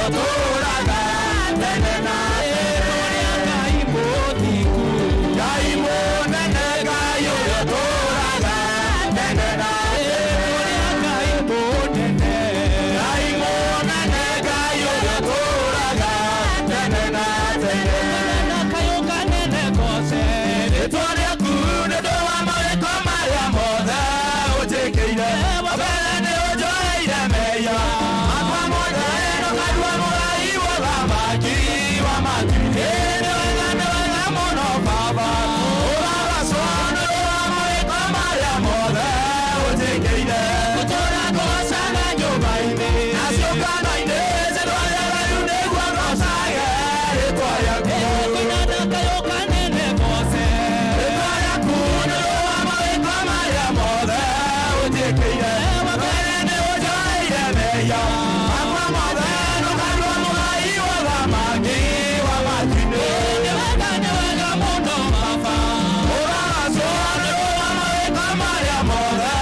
Ũtũũraga tene na tene. Ngai mũthingu, Ngai mũnene, Ngai ũrĩa ũtũũraga tene na tene. Ngai mũnene, Ngai mũnene, Ngai ũrĩa ũtũũraga tene na tene. Rĩtwa rĩaku nĩ ũndũ wa mawĩko marĩa mothe ũnjĩkĩire. Mbere nĩ ũnjoheire mehia makwa mothe, na ũkandua mũgai wa ũthamaki wa matu-inĩ. Nĩ wega, nĩ wega mũno Baba, ũraracwo nĩ ũndũ wa mawĩko marĩa mothe ũnjĩkĩire. Gũtũũra ngũgocaga nyũmba-inĩ na ciũngano-inĩ cia andũ arĩa atheru, nĩguo ngocage rĩtwa rĩaku. Rĩtwa rĩaku nĩ ũndũ wa mawĩko marĩa mothe ũnjĩkĩire. Mbere nĩ ũnjoheire mehia makwa mothe, na ũkandua mũgai wa ũthamaki wa matu-inĩ. Nĩ wega, nĩ wega mũno Baba, ũraracwo nĩ ũndũ wa mawĩko marĩa mothe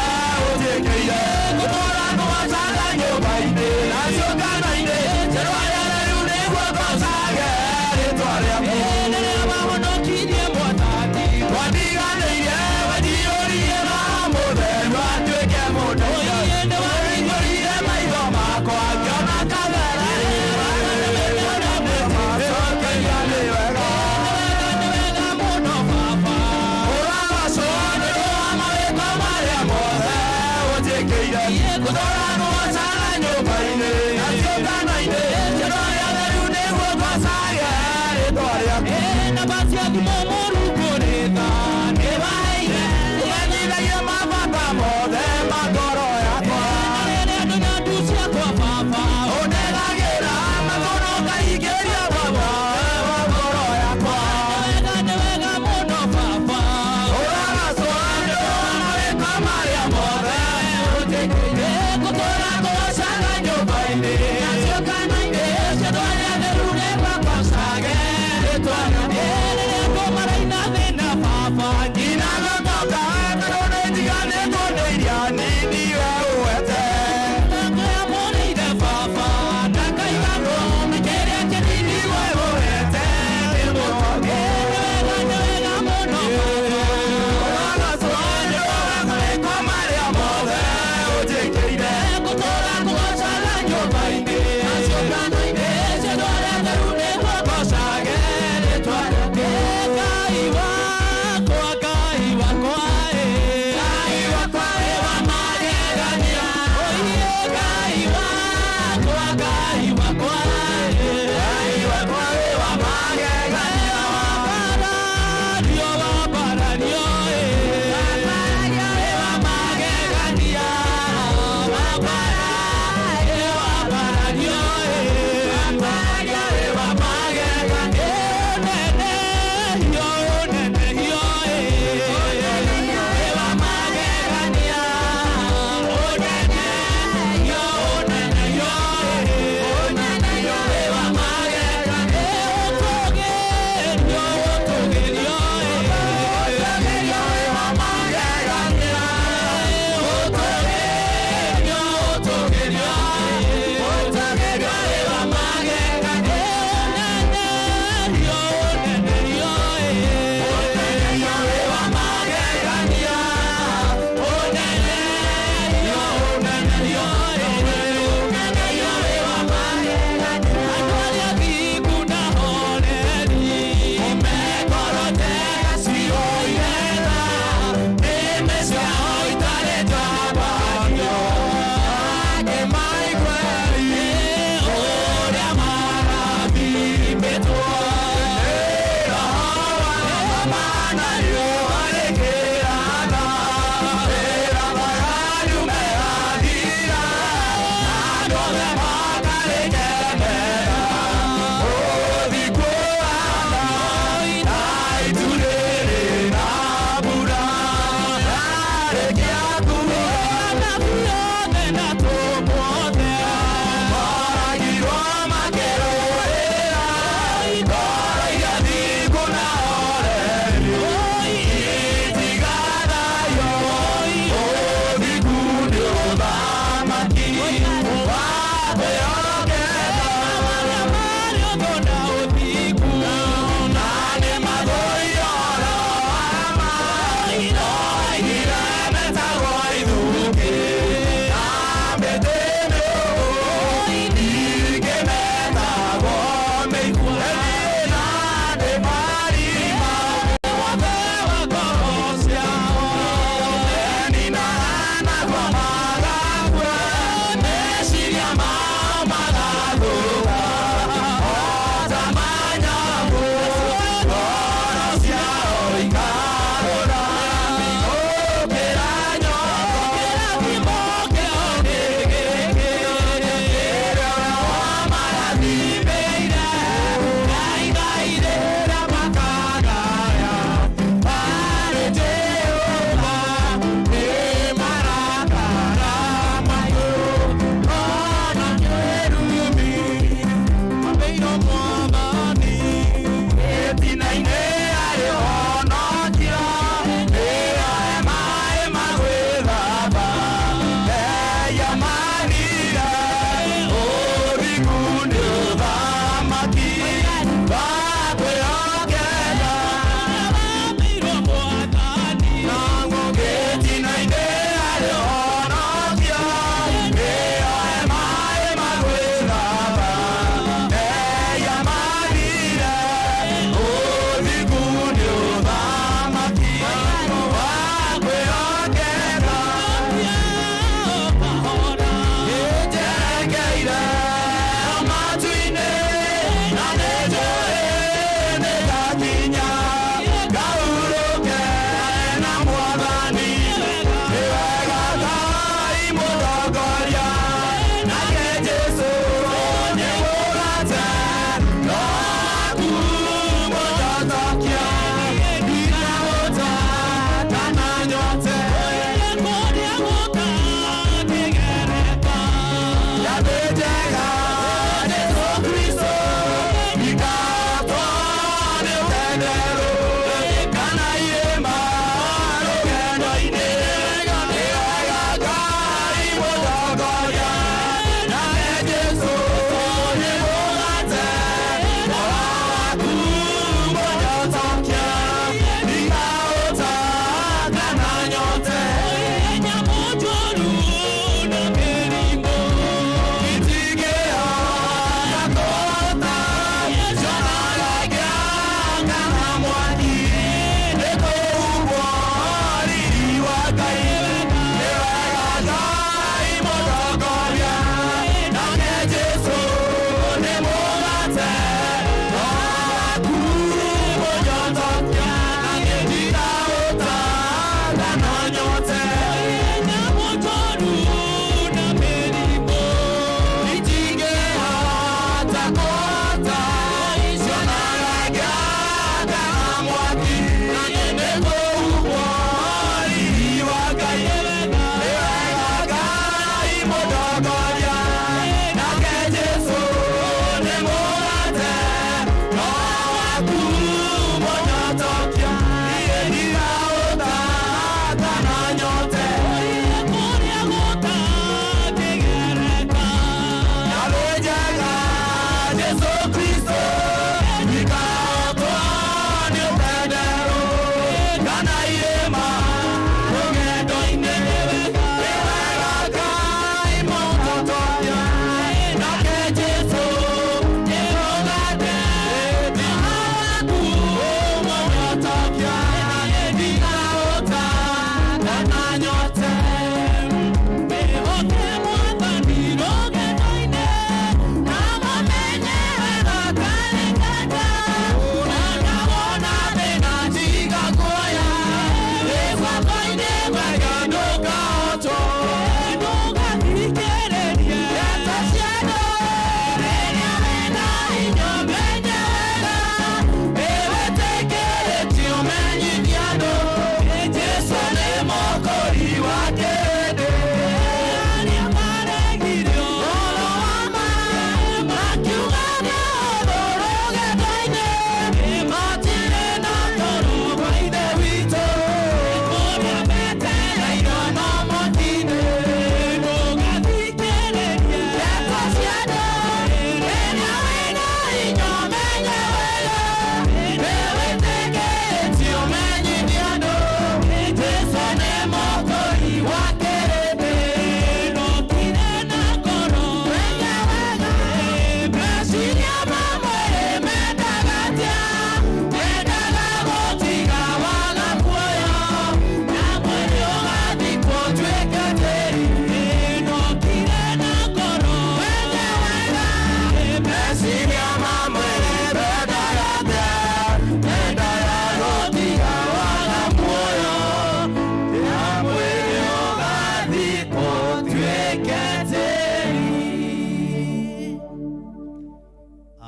ũnjĩkĩire. Gũtũũra ngũgocaga nyũmba-inĩ na ciũngano-inĩ cia andũ arĩa atheru, nĩguo ngocage rĩtwa rĩaku. Wandiganĩirie, wanjiyũririe Roho Mũtheru atuĩke mũndũ. Ũhingũrire maitho makwa ngĩona kabere. Cokeria nĩ wega. Ũraracwo nĩ ũndũ wa mawĩko marĩa mothe ũnjĩkĩire. Gũtũũra ngũgocaga nyũmba-inĩ na ciũngano-inĩ cia andũ arĩa atheru, nĩguo ngocage rĩtwa rĩaku. Ũmenyithagia mabata mothe ma ngoro yakwa. Ũndegagĩra magũrũ ũkaingĩria baba wa ngoro yakwa. Ũraracwo nĩ ũndũ wa mawĩko marĩa mothe ũnjĩkĩire. Gũtũũra ngũgocaga nyũmba-inĩ na ciũngano-inĩ cia andũ arĩa atheru, nĩguo ngocage rĩtwa rĩaku. Ndinagũtoka tondũ nĩnjiganĩtwo nĩ iria nini we ũhete. Kĩrĩa kĩnini we ũhete nĩ mũtongo. Ũraracwo nĩ ũndũ wa mawĩko marĩa mothe ũnjĩkĩire. Gũtũũra ngũgocaga nyũmba-inĩ na ciũngano-inĩ cia andũ arĩa atheru, nĩguo ngocage rĩtwa rĩaku. Ngai wakwa, Ngai wakwa, Ngai wakwa wĩ wa magegania. Ngai wakwa, Ngai wakwa, Ngai wakwa wĩ wa magegania. Wambarario, wambarario, wĩ wa magegania. Wambarario, wambarario, wĩ wa magegania. Ũnene, ũnene, wĩ wa magegania. Ũnene, ũnene, ũnene, wĩ wa magegania. Ũtũgĩrio,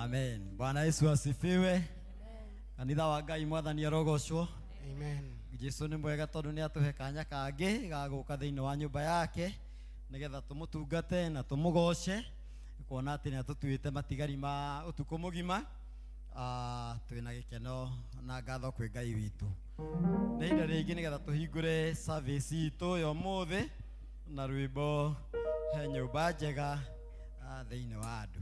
Amen. Bwana Yesu asifiwe. Kanitha wa Ngai mwathani arogocwo. Amen. Jesu nĩ mwega tondũ nĩ atũhe kanya kangĩ ga gũka thĩinĩ wa nyũmba yake nĩgetha tũmũtungate na tũmũgoce kuona atĩ nĩ atũtuĩte matigari ma ũtukũ mũgima. Twĩna gĩkeno na ngatho kwĩ Ngai witũ. Nĩ ihinda rĩngĩ nĩgetha tũhingũre service itũ ya ũmũthĩ na rwĩmbo he nyũmba njega thĩinĩ wa andũ.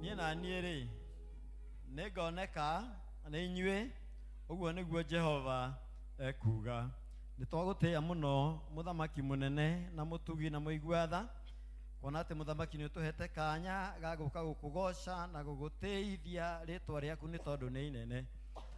Niĩ na niĩ rĩ nĩngoneka nĩ inyuĩ, ũguo nĩguo Jehova ekuuga. Nĩ twagũtĩĩa mũno mũthamaki mũnene na mũtugi na mũigua tha, kuona atĩ mũthamaki nĩ ũtũhete kanya ga gũka gũkũgoca na gũgũtĩithia rĩtwa rĩaku nĩ tondũ nĩ inene.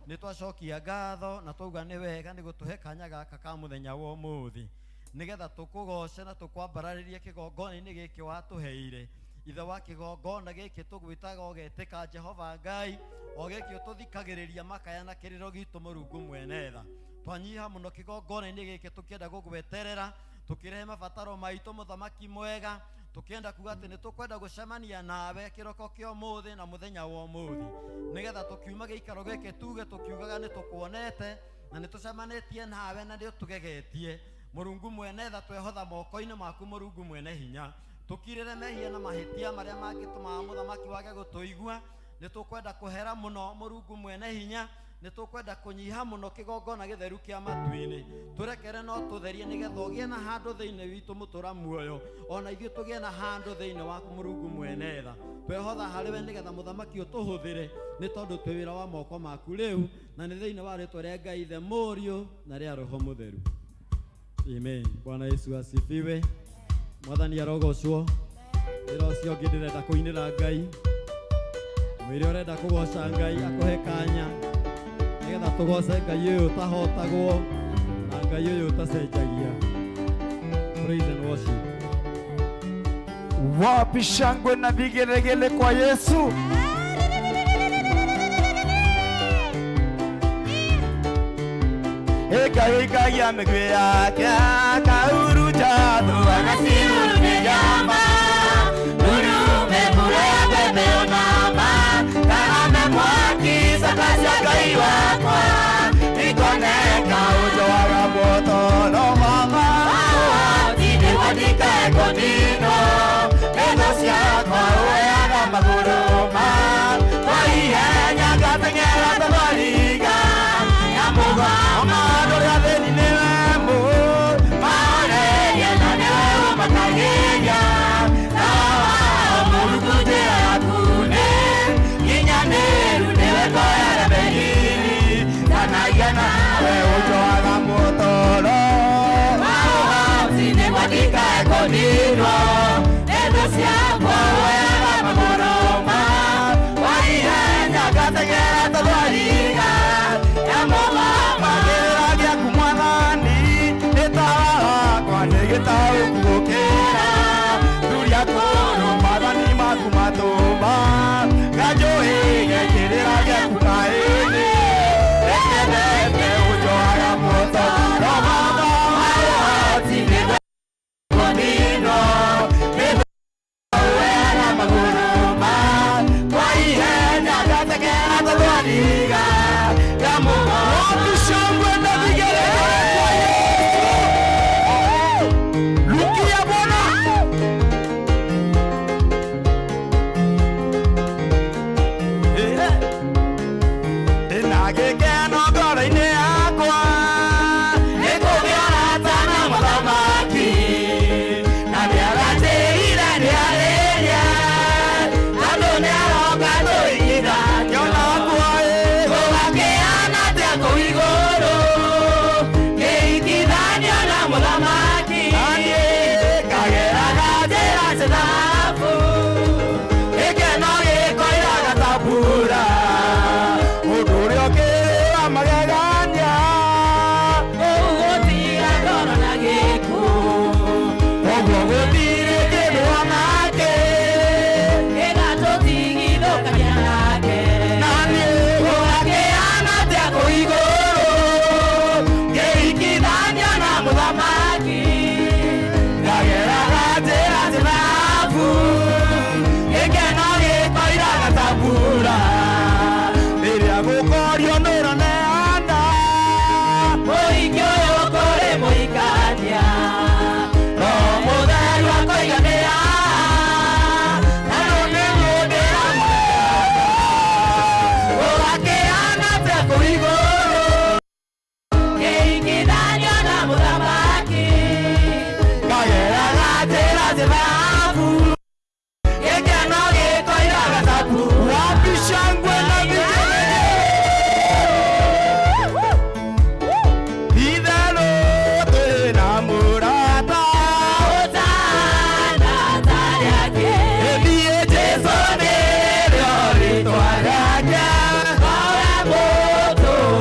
Nĩ twacokia ngatho na twauga nĩ wega nĩ gũtũhe kanya gaka ka mũthenya wa ũmũthĩ nĩgetha tũkũgoce na tũkwambararĩrie kĩgongona-inĩ gĩkĩ watũheire. Ithe wa kĩgongona gĩkĩ tũgwĩtaga ũgetĩka Jehova Ngai, o gĩkĩ ũtũthikagĩrĩria makaya na kĩrĩro gitũ Mũrungu mwene tha. Twanyiha mũno kĩgongona-inĩ gĩkĩ tũkĩenda gũgweterera, tũkĩrehe mabataro maitũ mũthamaki mwega, tũkĩenda kuga atĩ nĩ tũkwenda gũcemania nawe kĩroko kĩa ũmũthĩ na mũthenya wa ũmũthĩ, nĩgetha tũkiuma gĩikaro gĩkĩ tuge tũkiugaga nĩ tũkuonete na nĩ tũcemanĩtie nawe na nĩ ũtũgegetie. Mũrungu mwene tha, twehotha moko-inĩ maku Mũrungu mwene hinya, tũkirĩre mehia na mahĩtia marĩa mangĩtũmaga mũthamaki wage gũtũigua. Nĩ tũkwenda kũhera mũno Mũrungu mwene hinya, nĩ tũkwenda kũnyiha mũno kĩgongona gĩtheru kĩa matu-inĩ, tũrekere no tũtherie nĩgetha ũgĩe na handũ thĩinĩ witũ mũtũra muoyo, ona ithuĩ tũgĩe na handũ thĩinĩ waku Mũrungu mwene tha. Twehotha harĩ we nĩgetha mũthamaki ũtũhũthĩre Nĩ tondũ twĩ wĩra wa moko maku rĩu, na nĩ thĩinĩ wa rĩtwa rĩa Ngai Ithe, Mũriũ na rĩa Roho Mũtheru. Amen. Bwana Yesu asifiwe. Mwathani arogocwo. Wĩra ũcio ũngĩ ndĩrenda kũinĩra Ngai. Mwĩre ũrenda kũgoca Ngai akũhe kanya nĩgetha tũgoce Ngai ũyũ ũtahotagwo na Ngai ũyũ ũtacenjagia. Praise and worship. Wapi shangwe na vigelegele kwa Yesu? Eka eka ya miguu yake kauruja tu Anasiurumejamba urume mbura bebeonama kahana mwaki sakasya Ngai wakwa ikoneka ujo wa moto no mama tine wadikae konino Endo ciakwa uoyaga magũrũ ma kwa ihenya ngateng'era ta thwariga ya mũgoma andũ arĩa athĩni nĩwe maoneria na nĩwe ũmakagĩria tawa mũrungu njĩra yaku nĩ nginyanĩru nĩwe ngoyara meriri tanagia nawe we ũnjoaga mũtoro tine wadikae kũninwo endo ciakwa woyaga magũrũ ma kwa ihenya ngateng'era ta thwariga ya mũgoma kĩrĩra gĩaku mwathani nĩ tawa wakwa nĩ gĩtaũku gũkĩra thuria kũrũ maathani maku matũma nganjũhĩge kĩrĩra gĩaku kaĩnĩ rekendete ũnjoaga mũtoro mama tine kũninwo wera magũrũ ma kwa ihenya ngateng'era ta thwariga ya mũgoma. Wapi shangwe na vigelegele kwa Yesu? Lukia Bwana. Ndĩna gĩkeno ngoro-inĩ yakwa Nĩkũgĩa ũrata na mũthamaki na nĩaranjĩrire nĩarĩrie tondũ nĩaroka tũigithanio Nyona kuoĩ gũgakĩana atĩa kũu igũrũ kĩhikithanio na mũthamaki naniĩ kageraga njĩra cia thahabu gĩkeno gĩkoiraga ta mbura ũndũ ũrĩa ũkĩrĩ wa magegania kũu gũtiga ngoro na gĩkuũ ũguo gũtirĩ kĩndũ onake gĩgatũtigithũkania nake naniĩ gũgakĩana atĩa kũu igũrũ kĩhikithanio na mũthamaki ngageraga njĩra cia thahabu gĩkeno gĩkoiraga ta mbura rĩrĩa gũkorio nĩũraneana mũhiki ũyũ kũrĩ mũhikania roho mũtheru akoiga nĩ haha na rĩu nĩguo ndĩramwenda gũgakĩana atĩa kũu igũrũ kĩhikithanio na mũthamaki ngageraga njĩra cia thahabu gĩkeno gĩkoiraga ta mbura wapi shangwe na vigelegele itherũ twĩna mũrata ũtana tarĩake ĩthiĩ Jesũ nĩrĩo rĩtwa rĩake Ora mũtũraga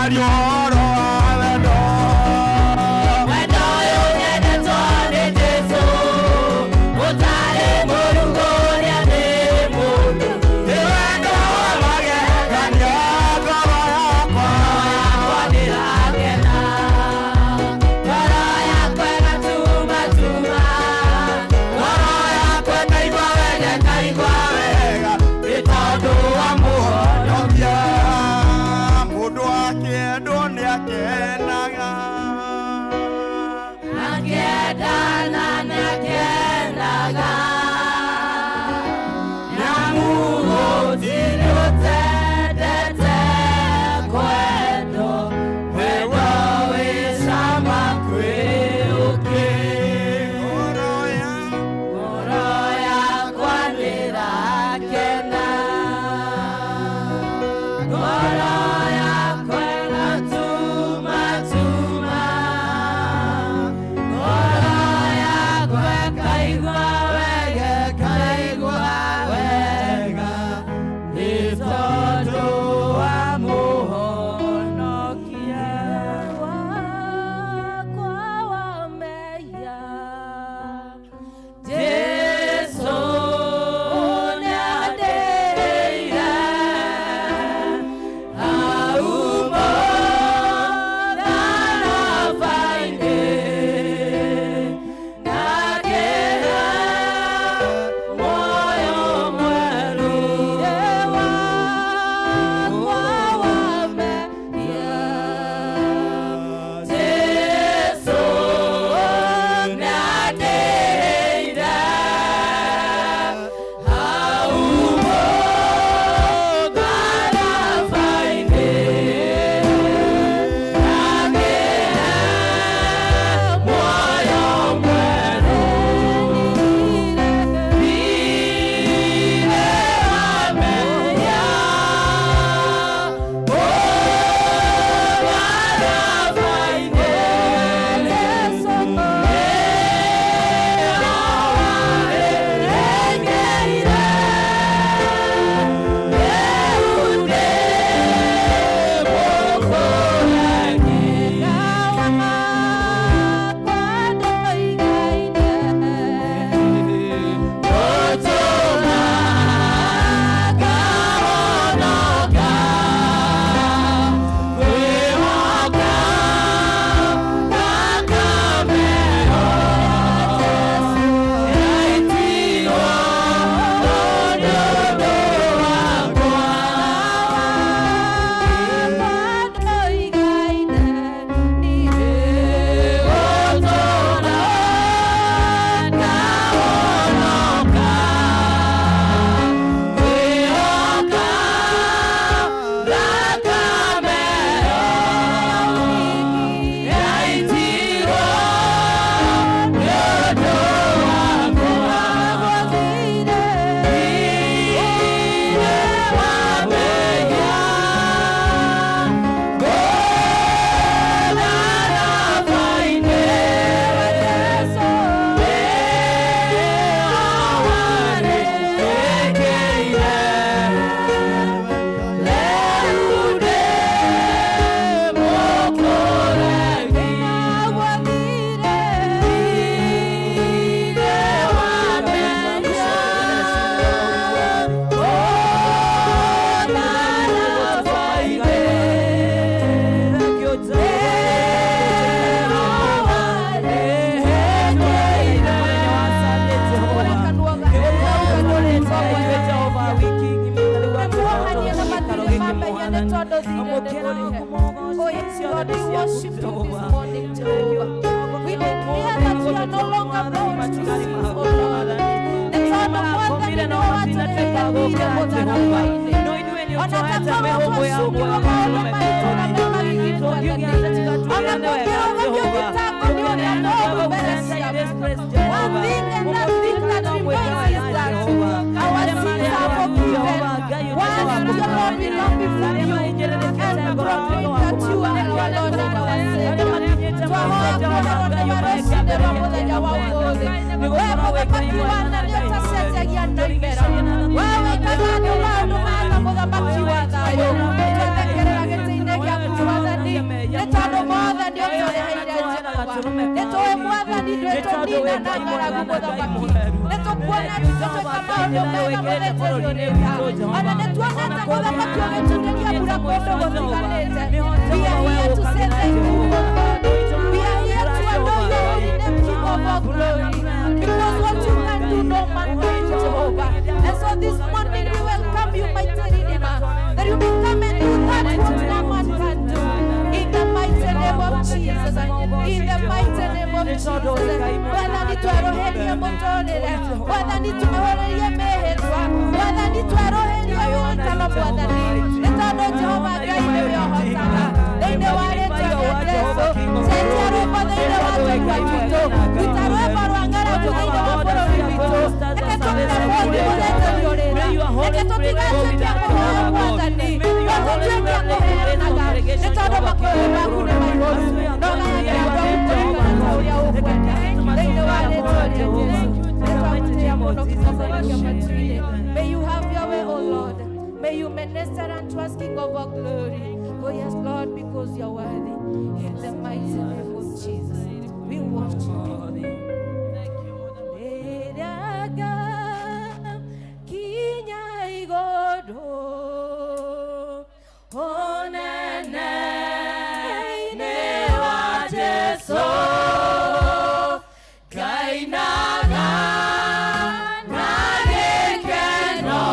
Ngwaria ũhoro wa wendo. Wendo ũyũ nyendetwo nĩ Jesũ, ũtarĩ mũrungu ũrĩa nĩ mũndũ. Nĩ wendo wa magegania ngoro yakwa. Yakwa nĩrakena, ngoro yakwa ĩgatumatuma. Ngoro yakwa ĩkaigua wega, ĩkaigua wega, nĩ tondũ wa mũhonokia. Mũndũ akĩendwo nĩakenaga. Akĩendana nĩakenaga. Nĩamu Gũtirĩ ũtendete kwendwo, wendo wĩ cama kwĩ ũkĩ. Ngoro ya Ngoro yakwa nĩrakena, ngoro yakwa ĩgatumatuma, ngoro yakwa ĩkaigua wega, ĩkaigua wega, nĩ tondũ wa Mũhonokia. Wakwa wa mehia, Jesũ nĩandĩire hau mũtharaba-inĩ, na akĩhe muoyo mwerũ. Wakwa wa mehia, Jesũ nĩandĩire hau mũtharaba-inĩ, na akĩhe muoyo mwerũ. Thiirĩ wa mehia, mũtharaba-inĩ, Oh yes, Lord, we worship you this morning, Jehovah. We declare that we are no longer bound to sin, oh Lord. Nĩ tondũ Mwathani nĩwe watũrekanĩire mũtharaba-inĩ. Ona ta korwo twacukirwo maũndũ maitũ na mema Mwathani. Ona kũngĩrũgamio thitango nĩ ũrĩa mũũru mbere ciaku. One thing and that thing that remains is that our sins are forgiven. Once, dear Lord, we come before you and proclaim that you are our Lord and our Savior. Twahoya kuoherwo nĩ marũcinĩ rwa mũthenya wa ũmũthĩ. We mũthamaki wa na nĩ ũtacenjagia na imera. We wĩkaga andũ maũndũ mega mũthamaki wa thayũ. Twethekerera gĩtĩ-inĩ gĩaku Mwathani. Nĩ tũĩ Mwathani ndwĩtũnina na ng'aragu mũthamaki. Nĩ tũkuona tũgĩka maũndũ mega mũthĩnjĩri ũrĩa. Ona nĩ tuonete mũthamaki ũgĩtutĩria mbura kũndũ gũtiganĩte. We are here to say thank you, O God. We are here to adore your holy name, King of all glory. Because what you can do, no man can do, Jehovah. And so this morning we welcome you, mighty Redeemer, that you may come and do that what no man can do. In the mighty name of Jesus. In the mighty name of Jesus. Mwathani tweroherie mũtũrĩre. Mwathani tweroherie mĩhĩtwa. Mwathani tweroherie wĩtano Mwathani. Nĩ tondũ Jehova Ngai nĩwe ũhotaga. Thĩinĩ wa rĩtwa rĩa Jesũ. Cenjia rwĩmbo thĩinĩ wa tũnua twitũ. Ruta rwĩmbo rwa ng'aragu thĩinĩ wa bũrũri witũ. Reke tũkĩre mũthĩnjĩri ũrĩra. Reke tũtigatuĩke a kũhoya Mwathani. No tũtuĩke a kũheanaga. Nĩ tondũ makũyũ maku nĩ maihũru. No gayagĩra andũ aku kũringana ta ũrĩa ũkwenda. Thĩinĩ wa rĩtwa rĩa Jesũ. Nĩtwagũtĩĩa mũno kĩtongoria matu-inĩ. May you have your way, O Lord. May you minister unto us, King of all glory. Oh yes, Lord, because you are worthy. In the mighty name of Jesus, we worship you. Rĩrĩa kinya igũrũ, Onene nĩ wa Jesũ, ngainaga na gĩkeno,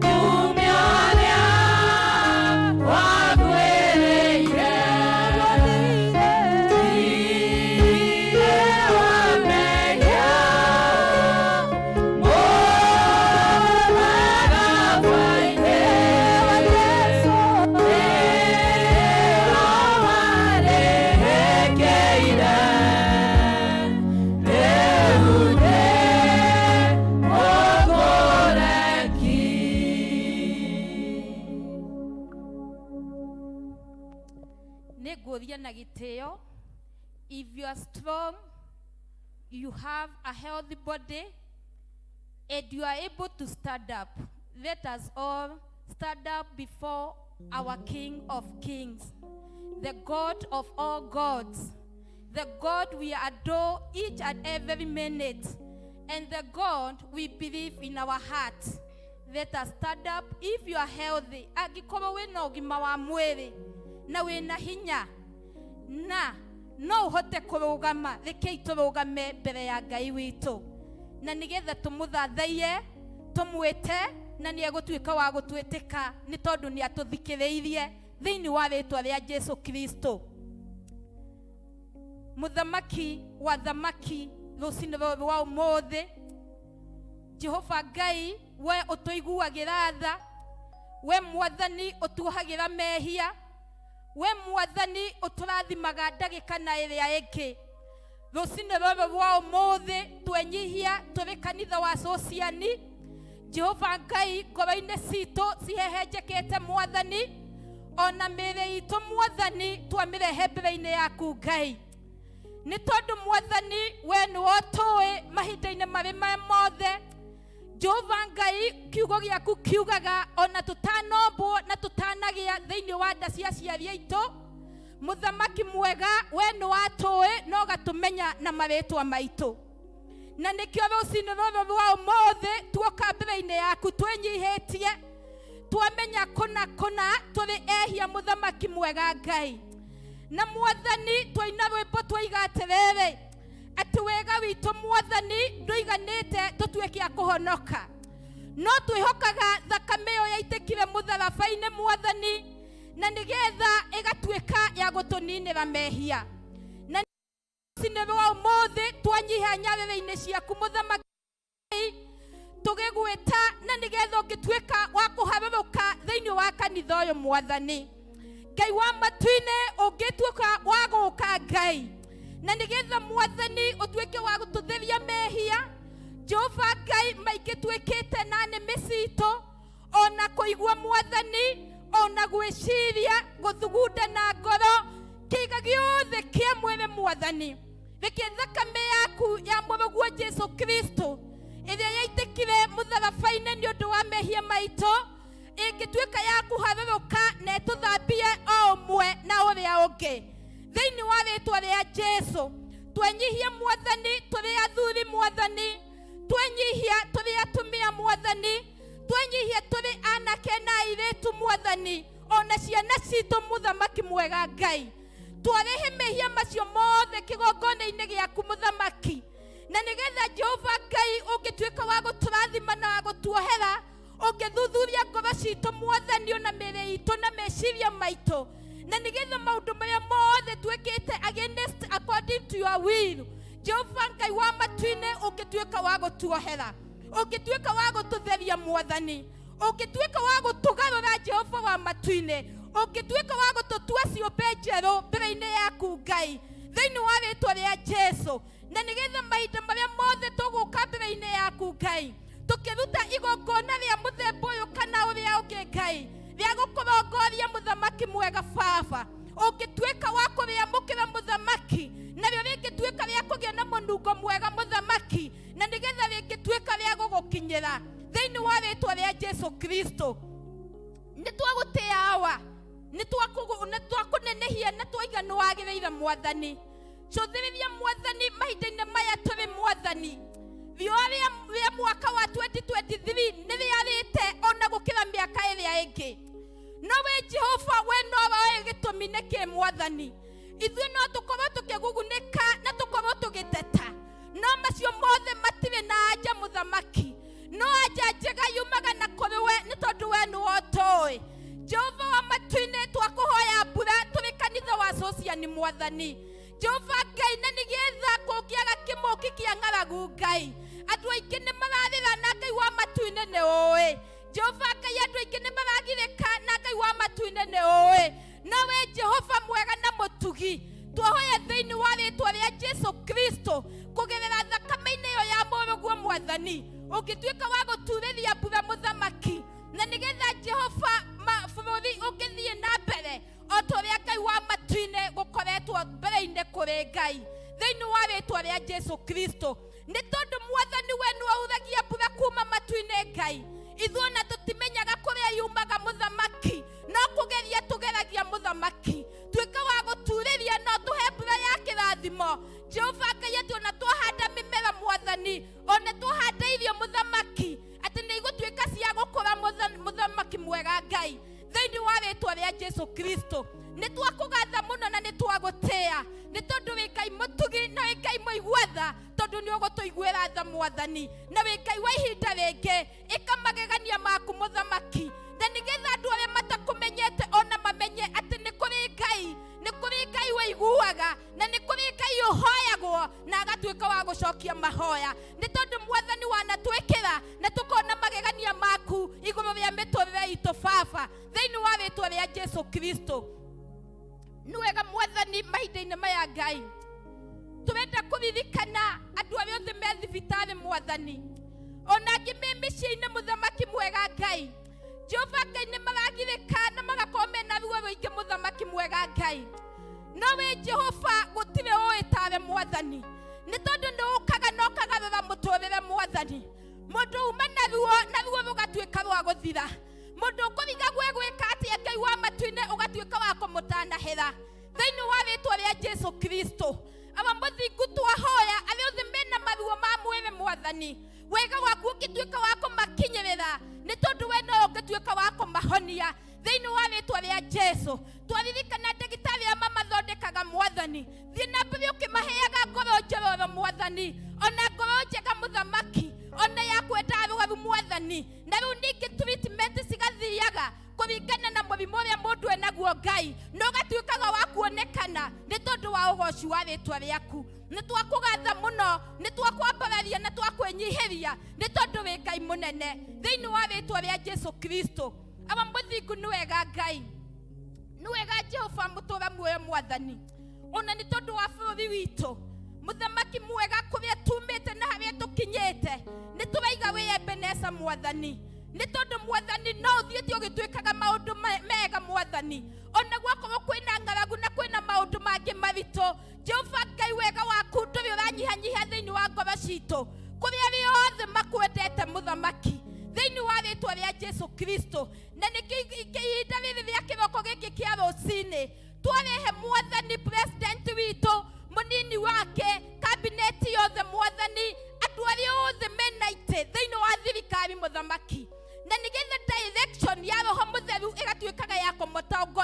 kumia ũrĩa wakwĩrĩire. Thiirĩ wa mehia, mũtharaba-inĩ wa Jesũ, nĩo warĩhĩkĩire, rĩu ndĩ mũkũreki. Nĩ ngũria na gĩtĩo, if you are strong, you have a healthy body and you are able to stand up, let us all stand up before our King of Kings, the God of all gods, the God we adore each and every minute, and the God we believe in our heart. Let us stand up if you are healthy. Angĩkorwo wĩna ũgima wa mwĩrĩ na wĩna hinya na no ũhote kũrũgama, rekei tũrũgame mbere ya Ngai witũ na nĩgetha tũmũthathaiye, tũmwĩte, na nĩ egũtuĩka wa gũtwĩtĩka nĩ tondũ nĩ atũthikĩrĩirie thĩinĩ wa rĩtwa rĩa Jesu Kristo. Mũthamaki wa thamaki, rũcinĩ rũrũ rwa ũmũthĩ, Jehova Ngai, we ũtũiguagĩra tha, we Mwathani ũtuohagĩra mehia, we Mwathani ũtũrathimaga ndagĩka na ĩrĩa ĩngĩ, rũcinĩ rũrũ rwa ũmũthĩ twenyihia tũrĩ kanitha wa Sociani. Jehova Ngai, ngoro-inĩ citũ cihehenjekete Mwathani, ona mĩĩrĩ itũ Mwathani twamĩrehe mbere-inĩ yaku Ngai, nĩ tondũ Mwathani we nĩwe ũtũĩ mahinda-inĩ marĩ me mothe. Jehova Ngai, kiugo gĩaku kiugaga ona tũtanombwo na tũtanagĩa thĩinĩ wa nda cia aciari aitũ, mũthamaki mwega, we nĩ watũĩ na ũgatũmenya na marĩtwa maitũ, na nĩkĩo rũcinĩ rũrũ rwa ũmũthĩ tuoka mbere-inĩ yaku twĩnyihĩtie, twamenya kũna kũna tũrĩ ehia, mũthamaki mwega Ngai. Na Mwathani, twaina rwĩmbo twaiga atĩrĩrĩ, atĩ wega witũ Mwathani ndũiganĩte tũtuĩke a kũhonoka, no twĩhokaga thakame ĩyo yaitĩkire mũtharaba-inĩ Mwathani, na nĩgetha ĩgatuĩka ya gũtũninĩra mehia. Na rũcinĩ rwa ũmũthĩ twanyiha nyarĩrĩ-inĩ ciaku mũthamaki, tũgĩgwĩta na nĩgetha ũngĩtuĩka wa kũharũrũka thĩinĩ wa kanitha ũyũ Mwathani Ngai wa matu-inĩ, ũngĩtuĩka wa gũka Ngai, na nĩgetha Mwathani ũtuĩke wa gũtũtheria mehia. Jehova Ngai, maingĩ twĩkĩte na nĩmĩ citũ, ona kũigua Mwathani, ona gwĩciria, gũthugunda na ngoro, kĩiga gĩothe kĩa mwĩrĩ Mwathani, reke thakame yaku ya mũrũguo Jesu Kristo ĩrĩa yaitĩkire mũtharaba-inĩ nĩ ũndũ wa mehia maitũ ĩngĩtuĩka ya kũharũrũka na ĩtũthambie o ũmwe na ũrĩa ũngĩ. Thĩinĩ wa rĩtwa rĩa Jesu, twenyihia mwathani tũrĩ athuri mwathani, twenyihia tũrĩ atumia mwathani, twenyihia tũrĩ anake na airĩtu mwathani, ona ciana citũ mũthamaki mwega Ngai. Twarehe mehia macio mothe kĩgongona-inĩ gĩaku mũthamaki, na nĩgetha Jehova Ngai ũngĩtuĩka wa gũtũrathima na wa gũtuohera, ũngĩthuthuria ngoro citũ mwathani, ona mĩĩrĩ itũ na meciria maitũ, na nĩgetha maũndũ marĩa mothe twĩkĩte against according to your will, Jehova Ngai wa matu-inĩ ũngĩtuĩka wa gũtuohera, ũngĩtuĩka wa gũtũtheria mwathani, ũngĩtuĩka wa gũtũgarũra Jehova wa matu-inĩ, ũngĩtuĩka wa gũtũtua ciũmbe njerũ mbere-inĩ yaku Ngai, thĩinĩ wa rĩtwa rĩa Jesu, na nĩgetha mahinda marĩa mothe tũgũka mbere-inĩ yaku Ngai, tũkĩruta igongona rĩa mũthemba ũyũ kana ũrĩa ũngĩ Ngai, rĩa gũkũrongoria mũthamaki mwega baba, ũngĩtuĩka wa kũrĩamũkĩra mũthamaki, narĩo rĩngĩtuĩka rĩa kũgĩa na mũnungo mwega mũthamaki, na nĩgetha rĩngĩtuĩka rĩa gũgũkinyĩra thĩinĩ wa rĩtwa rĩa Jesu Kristo. Nĩ twagũtĩa awa, nĩ twakũnenehia na twaiga nĩ wagĩrĩire mwathani. Cũthĩrĩria mwathani mahinda-inĩ maya tũrĩ mwathani, riũa rĩa mwaka wa 2023 nĩ rĩarĩte ona gũkĩra mĩaka ĩrĩa ĩngĩ. No we Jehova, we no woe gĩtũmi nĩkĩ mwathani, ithuĩ no tũkorwo tũkĩgugunĩka na tũkorwo tũgĩteta, no macio mothe matirĩ na anja mũthamaki, no anja njega yumaga na kũrĩ we, nĩ tondũ we nĩwe ũtũĩ. Jehova wa matu-inĩ, twakũhoya mbura tũrĩ kanitha wa Sociani mwathani. Jehova Ngai, na nĩgetha kũngĩaga kĩmũki kĩa ng'aragu Ngai, andũ aingĩ nĩ mararĩra na Ngai wa matu-inĩ nĩ ũĩ. Jehova Ngai, andũ aingĩ nĩ maragirĩka na Ngai wa matu-inĩ nĩ ũĩ. No we Jehova mwega na mũtugi, twahoya thĩinĩ wa rĩtwa rĩa Jesu Kristo, kũgerera thakame-inĩ ĩyo ya mũrũguo mwathani, ũngĩtuĩka wa gũturĩria mbura mũthamaki, na nĩgetha Jehova bũrũri ũngĩthiĩ na mbere o ta ũrĩa Ngai wa matu-inĩ gũkoretwo mbere-inĩ kũrĩ Ngai, thĩinĩ wa rĩtwa rĩa Jesu Kristo. Nĩ tondũ mwathani we nĩwe uragia mbura kuma matu-inĩ Ngai, ithuĩ ona tũtimenyaga kũrĩa yumaga mũthamaki, no kũgeria tũgeragia mũthamaki. Tuĩka wa gũturĩria no tũhe mbura ya kĩrathimo Jehova Ngai, atĩ ona twahanda mĩmera mwathani, ona twahanda irio mũthamaki, atĩ nĩ igũtuĩka cia gũkũra mũthamaki mwega Ngai, thĩinĩ wa rĩtwa rĩa Jesu Kristo. Nĩ twakũgatha mũno na nĩ twagũtĩa, nĩ tondũ wĩ Ngai mũtugi na wĩ Ngai mũigua tha, tondũ nĩ ũgũtũiguĩra tha mwathani, na wĩ Ngai wa ihinda rĩngĩ. Ĩka magegania maku mũthamaki, na nĩgetha andũ arĩa matakũmenyete ona mamenye atĩ nĩ kũrĩ Ngai, nĩ kũrĩ Ngai ũiguaga, na nĩ kũrĩ Ngai ũhoyagwo na agatuĩka wa gũcokia mahoya. Nĩ tondũ mwathani wanatwĩkĩra na tũkona magegania maku igũrũ rĩa mĩtũrĩre itũ baba, thĩinĩ wa rĩtwa rĩa Jesu Kristo. Nĩ wega mwathani, mahinda-inĩ maya Ngai, tũrenda kũririkana andũ arĩa othe me thibitarĩ mwathani, ona angĩ me mĩciĩ-inĩ mũthamaki mwega Ngai. Jehova Ngai, nĩ maragirĩka na magakorwo mena ruo rũingĩ mũthamaki mwega Ngai, no we Jehova gũtirĩ ũĩ tawe mwathani, nĩ tondũ nĩ ũkaga na ũkagarũra mũtũrĩre mwathani. Mũndũ uma na ruo na ruo rũgatuĩka rwa gũthira, mũndũ ũkũrigagwo egwĩka atĩa Ngai wa matu-inĩ ũgatuĩka wa kũmũtanahĩra, thĩinĩ wa rĩtwa rĩa Jesu Kristo. Aba mũthingu twahoya arĩa othe mena maruo ma mwĩrĩ mwathani, wega waku ũngĩtuĩka wa kũmakinyĩrĩra, nĩ tondũ we no ũngĩtuĩka wa kũmahonia, thĩinĩ wa rĩtwa rĩa Jesu. Twaririkana ndagĩtarĩ arĩa mamathondekaga mwathani, thiĩ na mbere ũkĩmaheaga ngoro njororo mwathani, ona ngoro njega mũthamaki, ona ya kwenda arwaru mwathani, na rĩu ningĩ treatment cigathiaga kũringana na mũrimũ ũrĩa mũndũ enaguo Ngai, na ũgatuĩkaga wa kuonekana nĩ tondũ wa ũgoci wa rĩtwa rĩaku. Nĩ twakũgatha mũno, nĩ twakwambararia na twakwĩnyihĩria, nĩ tondũ wĩ Ngai mũnene, thĩinĩ wa rĩtwa rĩa Jesu Kristo. Aba mũthingu nĩ wega Ngai, nĩ wega Jehova mũtũra muoyo mwathani, ona nĩ tondũ wa bũrũri witũ mũthamaki mwega, kũrĩa tumĩte na harĩa tũkinyĩte, nĩ tũraiga wĩ Ebeneza mwathani, nĩ tondũ mwathani no ũthiĩte ũgĩtwĩkaga maũndũ mega mwathani, ona gwakorwo kwĩna ng'aragu na kwĩna maũndũ mangĩ maritũ. Jehova Ngai, wega waku ndũrĩ ũranyihanyihia thĩinĩ wa ngoro citũ kũrĩa arĩa othe makwendete mũthamaki, thĩinĩ wa rĩtwa rĩa Jesu Kristo. Na nĩkĩo ihinda rĩrĩ rĩa kĩroko gĩkĩ kĩa rũcinĩ twarehe mwathani president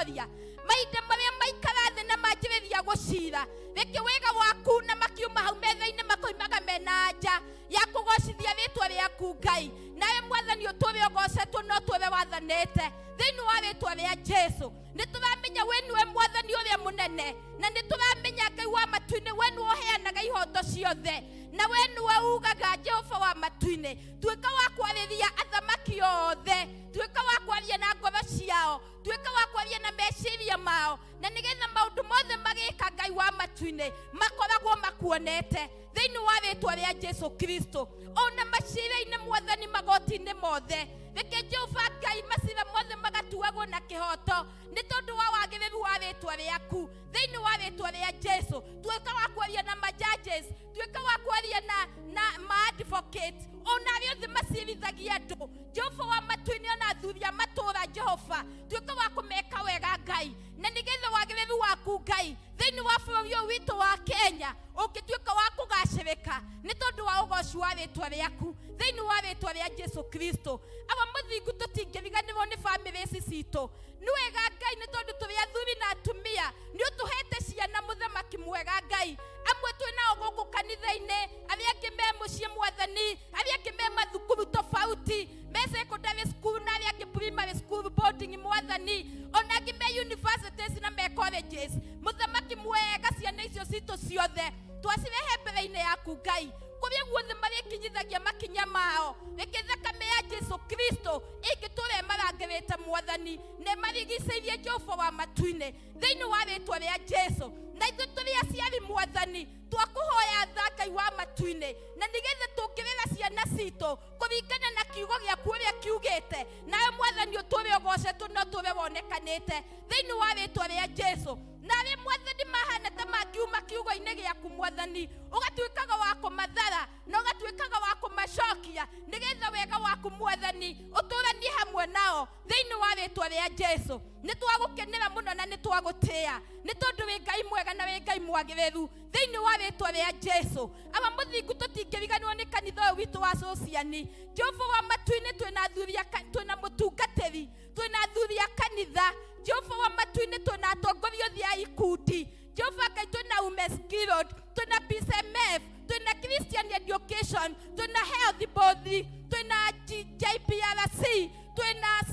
gũtongoria mahinda marĩa maikara thĩ na manjĩrĩria gũcira reke wega waku na makiuma hau metha-inĩ makoimaga mena anja ya kũgocithia rĩtwa rĩaku Ngai. Nawe mwathani ũtũre ũgocetwo na ũtũre wathanĩte thĩinĩ wa rĩtwa rĩa Jesu. Nĩ tũramenya we nĩwe mwathani ũrĩa mũnene, na nĩ tũramenya Ngai wa matu-inĩ we nĩwe ũheanaga ihoto ciothe, na we nĩwe ugaga Jehova wa matu-inĩ. Tuĩka wa kwarĩria athamaki othe, tuĩka wa kwaria na ngoro ciao, tuĩka wa kwaria na meciria mao, na nĩgetha maũndũ mothe magĩka Ngai wa matu-inĩ makoragwo makuonete thĩinĩ wa rĩtwa rĩa Jesu Kristo. Ona macira-inĩ mwathani magoti-inĩ mothe, reke Jehova Ngai macira mothe magatuagwo na kĩhoto nĩ tondũ wa wagĩrĩru wa rĩtwa rĩaku thĩinĩ wa rĩtwa rĩa Jesu. Tuĩka wa kwaria na majudges, tuĩka wa kwaria na ma-advocate, ona arĩa othe macirithagia andũ Jehova wa matu-inĩ, ona athuri a matũũra Jehova, tuĩka wa kũmeka wega Ngai, na nĩgetha wagĩrĩru waku Ngai thĩinĩ wa bũrũri ũyũ witũ wa Kenya ũngĩtuĩka wa kũgacĩrĩka nĩ tondũ wa ũgoci wa rĩtwa rĩaku thĩinĩ wa rĩtwa rĩa Jesu Kristo. Awa mũthingu, tũtingĩriganĩrwo nĩ bamĩrĩ ici citũ. Nĩ wega Ngai, nĩ tondũ tũrĩ athuri na atumia, nĩ ũtũhete ciana mũthamaki mwega Ngai. Amwe twĩ nao gũkũ kanitha-inĩ, arĩa angĩ me mũciĩ mwathani, arĩa angĩ me mathukuru tofauti, me secondary school na arĩa angĩ primary school boarding mwathani, ona angĩ me universities na me colleges. Mũthamaki mwega, ciana icio citũ ciothe twacirehe mbere-inĩ yaku Ngai, kũrĩa guothe marĩkinyithagia makinya mao, reke thakame ya Jesu Kristo ĩngĩtũra ĩmarangĩrĩte mwathani, na ĩmarigicĩirie Jehova wa matu-inĩ thĩinĩ wa rĩtwa rĩa Jesu. Na ithuĩ tũrĩ aciari mwathani, twakũhoya tha Ngai wa matu-inĩ, na nĩgetha tũngĩrera ciana citũ kũringana na kiugo gĩaku ũrĩa kiugĩte, nawe mwathani ũtũre ũgocetwo na ũtũre wonekanĩte thĩinĩ wa rĩtwa rĩa Jesu. Na arĩa mwathani mahana ta mangiuma kiugo-inĩ gĩaku mwathani, ũgatuĩkaga wa kũmathara na ũgatuĩkaga wa kũmacokia, nĩgetha wega waku mwathani ũtũranie hamwe nao thĩinĩ wa rĩtwa rĩa Jesu. Nĩ twagũkenera mũno na nĩ twagũtĩĩa, nĩ tondũ wĩ Ngai mwega na wĩ Ngai mwagĩrĩru thĩinĩ wa rĩtwa rĩa Jesu. Awa mũthingu, tũtingĩriganĩrwo nĩ kanitha ũyũ witũ wa Sociani. Jehova wa matu-inĩ, twĩna athuri twĩna mũtungatĩri, twĩna athuri a kanitha Jehova wa matu-inĩ, twĩna atongoria othe a ikundi Jehova Ngai, twĩna Women's Guild, twĩna PCMF, twĩna Christian Education, twĩna Health Board, twĩna JPRC, twĩna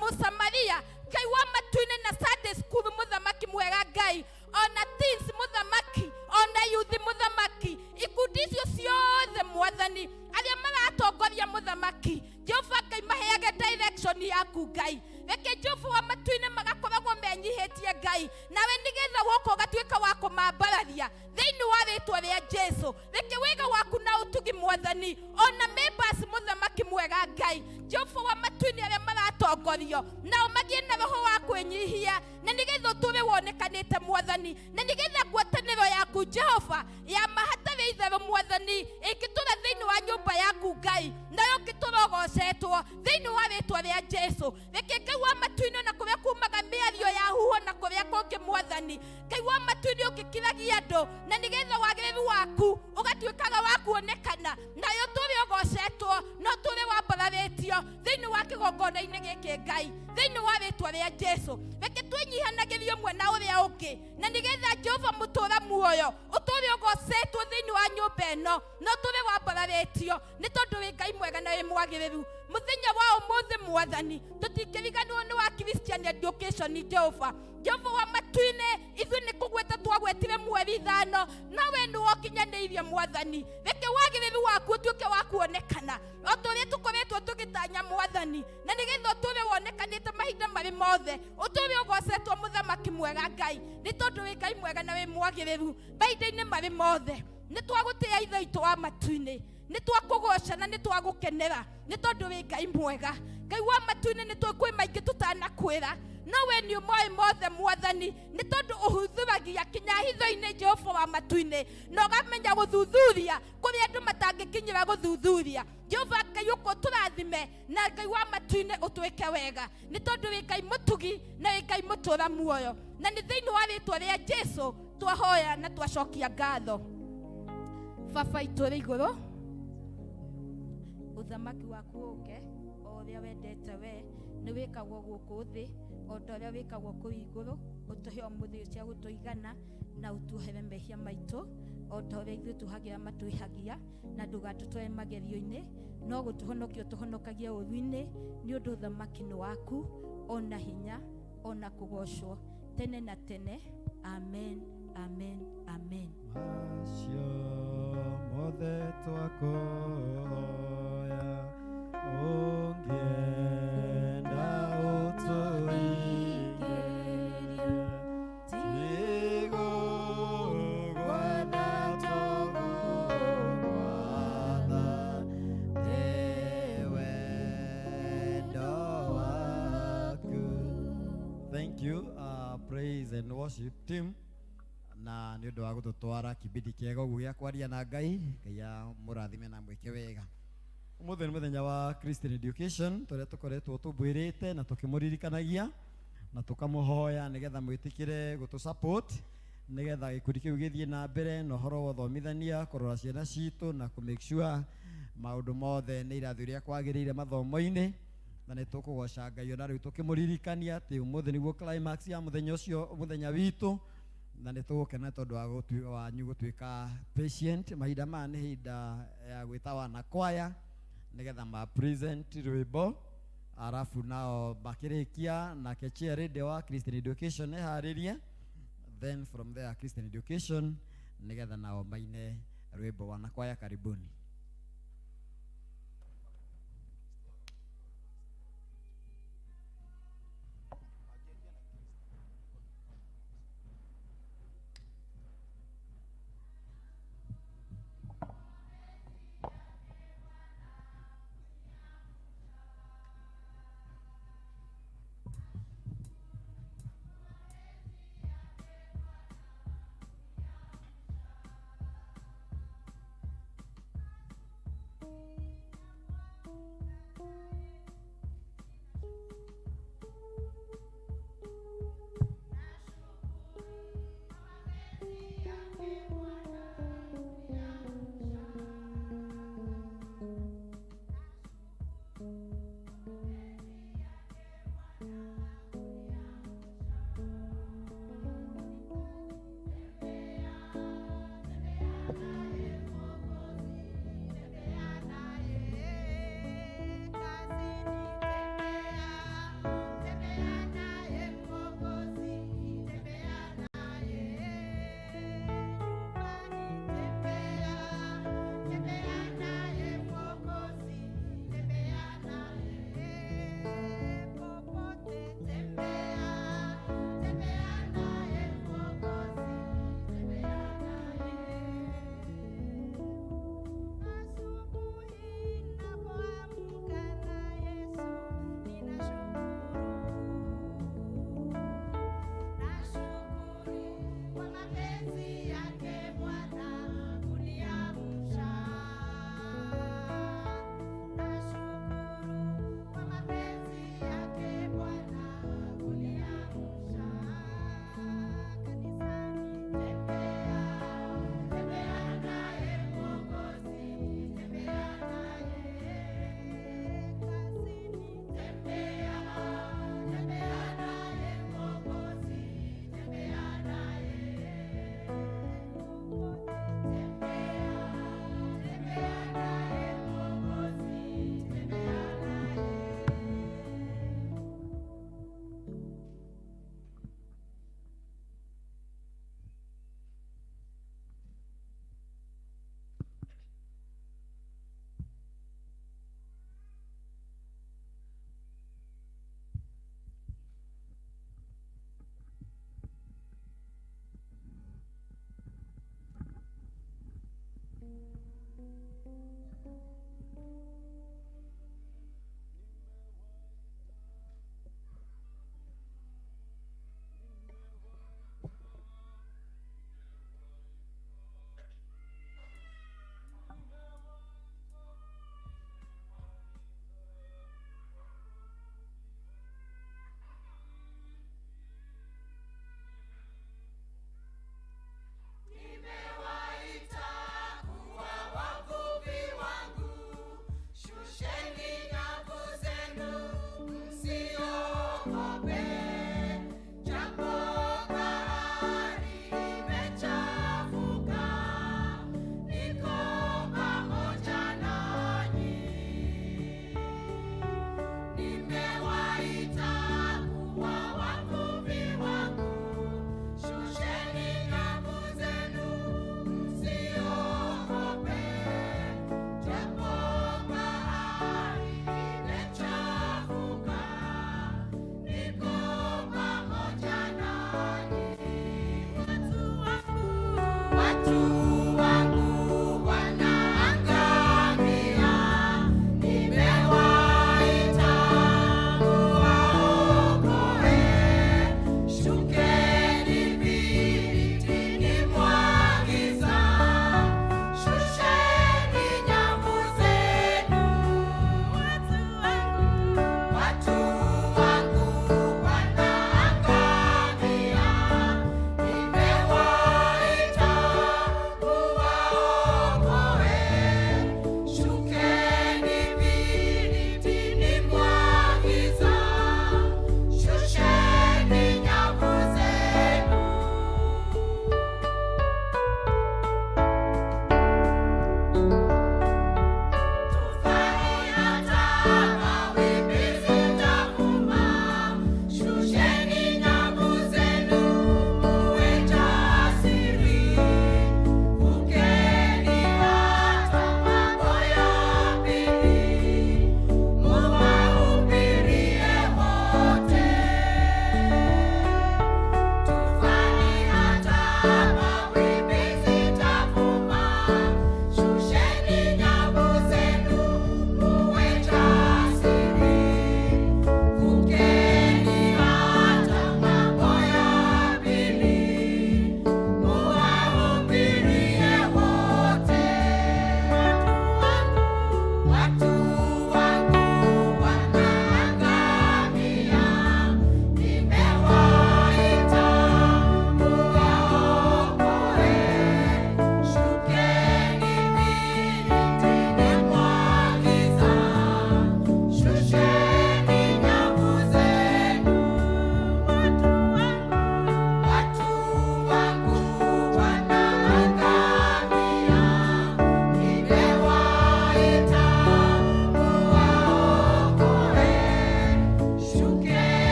Musamaria Ngai wa matu-inĩ, na Sunday school mũthamaki mwega Ngai, ona teens mũthamaki, ona youth mũthamaki, ikundi icio ciothe mwathani, arĩa maratongoria mũthamaki Jehova Ngai, maheage direction yaku Ngai. Reke Jehova wa matu-inĩ magakoragwo menyihĩtie Ngai, nawe nĩgetha woka ũgatuĩka wa kũmambararia thĩinĩ wa rĩtwa rĩa Jesu. Reke wega waku na ũtugi mwathani, ona members mũthamaki mwega Ngai Jehova wa matu-inĩ, arĩa maratongorio nao magĩe na roho wa kwĩnyihia, na nĩgetha ũtũre wonekanĩte mwathani, na nĩgetha ngwatanĩro yaku Jehova ya mahatarĩ itherũ mwathani ĩngĩtũra thĩinĩ wa nyũmba yaku Ngai, nayo ũngĩtũra ũgocetwo thĩinĩ wa rĩtwa rĩa Jesu. Reke Ngai wa matu-inĩ, na kũrĩa kumaga mĩario ya huho na kũrĩa kũngĩ mwathani Ngai wa matu-inĩ, ũngĩkiragia andũ, na nĩgetha wagĩrĩru waku ũgatuĩkaga wa kuonekana, nayo ũtũre ũgocetwo na ũtũre wambararĩtio thĩinĩ wa kĩgongona-inĩ gĩkĩ Ngai, thĩinĩ wa rĩtwa rĩa Jesu. Reke twĩnyihanagĩrie ũmwe na ũrĩa ũngĩ, na nĩgetha Jehova mũtũra muoyo ũtũre ũgocetwo thĩinĩ wa nyũmba ĩno, na ũtũre wambararĩtio, nĩ tondũ wĩ Ngai mwega na wĩ mwagĩrĩru. Mũthenya wa ũmũthĩ mwathani, tũtingĩriganĩrwo nĩ wa Christian Education Jehova. Jehova wa matu-inĩ, ithuĩ nĩ kũgweta twagwetire mweri 5, no we nĩ wokinyanĩirie mwathani. Reke wagĩrĩru waku ũtuĩke wa kuonekana o ta ũrĩa tũkoretwo tũgĩtanya mwathani, na nĩgetha ũtũre wonekanĩte mahinda marĩ mothe, ũtũre ũgocetwo mũthamaki mwega Ngai, nĩ tondũ wĩ Ngai mwega na wĩ mwagĩrĩru mahinda-inĩ marĩ mothe. Nĩ twagũtĩĩa Ithe witũ wa matu-inĩ, nĩ twakũgoca na nĩ twagũkenera, nĩ tondũ wĩ Ngai mwega. Ngai wa matu-inĩ, nĩ twĩ maingĩ tũtanakwĩra, no we nĩ ũmoĩ mothe mwathani, nĩ tondũ ũhuthuragia kinya hitho-inĩ Jehova wa matu-inĩ, na ũkamenya gũthuthuria kũrĩa andũ matangĩkinyĩra gũthuthuria. Jehova Ngai, ũka ũtũrathime, na Ngai wa matu-inĩ ũtwĩke wega, nĩ tondũ wĩ Ngai mũtugi na wĩ Ngai mũtũra muoyo, na nĩ thĩinĩ wa rĩtwa rĩa Jesu twahoya na twacokia ngatho. Baba itũ ũrĩ igũrũ, ũthamaki waku ũke o ũrĩa wendete we. Nĩ wĩkagwo gũkũ thĩ o ta ũrĩa wĩkagwo kũu igũrũ. Ũtũhe ũmũthĩ cia gũtũigana na ũtuohere mehia maitũ o ta ũrĩa ithuĩ tuohagĩra matwĩhagia, na ndũgatũtware magerio-inĩ no gũtũhonokia ũtũhonokagie ũũru-inĩ, nĩ ũndũ ũthamaki nĩ waku ona hinya ona kũgocwo tene na tene. Amen, amen, amen. Macio mothe twakũhoya ũngĩenda ũtũingĩrie, tigũgwatha tũgũgwatha nĩ wendo waku. Thank you, praise and worship team, na nĩ ũndũ wa gũtũtwara kibindi kĩega ũguo gĩa kwaria na Ngai. Ngai amũrathime na mwĩke wega. Ũmũthĩ nĩ mũthenya wa Christian Education tũrĩa tũkoretwo tũmbwĩrĩte na tũkĩmũririkanagia na tũkamũhoya nĩgetha mwĩtĩkĩre gũtũ support nĩgetha gĩkundi kĩu gĩthiĩ na mbere na ũhoro wa ũthomithania, kũrora ciana citũ na kũ make sure maũndũ mothe nĩ irathiĩ ũrĩa kwagĩrĩire mathomo-inĩ. Na nĩ tũkũgoca Ngai ona rĩu tũkĩmũririkania atĩ ũmũthĩ nĩguo climax ya mũthenya ũcio, mũthenya witũ, na nĩ tũgũkena tondũ wa wanyu gũtuĩka patient. Mahinda maya nĩ ihinda ya gwĩta wana kwaya nĩgetha ma present rwĩmbo, arabu nao makĩrĩkia nake chair lady wa Christian Education eharĩrie, then from there Christian Education nĩgetha nao maine rwĩmbo. Wana kwaya, karibuni.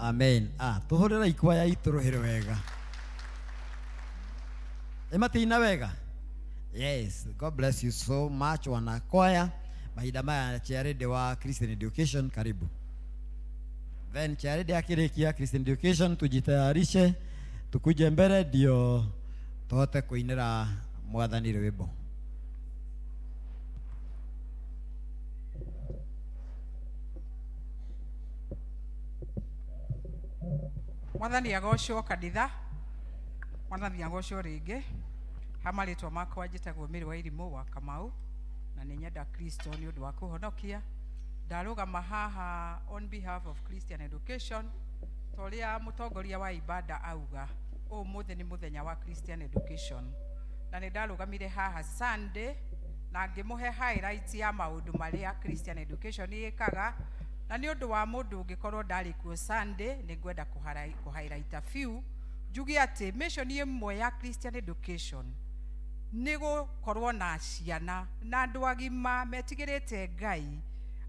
Amen. Ah, tuhurira ikwaya itũ rũhĩ wega. Ĩmatina wega. Yes, God bless you so much wanakwaya. Mahinda maya chairlady wa Christian Education, karibu. Then chairlady akĩrĩkia Christian Education, tujitayarishe tukuje mbere ndio tũhote kũinĩra mwathani rwĩmbo. Mwathani agocwo kanitha, mwathani agocwo rĩngĩ. Ha marĩtwa makwa njĩtagwo Mary wa Irimũ wa Kamau, na nĩ nyenda Kristo nĩ ũndũ wa kũhonokia. Ndarũgama haha on behalf of Christian Education, ta ũrĩa mũtongoria wa ibada auga, ũmũthĩ nĩ mũthenya wa Christian Education, na nĩ ndarũgamire haha Sunday na ngĩmũhe highlights ya maũndũ marĩa Christian Education ĩkaga. Na nĩ ũndũ wa mũndũ ũngĩkorwo ndarĩ kuo Sunday, nĩ ngwenda kũ-highlight a few. Njuge atĩ mission ĩmwe ya Christian Education nĩ gũkorwo na ciana na andũ agima metigĩrĩte Ngai,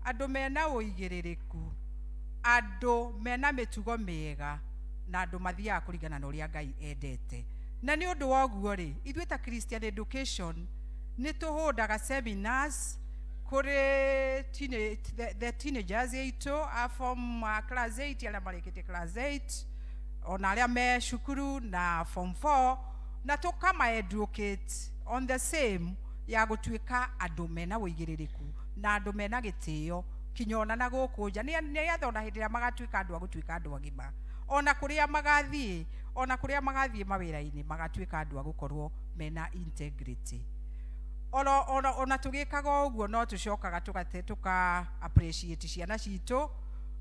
andũ mena ũigĩrĩrĩku, andũ mena mĩtugo mĩega, na andũ mathiaga kũringana na ũrĩa Ngai endete. Na nĩ ũndũ wa ũguo rĩ, ithuĩ ta Christian Education nĩ tũhũndaga seminars kũrĩ the teenagers aitũ a form class 8, arĩa marĩkĩtie class 8, ona arĩa me cukuru na form 4, na tũkama educate on the same ya gũtuĩka andũ mena ũigĩrĩrĩku na andũ mena gĩtĩo kinya ona na gũkũ nja, nĩgetha ona hĩndĩ ĩrĩa magatuĩka andũ a gũtuĩka andũ agima, ona kũrĩa magathiĩ, ona kũrĩa magathiĩ mawĩra-inĩ, magatuĩka andũ a gũkorwo mena integrity. Oro ona tũgĩkaga ũguo, no tũcokaga tũgate tũka appreciate ciana citũ.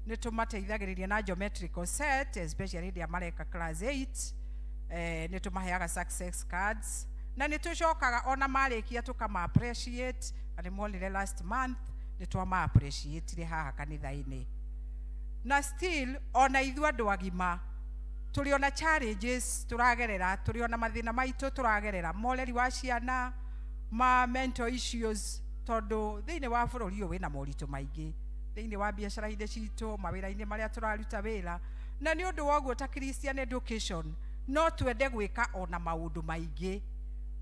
Nĩ tũmateithagĩrĩria na geometrical set, especially hĩndĩ ĩrĩa mareka class 8. Nĩ tũmaheaga success cards, na nĩ tũcokaga ona marĩkia tũkama appreciate, na nĩ muonire last month nĩ twama appreciate haha kanitha-inĩ. Na still ona ithuĩ andũ agima tũrĩ ona challenges tũragerera, tũrĩ ona mathĩna maitũ tũragerera, moreri wa ciana, ma mental issues, tondũ thĩinĩ wa bũrũri ũyũ wĩna moritũ maingĩ thĩinĩ wa biacara-inĩ citũ, mawĩra-inĩ marĩa tũraruta wĩra. Na nĩ ũndũ wa ũguo, ta Christian Education no twende gwĩka ona maũndũ maingĩ.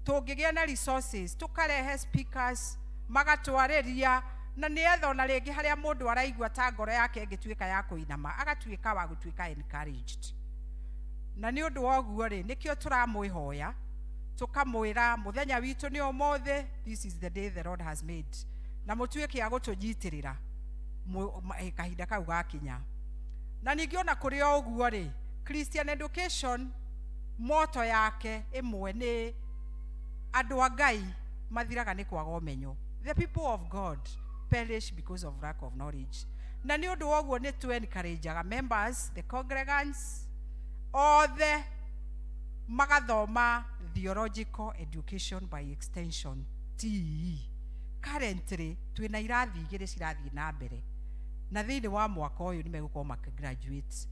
Tũngĩgĩa na resources, tũkarehe speakers magatwarĩria, na nĩgetha ona rĩngĩ harĩa mũndũ araigua ta ngoro yake ĩngĩtuĩka ya kũinama, agatuĩka wa gũtuĩka encouraged. Na nĩ ũndũ wa ũguo rĩ, nĩkĩo tũramwĩhoya, tũkamwĩra mũthenya witũ nĩ ũmũthĩ. This is the day the Lord has made, na mũtuĩke a gũtũnyitĩrĩra kahinda kau gakinya. Na ningĩ ona kũrĩ o ũguo rĩ, Christian Education moto yake ĩmwe nĩ andũ a Ngai mathiraga nĩ kwaga ũmenyo. The people of God perish because of lack of knowledge. Na nĩ ũndũ wa ũguo nĩ tũ encourageaga members, the congregants othe, magathoma theological education by extension, TEE. Currently twĩna irathi igĩrĩ cirathiĩ na mbere, na thĩinĩ wa mwaka ũyũ nĩ megũkorwo makĩgraduate.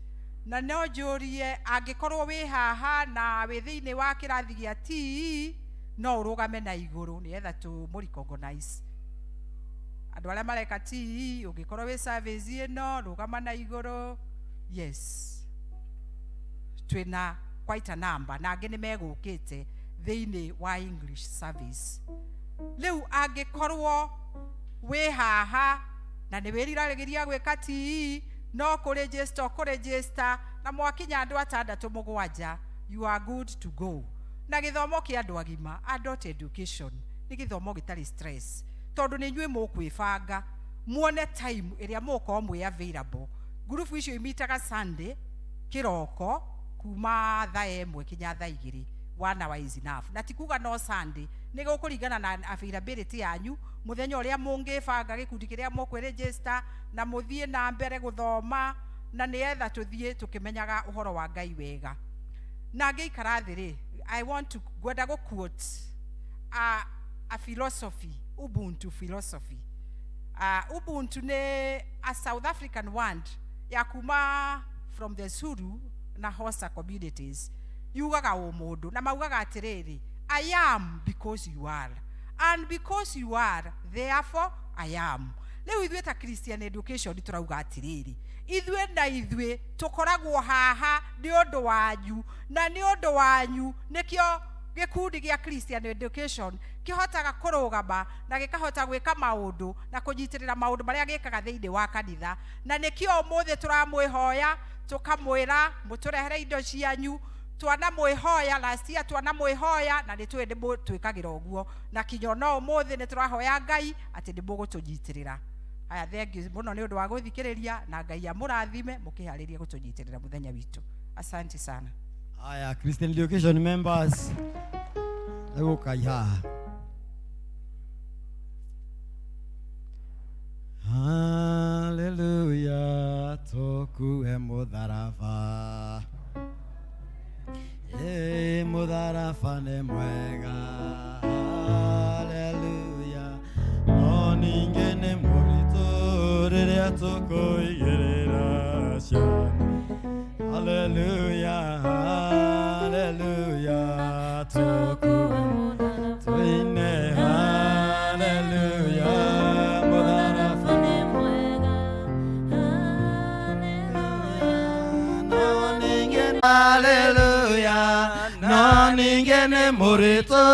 Na no njũrie, angĩkorwo wĩ haha na wĩ thĩinĩ wa kĩrathi gĩa TEE, no ũrũgame na igũrũ nĩgetha tũmũ recognize. Andũ arĩa mareka TEE, ũngĩkorwo wĩ service ĩno, rũgama na igũrũ. Yes, twĩna quite a number, na angĩ nĩ megũkĩte thĩinĩ wa English service. Rĩu angĩkorwo wĩ haha na nĩ wĩriragĩria gwĩka TEE, no kũregister, kũregister na mwakinya andũ atandatũ mũgwanja, you are good to go. Na gĩthomo kĩa andũ agima, adult education, nĩ gĩthomo gĩtarĩ stress, tondũ nĩ inyuĩ mũkwĩbanga muone time ĩrĩa mũgũkorwo mwĩ available. Ngurubu icio imitaga Sunday kĩroko kuma thaa 1 kinya thaa 2. One hour is enough. Na ti kuga no Sunday, nĩ gũkũringana na availability yanyu, mũthenya ũrĩa mũngĩbanga gĩkundi kĩrĩa mũkwĩregister na mũthiĩ na mbere gũthoma, na nĩgetha tũthiĩ tũkĩmenyaga ũhoro wa Ngai wega. Na ngĩikara thĩ rĩ, I want to ngwenda gũ quote a philosophy, Ubuntu philosophy. Ubuntu nĩ a South African word ya kuma from the Zulu na Xhosa communities, yugaga ũmũndũ, na maugaga atĩrĩrĩ, "I am because you are, and because you are, therefore I am." Rĩu ithuĩ ta Christian Education tũrauga atĩrĩrĩ, ithuĩ na ithuĩ tũkoragwo haha nĩ ũndũ wanyu, na nĩ ũndũ wanyu nĩkĩo gĩkundi gĩa Christian Education kĩhotaga kũrũgama na gĩkahota gwĩka maũndũ na kũnyitĩrĩra maũndũ marĩa gĩkaga thĩinĩ wa kanitha. Na nĩkĩo ũmũthĩ tũramwĩhoya, tũkamwĩra mũtũrehere indo cianyu. Twana mwĩhoya last year, twana mwĩhoya, na nĩ tũĩ nĩ twĩkagĩra ũguo, na kinya no ũmũthĩ nĩ tũrahoya Ngai atĩ nĩ mũgũtũnyitĩrĩra. Aya, thengiũ mũno nĩ ũndũ wa gũthikĩrĩria, na Ngai amũrathime mũkĩharĩrie gũtũnyitĩrĩra mũthenya witũ. Asante sana. Haya, Christian Education members, egũkai haha. Haleluya, tũkue mũtharaba. Ĩ mũtharaba nĩ mwega. Haleluya, no ningĩ nĩ mũritũ rĩrĩa tũkũigĩrĩra ciana. Haleluya, haleluya, tũkue tuine haleluya, mũtharaba nĩ mwega. No ningĩ haleluya, no ningĩ nĩ mũritũ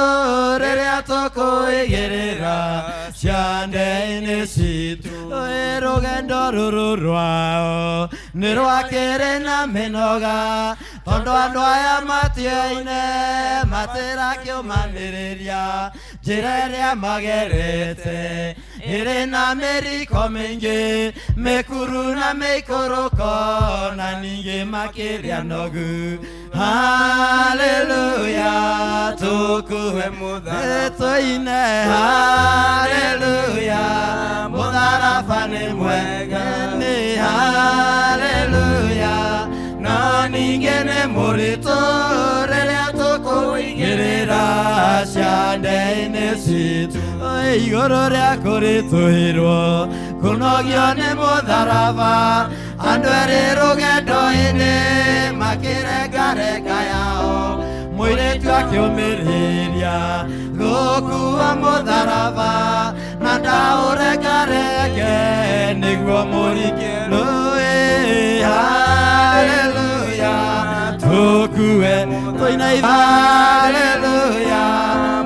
rĩrĩa tũkũigĩrĩra ciande-inĩ citũ. Ĩ rũgendo rũrũ rwao nĩ rwakĩrĩ na mĩnoga, tondũ andũ aya matioine matirakĩũmanĩrĩria. Njĩra ĩrĩa magerete ĩrĩ na mĩriko mĩingĩ, mĩkuru na mĩikũrũko, na ningĩ makĩria nogu. Haleluya, tũkue tũine haleluya, mũtharaba nĩ mwega. Nĩ haleluya, no ningĩ nĩ mũritũ rĩrĩa tũkũigĩrĩra ciande-inĩ citũ. Igũrũ rĩa kũritũhĩrwo kũnogio nĩ mũtharaba, andũ erĩ rũgendo-inĩ makĩrengarenga yao, mũirĩtu akĩũmĩrĩria gũkua mũtharaba na ndaũrengarenge nĩguo mũringe rũĩ. Haleluya, tũkue tũine haleluya,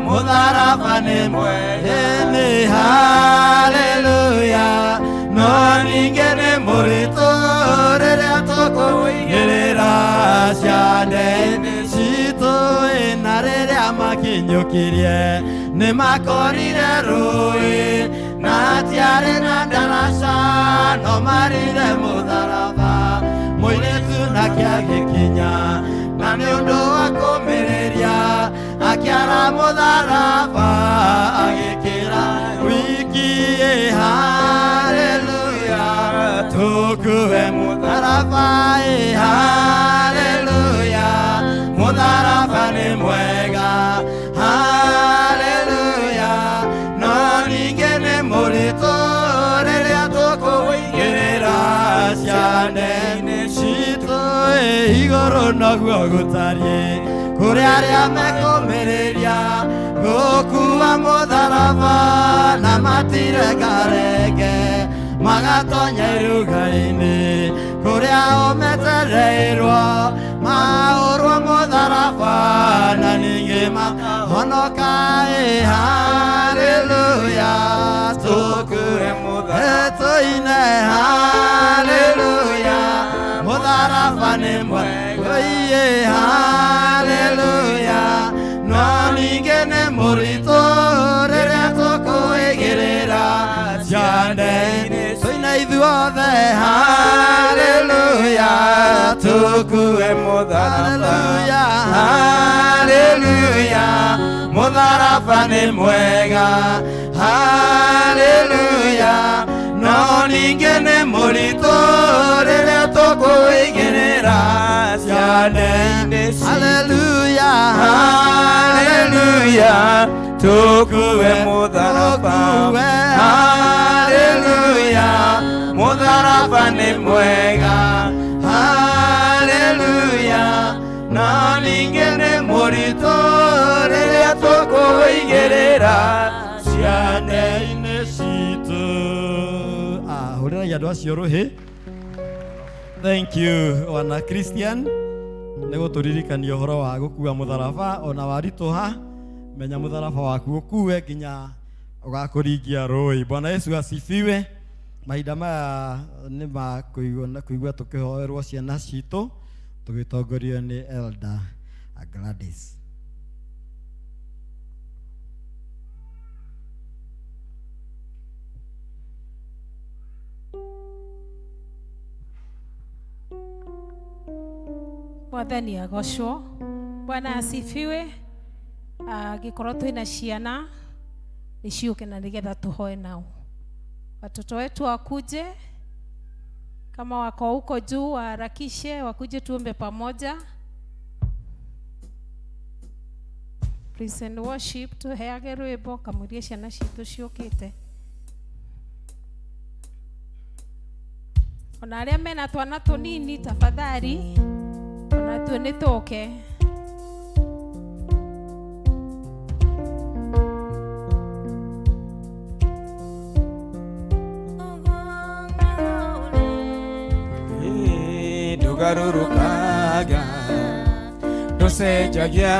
mũtharaba nĩ mwega. Nĩ haleluya, no ningĩ nĩ mũritũ rĩrĩa tũkũigĩrĩra ciande-inĩ citũ. Na rĩrĩa makinyũkirie nĩ makorire rũĩ, na tiarĩ na ndaraca, no marire mũtharaba. Mũirĩtu nake agĩkinya, na nĩ ũndũ wa kũmĩrĩria akĩara mũtharaba agĩkĩra wiki. Haleluya, tũkue mũtharaba. Haleluya, mũtharaba nĩ mwega. Haleluya, no ningĩ nĩ mũritũ rĩrĩa tũkũigĩrĩra ciande-inĩ citũ. Igũrũ noguo gũtariĩ kũrĩ arĩa mekũmĩrĩria gũkua mũtharaba na matirengarenge, magatonya iruga-inĩ kũrĩa ũmetereirwo, mahũrwo mũtharaba na ningĩ mahonoka. Haleluya, tũkue tũine haleluya, mũtharaba nĩ mwega. Haleluya, no ningĩ nĩ mũritũ rĩrĩa tũkũigĩrĩra ciande-inĩ. Tũine ithuothe haleluya, tũkue haleluya, haleluya, mũtharaba nĩ mwega. Haleluya, no ningĩ nĩ mũritũ rĩrĩa tũkũigĩrĩra ciande-inĩ. Haleluya, haleluya, Tũkue mũtharaba. Haleluya, mũtharaba nĩ mwega. Haleluya, no ningĩ nĩ mũritũ rĩrĩa tũkũigĩrĩra ciande-inĩ citũ. Hũrĩrai andũ acio rũhĩ. Thank you wana Christian nĩ gũtũririkania ũhoro wa gũkua mũtharaba ona waritũha menya mũtharaba waku ũkue nginya ũgakũringia rũĩ. Bwana Yesu asifiwe. Mahinda maya nĩ ma kũigua tũkĩhoerwo ciana citũ tũgĩtongorio nĩ Elder Gladys. Mwathani agocwo. Bwana asifiwe. Angĩkorwo twĩna ciana nĩ ciũke na nĩgetha tũhoe nao. Watoto wetu wakuje, kama wako huko juu waharakishe, wakuje tuombe pamoja. Praise and worship, tuheage rwĩmbo kamũiria ciana citũ ciũkĩte. Ona arĩa mena twana tũnini tafadhali, ona tuo nĩ tũke. Ndũgarũrũkaga ndũcenjagia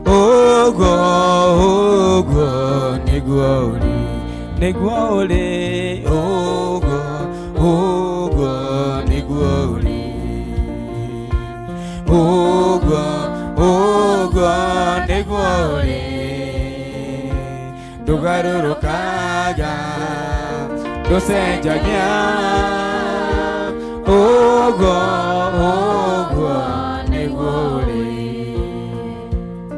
ũguo ũguo nĩguo ũrĩ nĩguo ũrĩ ũguo ũguo nĩguo ũrĩ ũguo ũguo nĩguo ũrĩ ndũgarũrũkaga ndũcenjagia ũguo ũguo nĩguo ũrĩ.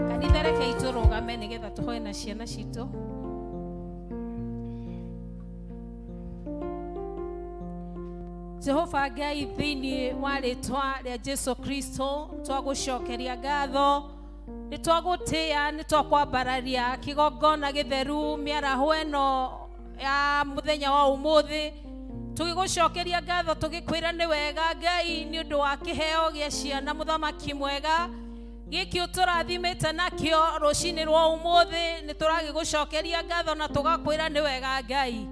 Kanitha rekei tũrũgame nĩgetha tũhoe na ciana citũ. Jehova Ngai thĩinĩ wa rĩtwa rĩa Jesu Kristo twagũcokeria ngatho nĩ twagũtĩĩa nĩ twakwambararia kĩgongona gĩtheru mĩaraho ĩno ya mũthenya wa ũmũthĩ tũgĩgũcokeria ngatho tũgĩkwĩra nĩ wega Ngai nĩ ũndũ wa kĩheo gĩa ciana mũthamaki mwega gĩkĩ ũtũrathimĩte nakĩo rũcinĩ rwa ũmũthĩ nĩ tũragĩgũcokeria ngatho na tũgakwĩra nĩ wega Ngai.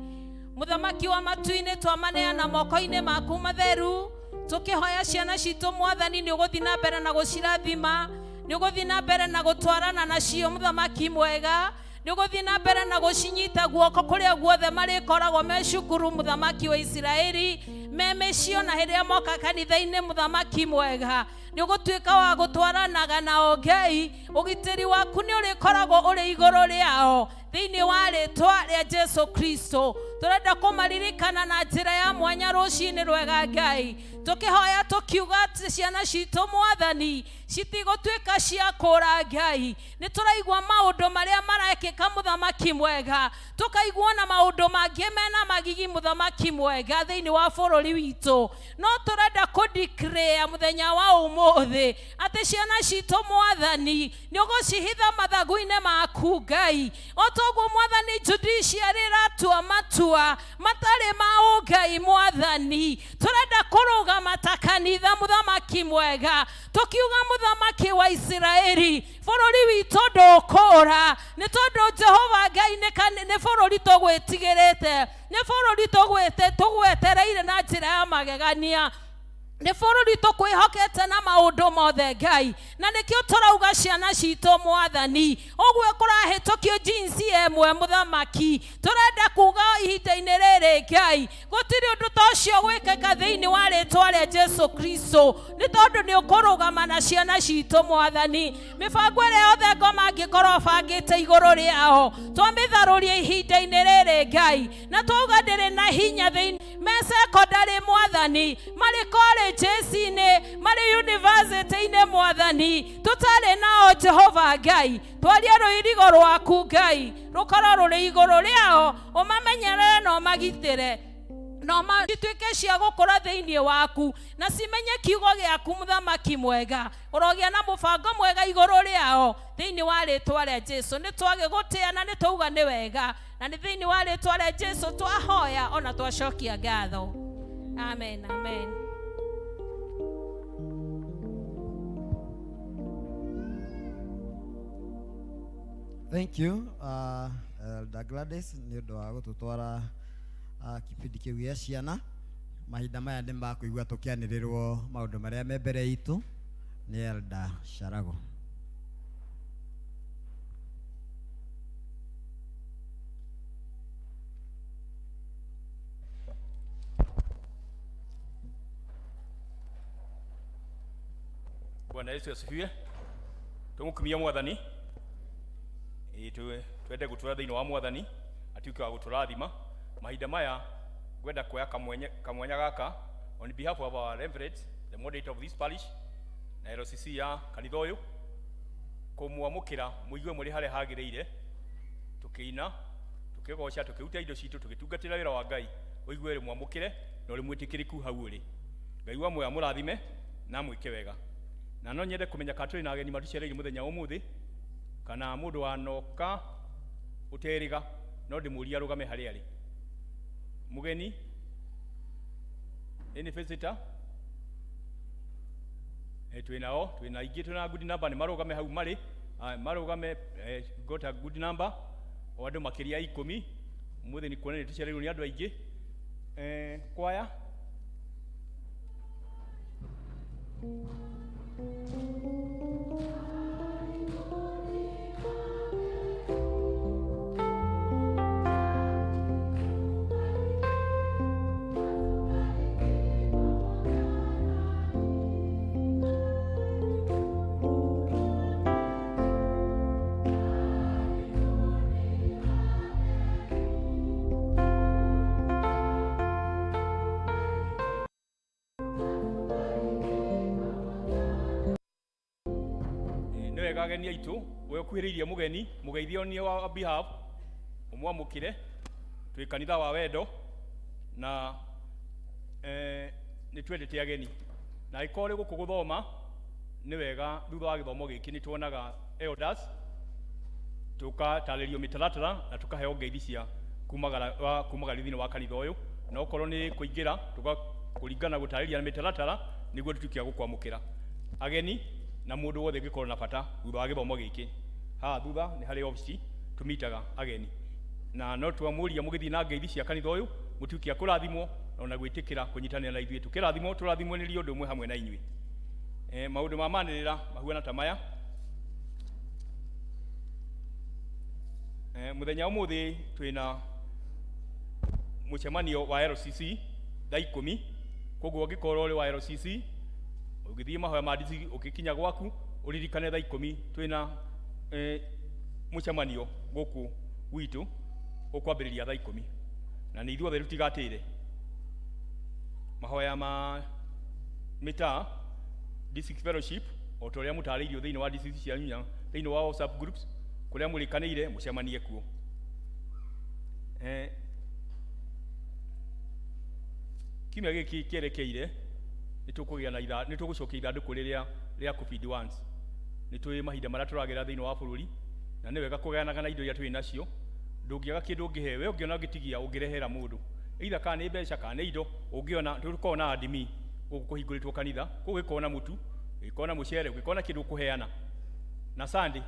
Mũthamaki wa matu-inĩ twamaneana moko-inĩ maku matheru tũkĩhoya ciana citũ mwathani nĩ ũgũthiĩ na mbere na gũcirathima nĩ ũgũthiĩ na mbere na gũtwarana nacio mũthamaki mwega nĩ ũgũthiĩ na mbere na gũcinyita guoko kũrĩa guothe marĩkoragwo me cukuru mũthamaki wa Isiraeli me mĩciĩ ona hĩndĩ ĩrĩa moka kanitha-inĩ mũthamaki mwega nĩ ũgũtuĩka wa gũtwaranaga nao Ngai ũgitĩri waku nĩ ũrĩkoragwo ũrĩ igũrũ rĩao thĩinĩ wa rĩtwa rĩa Jesu Kristo. Tũrenda kũmaririkana na njĩra ya mwanya rũcinĩ rwega Ngai tũkĩhoya tũkiuga atĩ ciana citũ mwathani citigũtuĩka cia kũra Ngai. Nĩ tũraigua maũndũ marĩa marekĩka mũthamaki mwega tũkaigua na maũndũ mangĩ mena magigi mũthamaki mwega thĩinĩ wa bũrũri witũ no tũrenda kũ-declare mũthenya wa ũmũthĩ atĩ ciana citũ mwathani nĩ ũgũcihitha mathagu-inĩ maku Ngai o toguo mwathani judiciary ĩratua matua matarĩ ma ũngai mwathani tũrenda kũrũgama ta kanitha mũthamaki mwega tũkiuga mũthamaki wa Isiraeli bũrũri witũ ndũkũra nĩ tondũ Jehova Ngai nĩ bũrũri tũgwĩtigĩrĩte nĩ bũrũri tũgwetereire na njĩra ya magegania nĩ bũrũri tũkwĩhokete na maũndũ mothe Ngai na nĩkĩo tũrauga ciana citũ mwathani ũguo kũrahĩtũkio jinsi ĩmwe mũthamaki tũrenda kuga ihinda-inĩ rĩrĩ Ngai gũtirĩ ũndũ ta ũcio gwĩkĩka thĩinĩ wa rĩtwa rĩa Jesu Kristo nĩ tondũ nĩ ũkũrũgama na ciana citũ mwathani mĩbango ĩrĩa yothe ngoma angĩkorwo bangĩte igũrũ rĩao twamĩtharũria ihinda-inĩ rĩrĩ Ngai na twauga ndĩrĩ na hinya thĩinĩ me secondary mwathani marĩ colleges-inĩ marĩ university-inĩ mwathani tũtarĩ nao Jehova Ngai twaria rũirigo rwaku Ngai rũkorwo rũrĩ igũrũ rĩao ũmamenyerere na ũmagitĩre no cituĩke cia gũkũra thĩinĩ waku na cimenye kiugo gĩaku mũthamaki mwega ũrogĩa na mũbango mwega igũrũ rĩao thĩinĩ wa rĩtwa rĩa Jesu nĩ twagĩgũtĩa na nĩ twauga nĩ wega na nĩ thĩinĩ wa rĩtwa rĩa Jesu twahoya ona twacokia ngatho. Amen, amen. Thank you, Elder Gladys, nĩ ũndũ wa gũtũtwara Kĩbindi kĩu gĩa ciana mahinda maya nĩ makũigua tũkĩanĩrĩrwo maũndũ marĩa me mbere itũ nĩ Elda Sharago. Bwana Yesu asifiwe. Tumukumia mwathani ĩ twende gũtũra thĩinĩ wa mwathani atuĩke wa gũtũrathima mahinda maya. Ngwenda kuoya kamwenya gaka on behalf of our reverend, the moderator of this parish, na LCC ya kanitha ũyũ, kũmwamũkĩra mũigue mũrĩ harĩa hagĩrĩire, tũkĩina, tũkĩgoca, tũkĩruta indo citũ, tũgĩtungatĩra wĩra wa Ngai. Ũigue ũrĩ mwamũkĩre na ũrĩ mwĩtĩkĩrĩku hau ũrĩ. Ngai wa muoyo amũrathime na amwĩke wega. Na no nyende kũmenya kana tũrĩ na ageni matũcereire mũthenya wa ũmũthĩ, kana mũndũ wanoka ũterĩga, no ndĩmũrie arũgame harĩa arĩ. Mũgeni, any visitor? Twĩ nao, twĩ na aingĩ, twĩ na good number, nĩ marũgame hau marĩ. Marũgame, got a good number o andũ makĩria ya 10. Ũmũthĩ nĩ kuona nĩ tũcereirwo nĩ andũ aingĩ. Kwaya. Nĩ wega ageni aitũ, we ũkuhĩrĩirie mũgeni, mũgeithio nĩ wa behalf, ũmwamũkĩre. Twĩ kanitha wa wendo na nĩ twendete ageni, na angĩkorwo ũrĩ gũkũ gũthoma, nĩ wega thutha wa gĩthomo gĩkĩ nĩ tuonaga elders, tũkatarĩrio mĩtaratara na tũkaheo ngeithi cia kumagara thĩinĩ wa kanitha ũyũ, na okorwo nĩ kũingĩra kũringana gũtarĩria na mĩtaratara nĩguo tũtuĩke a gũkwamũkĩra ageni. Na mũndũ wothe ũngĩkorwo na bata thutha wa gĩthomo gĩkĩ, haha thutha nĩ harĩ obici tũmitaga ageni, na no twamũria mũgĩthiĩ na ngeithi cia kanitha ũyũ, mũtuĩke a kũrathimwo ona gwĩtĩkĩra kũnyitanĩra na ithuĩ. Tũkĩrathimwo, tũrathimwo nĩ ũndũ ũmwe hamwe na inyuĩ. Maũndũ ma manĩrĩra mahuana ta maya. Mũthenya wa ũmũthĩ twĩna mũcemanio wa LCC thaa 10. Koguo ũngĩkorwo ũrĩ wa LCC, ũgĩthiĩ mahoya ma DC, ũgĩkinya gwaku ũririkane thaa 10 twĩna mũcemanio gũkũ gwitũ ũkwambĩrĩria thaa 10, na nĩ ithuothe tũtigatĩre. Mahoya ma mĩtaa, district fellowship, o ta ũrĩa mũtarĩirio thĩinĩ wa district cianyu na thĩinĩ wa WhatsApp groups kũrĩa mũrĩkanĩire mũcemanie kuo. Kiumia gĩkĩ kĩerekeire nĩ tũkũgĩa na nĩ tũgũcokia ithandũkũ rĩrĩa rĩa kũfeed ones. Nĩ tũĩ mahinda marĩa tũragerera thĩinĩ wa bũrũri, na nĩ wega kũgayanaga na indo iria twĩ nacio. Ndũngĩaga kĩndũ ũngĩhe we, ũngĩona ũngĩtigia ũngĩrehera mũndũ, either kana nĩ mbeca kana nĩ indo ũngĩona. Tũkoragwo na admin gũkũ kũhingũrĩtwo kanitha, koguo ũngĩkorwo na mũtu, ũngĩkorwo na mũcere, ũngĩkorwo na kĩndũ ũkũheana, na Sunday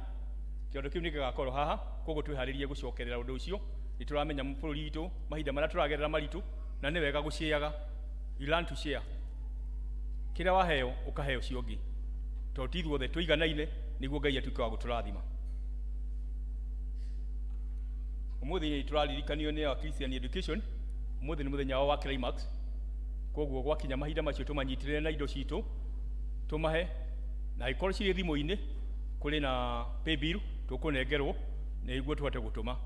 kĩondo kĩu nĩ gĩgakorwo haha. Koguo twĩharĩrie gũcokerera ũndũ ũcio. Nĩ tũramenya bũrũri witũ mahinda marĩa tũragerera maritũ, na nĩ wega gũciaga. You learn to share. Kĩrĩa waheo ũkaheo ũcio ũngĩ, tondũ ti ithuothe tũiganaine, nĩguo Ngai atuĩke wa gũtũrathima. Ũmũthĩ nĩ tũraririkanio nĩ our Christian Education, ũmũthĩ nĩ mũthenya wao wa climax. Koguo gwakinya mahinda macio tũmanyitĩrĩre na indo citũ tũmahe, na angĩkorwo cirĩ thimũ-inĩ kũrĩ na paybill tũkũnengerwo nĩguo tũhote gũtũma,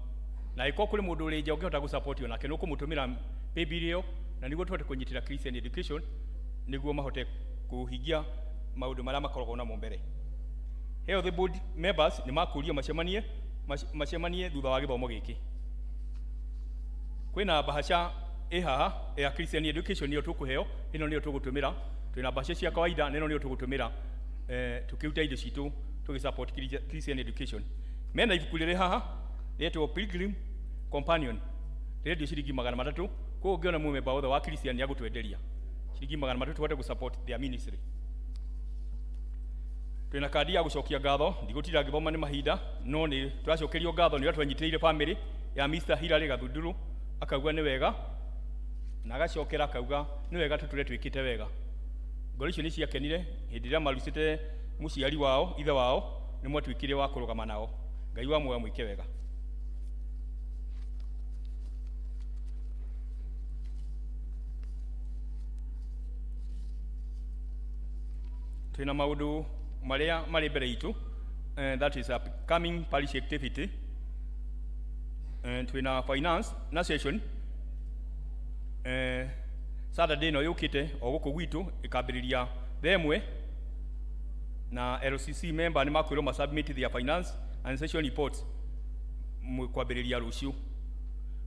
na angĩkorwo kũrĩ mũndũ ũrĩ nja ũngĩhota gũsupport onake, nĩ ũkũmũtũmĩra paybill ĩyo, na nĩguo tũhote kũnyitĩra Christian Education nĩguo mahote kũhingia maũndũ marĩa makoragwo namo mbere. Health board members nĩ makũrio macemanie thutha wa gĩthomo gĩkĩ. Kwĩna bahasha ĩ haha ya Christian Education, nĩyo tũkũheo, ĩno nĩyo tũgũtũmĩra. Twĩna bahasha cia kawaida, na ĩno nĩyo tũgũtũmĩra tũkĩruta indo citũ tũgĩ support Christian Education. Mena ibuku rĩrĩ haha rĩetwo Pilgrim Companion, rĩrendio ciringi 300. Koguo ũngĩona mũmemba wothe wa Christian nĩ agũtwenderia ciringi 300 tũhote gũ support their ministry. Twĩna kandi ya gũcokia ngatho, ndigũtinda ngĩthoma nĩ mahinda, no nĩ tũracokerio ngatho nĩ ũrĩa twanyitĩrĩire family ya Mr. Hilary Gathunduru. Akauga nĩ wega. Na agacokera akauga nĩ wega tũtũre twĩkĩte wega. Ngoro icio nĩ ciakenire hĩndĩ ĩrĩa marucĩte mũciari wao, ithe wao, nĩ mwatuĩkire wa kũrũgama nao. Ngai wa muoyo mwĩke wega. Twĩna maũndũ marĩa marĩ mbere itũ, that is upcoming parish activity. Twĩna finance na session Saturday ĩno yũkĩte o gũkũ gwitũ ĩkambĩrĩria thaa ĩmwe, na LCC member nĩ makwĩrwo ma submit their finance and session reports kwambĩrĩria rũciũ.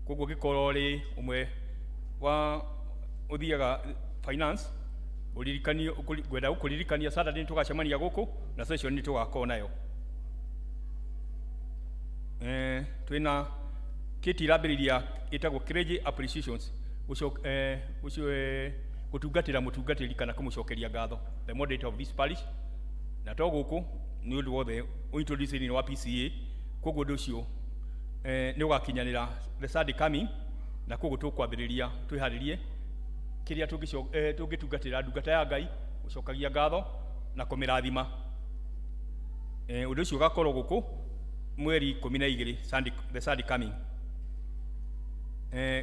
Koguo ũngĩkorwo ũrĩ ũmwe wa ũthiaga finance, ũririkanio, ngwenda gũkũririkania Saturday nĩ tũgacemania gũkũ na session nĩ tũgakorwo nayo. Twĩna kĩti ĩrambĩrĩria ĩtagwo clergy appreciations, gũtungatĩra mũtungatĩri kana kũmũcokeria ngatho, the moderator of this parish, na to gũkũ nĩ ũndũ wothe ũintroduce thĩinĩ wa PCA. Koguo ũndũ ũcio nĩ ũgakinyanĩra the Sunday coming, na koguo tũkwambĩrĩria twĩharĩrie kĩrĩa tũngĩtungatĩra ndungata ya Ngai, gũcokagia ngatho na kũmĩrathima. Ũndũ ũcio ũgakorwo gũkũ mweri 12, Sunday, the Sunday coming.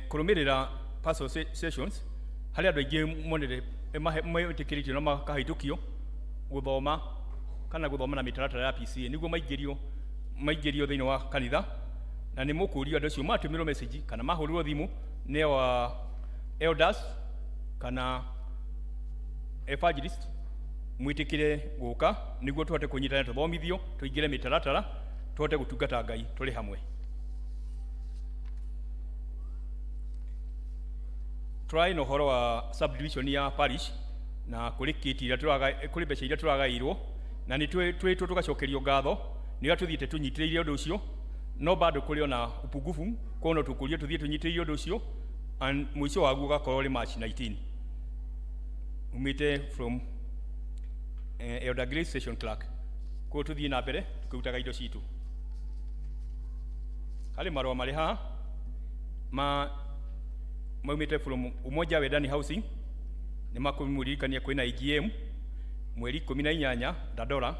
Kũrũmĩrĩra pastoral sessions harĩa andũ aingĩ monere metĩkĩrĩtio na makahĩtũkio gũthoma kana gũthoma na mĩtaratara ya PCA nĩguo maingĩrio thĩinĩ wa kanitha, na nĩ mũkũrio andũ acio matũmĩrwo message kana mahũrĩrwo thimũ nĩ wa elders kana evangelist, mwĩtĩkĩre gũka nĩguo tũhote kũnyitana, tũthomithio, tũingĩre mĩtaratara, tũhote gũtungata Ngai tũrĩ hamwe. Tũrarĩ na ũhoro wa subdivision ya parish na kũrĩ kĩti iria kũrĩ mbeca iria tũragaĩirwo, na nĩ twĩtwo tũgacokerio ngatho nĩ ũrĩa tũthiĩte tũnyitĩrĩire ũndũ ũcio, no bado kũrĩ ona upungufu, koguo no tũkũrie tũthiĩ tũnyitĩrĩire ũndũ ũcio, and mũico waguo ũgakorwo ũrĩ March 19. Umĩte from Elder Grace session clerk. Koguo tũthiĩ na mbere tũkĩrutaga indo citũ. Harĩ marũa marĩ haha ma maumĩte from Umoja Wendani Housing, nĩ makũmũririkania kwĩna AGM mweri 18 Dandora,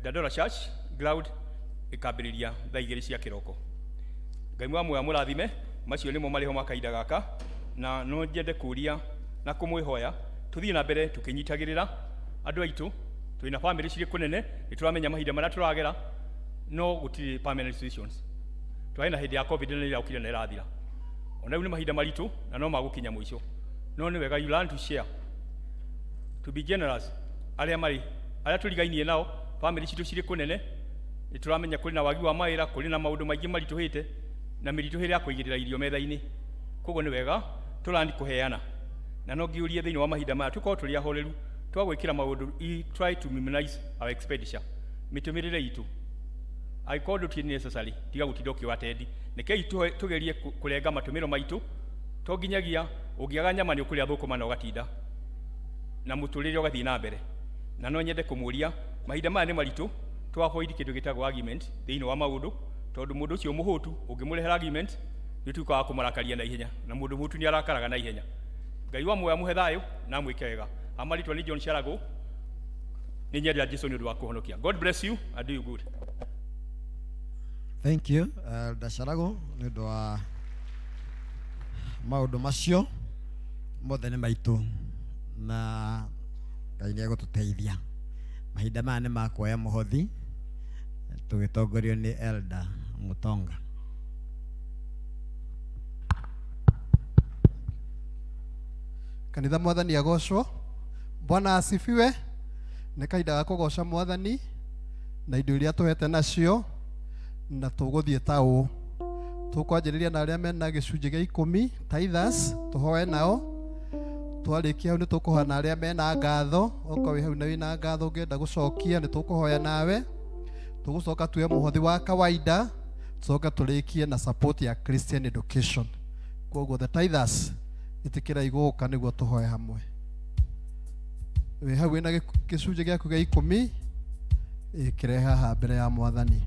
Dandora Church ground, ĩkambĩrĩria thaa 2 cia kĩroko. Ngai wa muoyo amũrathime. Macio nĩmo marĩho ma kahinda gaka, na no nyende kũria na kũmwĩhoya tũthiĩ na mbere tũkĩnyitagĩrĩra andũ aitũ. Twĩna famĩlĩ cirĩ kũnene, nĩ tũramenya mahinda marĩa tũragera, no gũtirĩ permanent solutions. Twarĩ na hĩndĩ ya COVID na nĩ ĩraũkire na ĩrathira. Ona rĩu nĩ mahinda maritũ na no magũkinya mũico, no nĩ wega you learn to share, to be generous. Arĩa marĩ arĩa tũrigainie nao, famĩlĩ citũ cirĩ kũnene, nĩ tũramenya kũrĩ na wagi wa mawĩra, kũrĩ na maũndũ maingĩ maritũhĩte na mĩritũhĩre ya kũigĩrĩra irio metha-inĩ. Koguo nĩ wega tũrani kũheana, na no ngĩũrie thĩinĩ wa mahinda maya tũkorwo tũrĩ ahoreru twagwĩkĩra maũndũ, try to minimize our expenditure, mĩtũmĩrĩre itũ. Angĩkorwo ndũtirĩ necessary, tiga gũtinda ũkĩwatendi. Rekei tũgerie kũrenga matũmĩro maitũ, to nginyagia ũngĩaga nyama nĩ ũkũrĩa thũkũma na ũgatinda na mũtũrĩre ũgathiĩ na mbere. Na no nyende kũmũria, mahinda maya nĩ maritũ, tũ avoid kĩndũ gĩtagwo argument thĩinĩ wa maũndũ, tondũ mũndũ ũcio mũhũtu ũngĩmũrehera argument nĩ ũtuĩkaga wa kũmũrakaria na ihenya, na mũndũ mũhũtu nĩ arakaraga na ihenya. Ngai wa muoyo amũhe thayũ na amwĩke wega. Amarĩtwa nĩ John Sharago, nĩ nyendera Jesu nĩ ũndũ wa kũhonokia. God bless you and do you good. Thank you, Ndacarago, nĩ ũndũ wa maũndũ macio mothe nĩ maitũ, na Ngai nĩ egũtũteithia. Mahinda maya nĩ ma kuoya mũhothi tũgĩtongorio nĩ Elder Mutonga. Kanitha, Mwathani agocwo. Bwana asifiwe. Nĩ kahinda ga kũgoca Mwathani na indo iria tũhete nacio, na tũgũthiĩ ta ũũ. Tũkwanjĩrĩria na arĩa mena gĩcunjĩ gĩa 10, tithers, tũhoe nao. Twarĩkia hau nĩ tũkũhoya na arĩa mena ngatho. Okorwo wĩ hau na wĩna ngatho ũngĩenda gũcokia, nĩ tũkũhoya nawe. Tũgũcoka tuoe mũhothi wa kawaida, tũcoke tũrĩkie na support ya Christian education. Koguo the tithers, ĩtĩkĩrai gũka nĩguo tũhoe hamwe. Wĩ hau wĩna gĩcunjĩ gĩaku gĩa 10, ĩkĩrehe haha mbere ya Mwathani.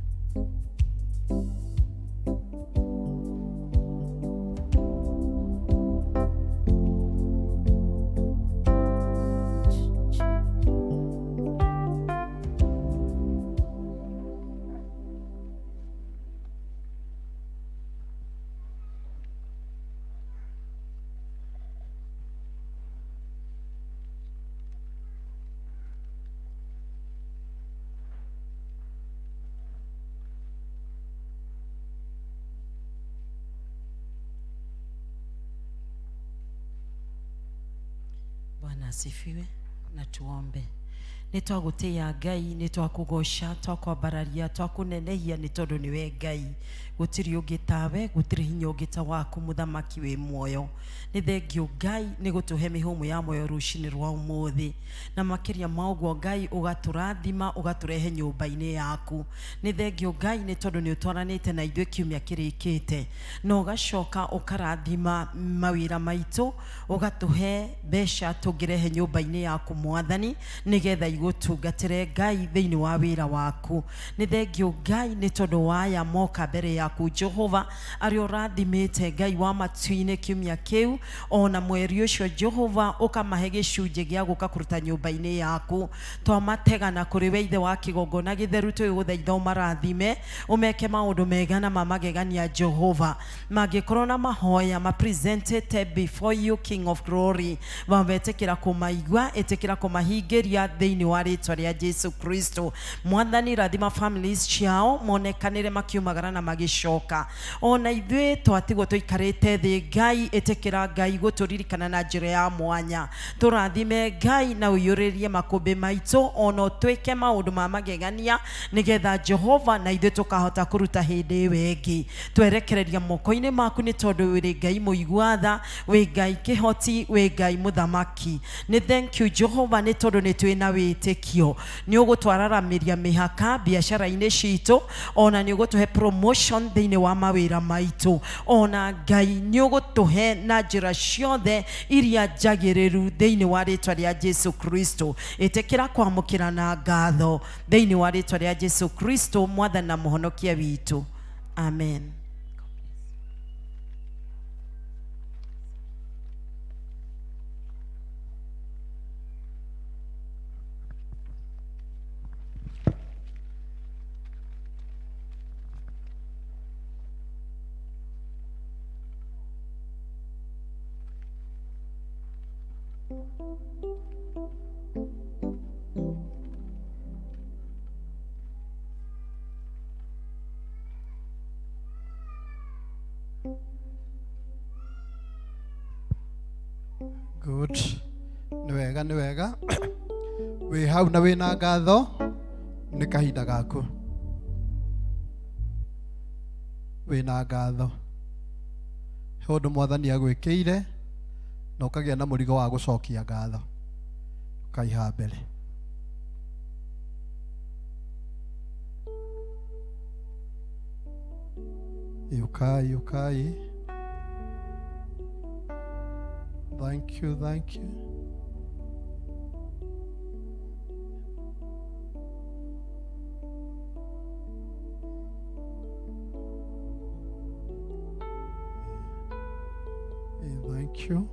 Bwana asifiwe na tuombe. Nĩ twagũtĩĩa Ngai, nĩ twakũgoca, twakwambararia, twakũnenehia nĩ tondũ nĩwe Ngai. Gũtirĩ ũngĩ tawe, gũtirĩ hinya ũngĩ ta waku mũthamaki wĩ muoyo. Nĩ thengio Ngai nĩ gũtũhe mĩhũmũ ya muoyo rũcinĩ rwa ũmũthĩ. Na makĩria ma ũguo Ngai ũgatũrathima, ũgatũrehe nyũmba-inĩ yaku. Nĩ thengio Ngai nĩ tondũ nĩ ũtwaranĩte na ithuĩ kiumia kĩrĩkĩte. Na ũgacoka ũkarathima mawĩra maitũ, ũgatũhe mbeca tũngĩrehe nyũmba-inĩ yaku mwathani, nĩgetha igũtungatĩre Ngai thĩinĩ wa wĩra waku. Nĩ thengio Ngai nĩ tondũ wa aya moka mbere yaku Jehova, arĩa ũrathimĩte Ngai wa matu-inĩ kiumia kĩu, ona mweri ũcio Jehova ũkamahe gĩcunjĩ gĩa gũka kũruta nyũmba-inĩ yaku. Twamatega na kũrĩ we Ithe wa kĩgongona gĩtheru, twĩgũthaitha ũmarathime, ũmeke maũndũ mega na ma magegania Jehova. Mangĩkorwo na mahoya ma presentete before you King of Glory, Baba ĩtĩkĩra kũmaigua, ĩtĩkĩra kũmahingĩria thĩinĩ wa rĩtwa rĩa Jesu Kristo. Mwathani rathima families ciao, monekanĩre makiumagara na magĩcoka. Ona ithuĩ twatigwo tũikarĩte thĩ, Ngai ĩtĩkĩra Ngai gũtũririkana na njĩra ya mwanya. Tũrathime Ngai na ũiyũrĩrie makũmbĩ maitũ, ona ũtwĩke maũndũ ma magegania, nĩgetha Jehova na ithuĩ tũkahota kũruta hĩndĩ ĩyo ĩngĩ. Twerekereria moko-inĩ maku nĩ tondũ wĩ Ngai mũigua tha, wĩ Ngai kĩhoti, wĩ Ngai mũthamaki. Nĩ thank you Jehova nĩ tondũ nĩ twĩna wĩtĩkio. Nĩ ũgũtwararamĩria mĩhaka biacara-inĩ citũ, ona nĩ ũgũtũhe promotion thĩinĩ wa mawĩra maitũ. Ona Ngai nĩ ũgũtũhe na njĩra ciothe iria njagĩrĩru thĩinĩ wa rĩtwa rĩa Jesu Kristo. Ĩtĩkĩra kwamũkĩra na ngatho thĩinĩ wa rĩtwa rĩa Jesu Kristo, mwathani na mũhonokia witũ. Amen. Good. Nĩ wega, nĩ wega. Wĩ hau na wĩna ngatho, nĩ kahinda gaku. Wĩna ngatho. He ũndũ mwathani agwĩkĩire na ũkagĩa na mũrigo wa gũcokia ngatho. Ũkaiha mbere. Ũkai, ũkai. Thank you, thank you. Thank you.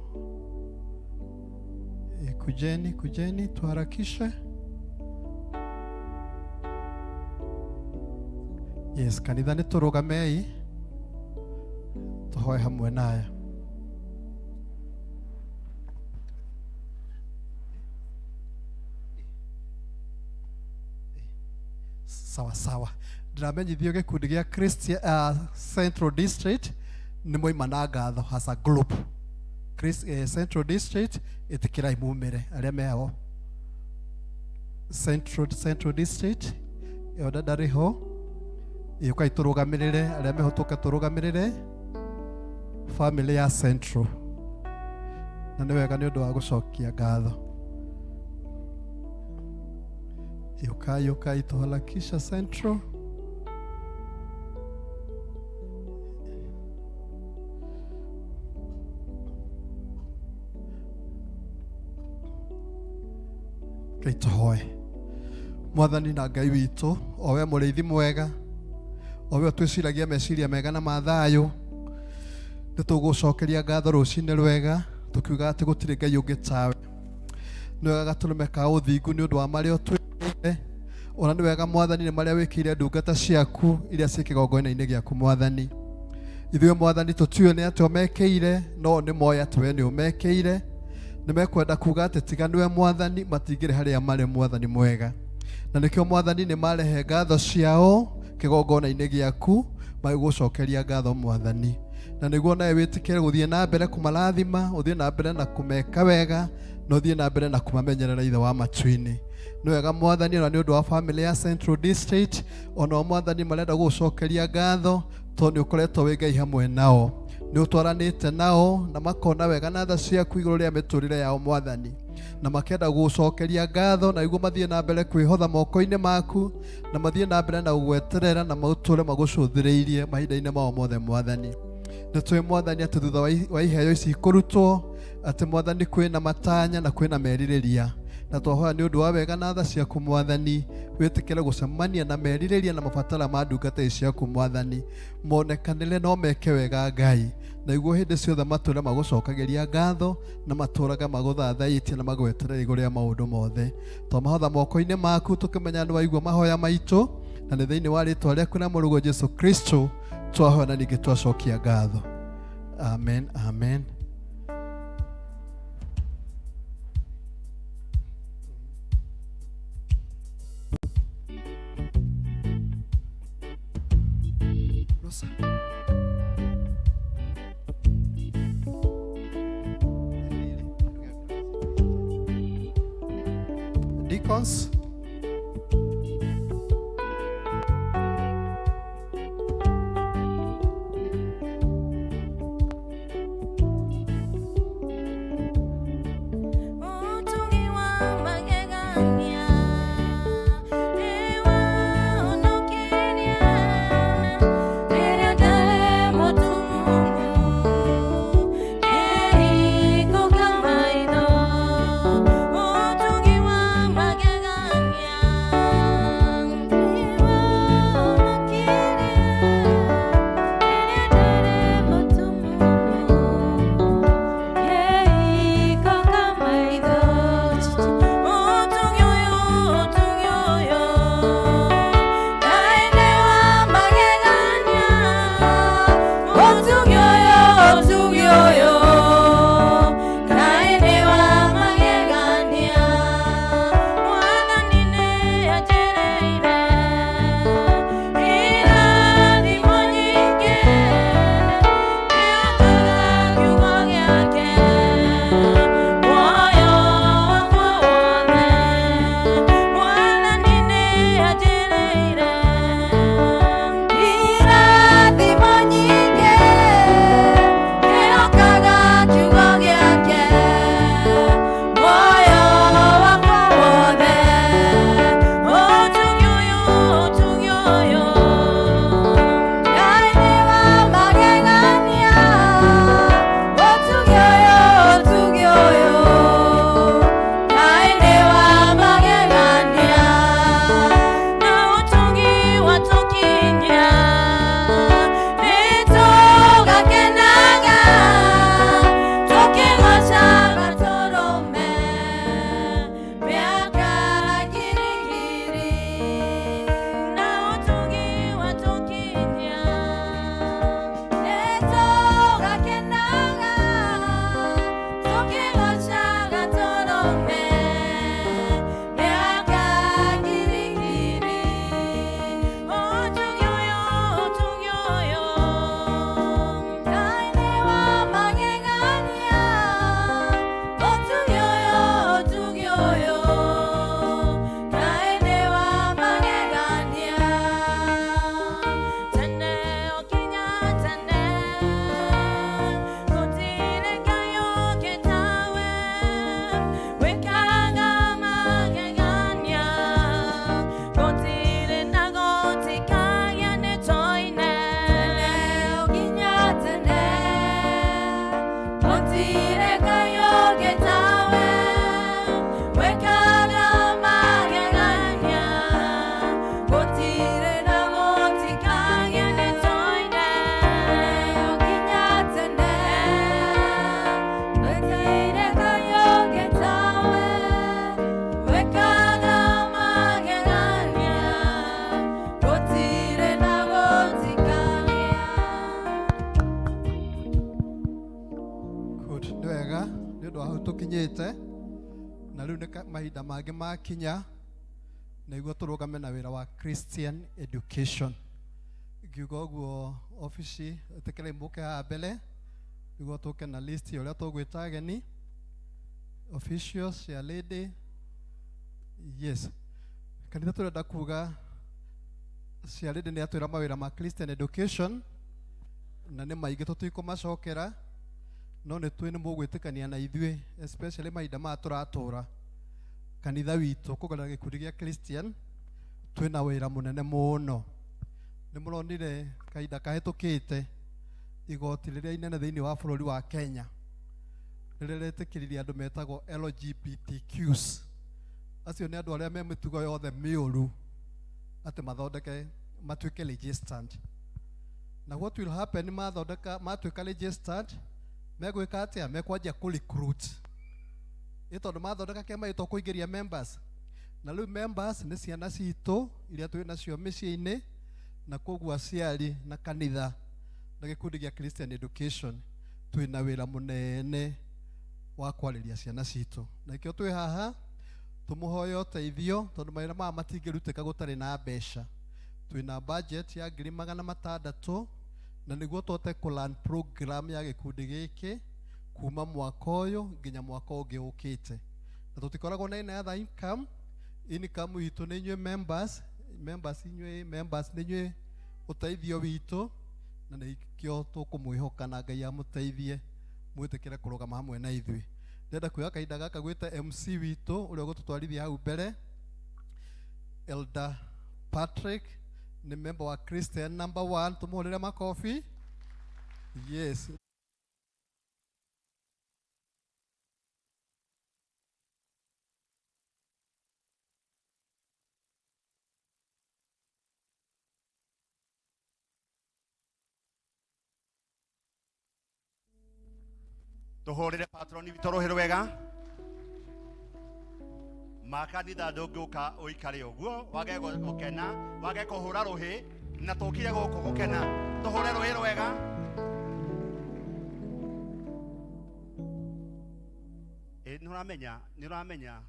Kujeni, kujeni, tuharakishe. Yes, kanitha nĩ tũrũgamei tũhoe hamwe naya. Sawa sawa, ndĩramenyithio gĩkundi gĩa Christian, Central District nĩ mwaima na ngatho as a group. Central District ĩtĩkĩrai mumĩre arĩa meho. Central District ĩyo ndarĩ ho, ĩũkai tũrũgamĩrĩre arĩa meho, tũke tũrũgamĩrĩre family ya Central, na nĩ wega nĩ ũndũ wa gũcokia ngatho. Ĩũkai, ũkai tũharakisha Central. Ngai tũhoe. Mwathani na Ngai witũ, o we mũrĩithi mwega, o we ũtwĩciragia meciria mega na ma thayũ, nĩ tũgũcokeria ngatho rũcinĩ rwega, tũkiuga atĩ gũtirĩ Ngai ũngĩ tawe. Nĩ wega gatũrũme ka ũthingu nĩ ũndũ wa marĩa ũtwĩkĩire, ona nĩ wega Mwathani nĩ marĩa wĩkĩire ndungata ciaku iria ciĩ kĩgongona-inĩ gĩaku Mwathani. Ithuĩ Mwathani tũtiũĩ nĩ atĩa ũmekĩire, no nĩ moĩ atĩ we nĩ ũmekĩire. Nĩ mekwenda kuga atĩ tiga nĩwe Mwathani matingĩrĩ harĩa marĩ Mwathani mwega. Na nĩkĩo Mwathani nĩ marehe ngatho ciao kĩgongona-inĩ gĩaku, Magĩgũcokeria ngatho Mwathani, na nĩguo nawe wĩtĩkĩre gũthiĩ na mbere kũmarathima, ũthiĩ na mbere na kũmeka wega, na ũthiĩ na mbere na kũmamenyerera Ithe wa matu-inĩ. Nĩ wega Mwathani, ona nĩ ũndũ wa famĩlĩ ya Central District, ona Mwathani marenda gũgũcokeria ngatho tondũ nĩ ũkoretwo wĩ Ngai hamwe nao, nĩ ũtwaranĩte nao na makona wega na tha ciaku igũrũ rĩa mĩtũrĩre yao Mwathani, na makenda gũgũcokeria ngatho, na nĩguo mathiĩ na mbere kwĩhotha moko-inĩ maku, na mathiĩ na mbere na gũgweterera, na matũre magũcũthĩrĩirie mahinda-inĩ mao mothe Mwathani. Nĩ tũĩ Mwathani atĩ thutha wa iheo ici kũrutwo, atĩ Mwathani kwĩna matanya na kwĩna merirĩria, na twahoya nĩ ũndũ wa wega na tha ciaku Mwathani, wĩtĩkĩre gũcemania na merirĩria na mabatara ma ndungata ici ciaku Mwathani, monekanĩre no meke wega Ngai, na iguo hĩndĩ ciothe matũre magũcokagĩria ngatho, na matũraga magũthathaĩtie na magweterera igũrũ rĩa maũndũ mothe. Twamahotha moko-inĩ maku tũkĩmenya nĩ waigua mahoya maitũ, na nĩ thĩinĩ wa rĩtwa rĩaku na mũrũguo Jesu Kristo twahoya na ningĩ twacokia ngatho. Amen, amen. Rosa. Deacons. Good. Nĩ wega nĩ ũndũ wa hau tũkinyĩte, na rĩu nĩ mahinda mangĩ makinya nĩguo tũrũgame na wĩra wa Christian education. Ngiuga ũguo obici ĩtĩkĩrai mũke haha mbere nĩguo tũke na list ya ũrĩa tũgwĩta ageni officials ya lady. Yes, kanitha tũrenda kuga cia lady nĩ atwĩra mawĩra ma Christian education na nĩ maingĩ tũtikũmacokera no nĩ twĩ nĩ mũgwĩtĩkania na ithuĩ especially mahinda maya tũratũra kanitha witũ kũgerera gĩkundi gĩa Christian twĩna wĩra mũnene mũno. Nĩ mũronire kahinda kahĩtũkĩte igoti rĩrĩa inene thĩinĩ wa bũrũri wa Kenya rĩrĩa rĩtĩkĩririe andũ metagwo LGBTQs, acio nĩ andũ arĩa me mĩtugo yothe mĩũru, atĩ mathondeke matuĩke registered. Na what will happen mathondeka matuĩka registered, megwĩka atĩa? Mekwanjia kũ recruit ĩ tondũ mathondeka kĩama gĩtwo kũingĩria members, na rĩu members nĩ ciana citũ iria twĩ nacio mĩciĩ-inĩ, na koguo aciari na kanitha na gĩkundi gĩa Christian education twĩna wĩra mũnene wa kwarĩria ciana citũ, na ikĩo twĩ haha tũmũhoye ũteithio tondũ mawĩra maya matingĩrutĩka gũtarĩ na mbeca. Twĩna budget ya 600,000 na nĩguo tũhote kũ run program ya gĩkundi gĩkĩ kuma mwaka ũyũ nginya mwaka ũngĩ ũkĩte, na tũtikoragwo na any other income. Income witũ nĩ inyuĩ members, members inyuĩ members nĩ inyuĩ ũteithio witũ, na nĩkĩo tũkũmwĩhoka na Ngai amũteithie mwĩtĩkĩre kũrũgama hamwe na ithuĩ. Ndĩrenda kuoya kahinda gaka gwĩta MC witũ ũrĩa ũgũtũtwarithia hau mbere, Elder Patrick, nĩ member wa Christian number 1. Tũmũhũrĩre makobi. Yes. Tuhurire patroni witũ rũhĩ rwega makanitha ndũngĩũka ũikare ũguo wage gũkena wage kũhũra rũhĩ na tũkire gũkũ gũkena tũhũre rũhĩ rwega. Ĩ nĩ ũramenya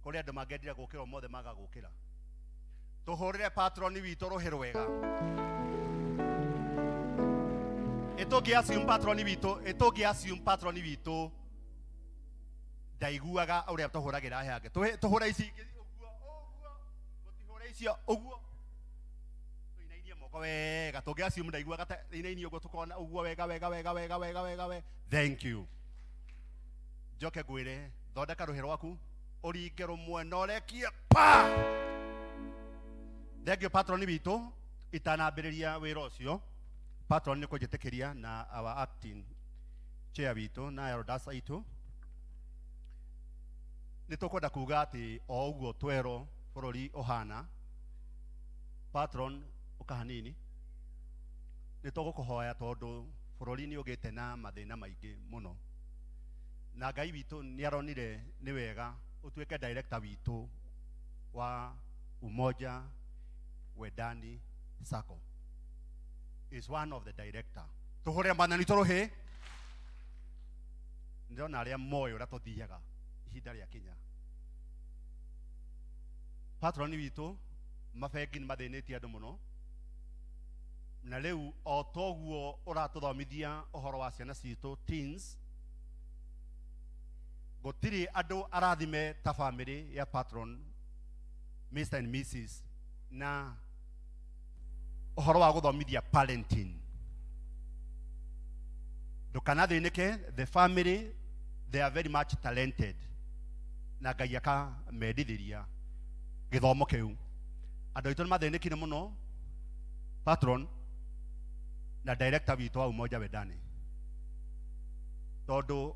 kũrĩ andũ mangĩendire gũkĩra ũmũthĩ maga gũkĩra. Tũhũrĩre patroni witũ rũhĩ rwega. Ĩtũngĩ assume patroni witũ, ĩtũngĩ assume patroni witũ ndaiguaga ũrĩa tũhũragĩra aya angĩ. Tũhũre ici ingĩ ũguo, ũguo, mũtihũre icio ũguo. Tũinainie moko wega. Tũngĩ assume ndaiguaga ta inainie ũguo tũkona ũguo wega wega wega wega wega wega wega. Thank you. Njoke ngwĩre thondeka rũhĩ rwaku ũringe rũmwe na ũrekie pa. Thank you patroni witũ. Itanambĩrĩria wĩra ũcio patron nĩ kũnjĩtĩkĩria na our acting chair witũ na elders aitũ nĩ tũkwenda kuga atĩ o ũguo twerwo bũrũri ũhana patron ũka hanini nĩ tũgũkũhoya tondũ bũrũri nĩ ũgĩte na mathĩna maingĩ mũno na Ngai witũ nĩ aronire nĩ wega ũtuĩke director witũ wa Umoja Wendani Sacco is one of the director. Tuhũrĩre mwathani witũ rũhĩ. Ndĩrona arĩa moĩ ũrĩa tũthiaga ihinda rĩa kinya. Patron witũ mabengi nĩ mathĩnĩtie andũ mũno, na rĩu o toguo ũratũthomithia ũhoro wa ciana citũ teens, gũtirĩ andũ arathime ta family ya patron Mr and Mrs na ũhoro wa gũthomithia parenting. Ndũkanathĩnĩke, the family they are very much talented na Ngai akamendithĩria gĩthomo kĩu. Andũ aitũ nĩ mathĩnĩkire mũno patron na director witũ wa Umoja Wendani, tondũ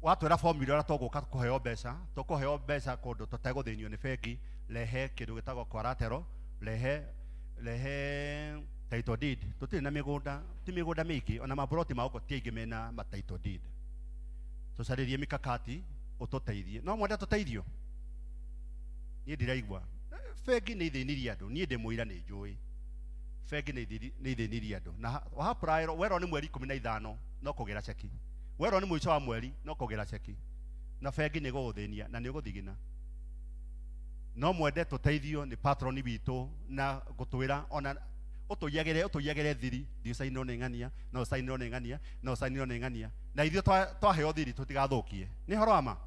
watwĩra formula ũrĩa tũgũka kũheo mbeca, tũkũheo mbeca kũndũ tũtegũthĩnio nĩ bengi, rehe kĩndũ gĩtagwo collateral, rehe title deed. Tũtirĩ na mĩgũnda, ti mĩgũnda mĩingĩ, ona maburoti ma gũkũ ti aingĩ mena ma title deed. Tũcarĩrie mikakati ũtũteithie. No mwende tũteithio? Niĩ ndiraigua bengi nĩ ithĩnirie andũ, niĩ ndĩ mũira nĩ njũĩ bengi nĩ ithĩnirie andũ. Na wahapuraĩrwo werwo nĩ mweri 15 no kũgĩra ceki, werwo nĩ mũico wa mweri no kũgĩra ceki, na bengi nĩ gũgũthĩnia na nĩ ũgũthigina. No mwende tũteithio nĩ patroni witũ na gũtwĩra ona Ũtũiyagĩre thiri, ndiũcainĩrwo nĩ ng'ania, no ũcainĩrwo nĩ ng'ania, no ũcainĩrwo nĩ ng'ania. Na ithuĩ twaheo thiri tũtigathũkie. Nĩ ũhoro wa ma?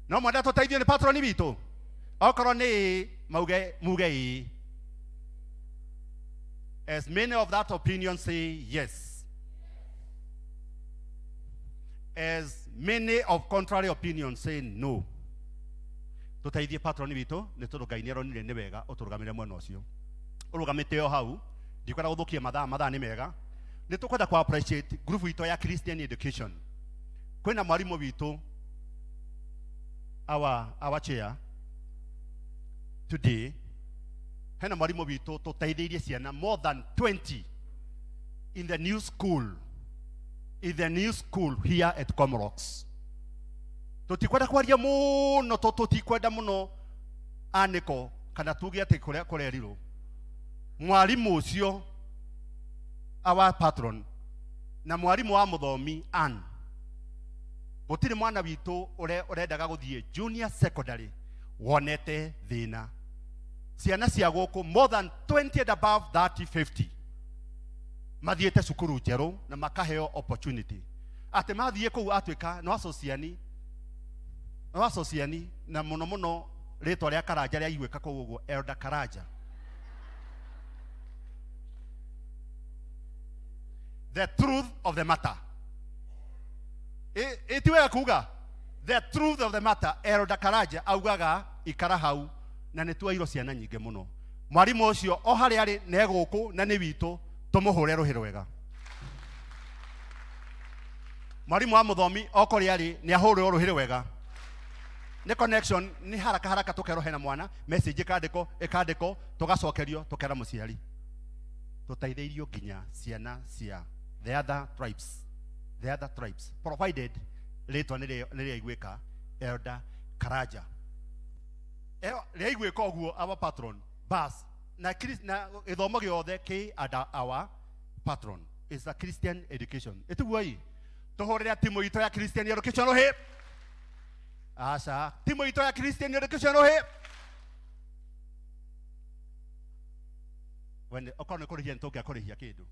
No mwenda tũteithio nĩ patroni witũ? Okorwo nĩ mauge muge ĩĩ. As many of that opinion say yes. As many of contrary opinion say no. Tũteithie patroni witũ nĩ tondũ Ngai nĩ aronire nĩ wega ũtũrũgamĩre mwena ũcio. Ũrũgamĩte o hau, ndikwenda gũthũkia mathaa, mathaa nĩ mega. Nĩ tũkwenda ku appreciate group itũ ya Christian Education. Kwĩna mwarimũ witũ, our chair today, hena mwarimũ witũ tũteithĩirie ciana more than 20 in the new school, in the new school here at Comrocks. Tũtikwenda kwaria mũno, tũtikwenda mũno anĩko kana tuge atĩ kũrĩa kũrerirwo. Mwarimũ ũcio, our patron, na mwarimũ wa mũthomi Ann, gũtirĩ mwana witũ ũrendaga gũthiĩ junior secondary wonete thĩna. Ciana cia gũkũ more than 20 and above 30, 50 mathiĩte cukuru njerũ na makaheo opportunity atĩ mathiĩ kũu atuĩka no associani, no associani, na mũno mũno rĩtwa rĩa Karanja rĩaiguĩka kũu ũguo, Elder Karanja. The truth of the matter. Ĩ ti wega kuga the truth of the matter. Elder Karanja augaga ikara hau, na nĩ tuoirwo ciana nyingĩ mũno. Mwarimũ ũcio o harĩa arĩ na gũkũ na nĩ witũ, tũmũhũre rũhĩ rwega. Mwarimũ wa mũthomi o kũrĩa arĩ nĩ ahũrĩrwo rũhĩ rwega. Nĩ connection, nĩ haraka haraka tũkerwo hena mwana, message ĩkandĩkwo, ĩkandĩkwo, tũgacokerio, tũkera mũciari. Tũteithĩirio nginya ciana cia the other tribes, the other tribes, provided rĩtwa nĩ rĩaiguĩka, Elder Karanja. Rĩaiguĩka ũguo, our patron, bas, na na gĩthomo gĩothe kĩ under our patron. It's a Christian education. Ĩtiguo ĩ? Tũhũrĩre timu itũ ya Christian education rũhĩ. Aca, timu itũ ya Christian education rũhĩ. Wene, okorwo nĩ kũrĩhia nĩ tũngĩakũrĩhia kĩndũ.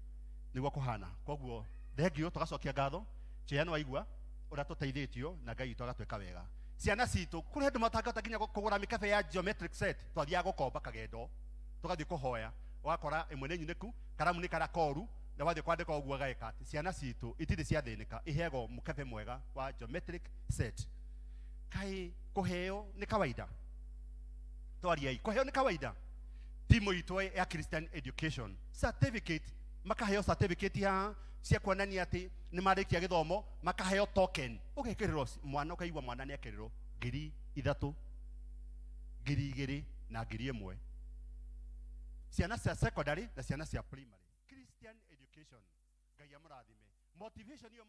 Nĩguo kũhana. Koguo, thengio, tũgacokia ngatho. Chair nĩ waigua ũrĩa tũteithĩtio na Ngai witũ agatwĩka wega. Ciana citũ, kũrĩ andũ matangĩhota nginya kũgũra mĩkebe ya geometric set, twathiaga gũkomba kagendo, tũgathiĩ kũhoya, ũgakora ĩmwe nĩ nyunĩku, karamu nĩ karĩa koru, na wathiĩ kwandĩka ũguo ageka atĩ ciana citũ itirĩ ciathĩnĩka, iheagwo mũkebe mwega wa geometric set. Kaĩ kũheo nĩ kawaida? Twariai, kũheo nĩ kawaida? Timu itũ ya Christian Education certificate, makaheo certificate ya cia kuonania atĩ nĩ marĩkia gĩthomo, makaheo token, ũgekĩrĩrwo mwana, ũkaigua mwana nĩ ekĩrĩrwo ngiri ithatũ, ngiri igĩrĩ na ngiri ĩmwe. Ciana cia secondary na ciana cia primary. Christian Education, Ngai amũrathime. Motivation iyo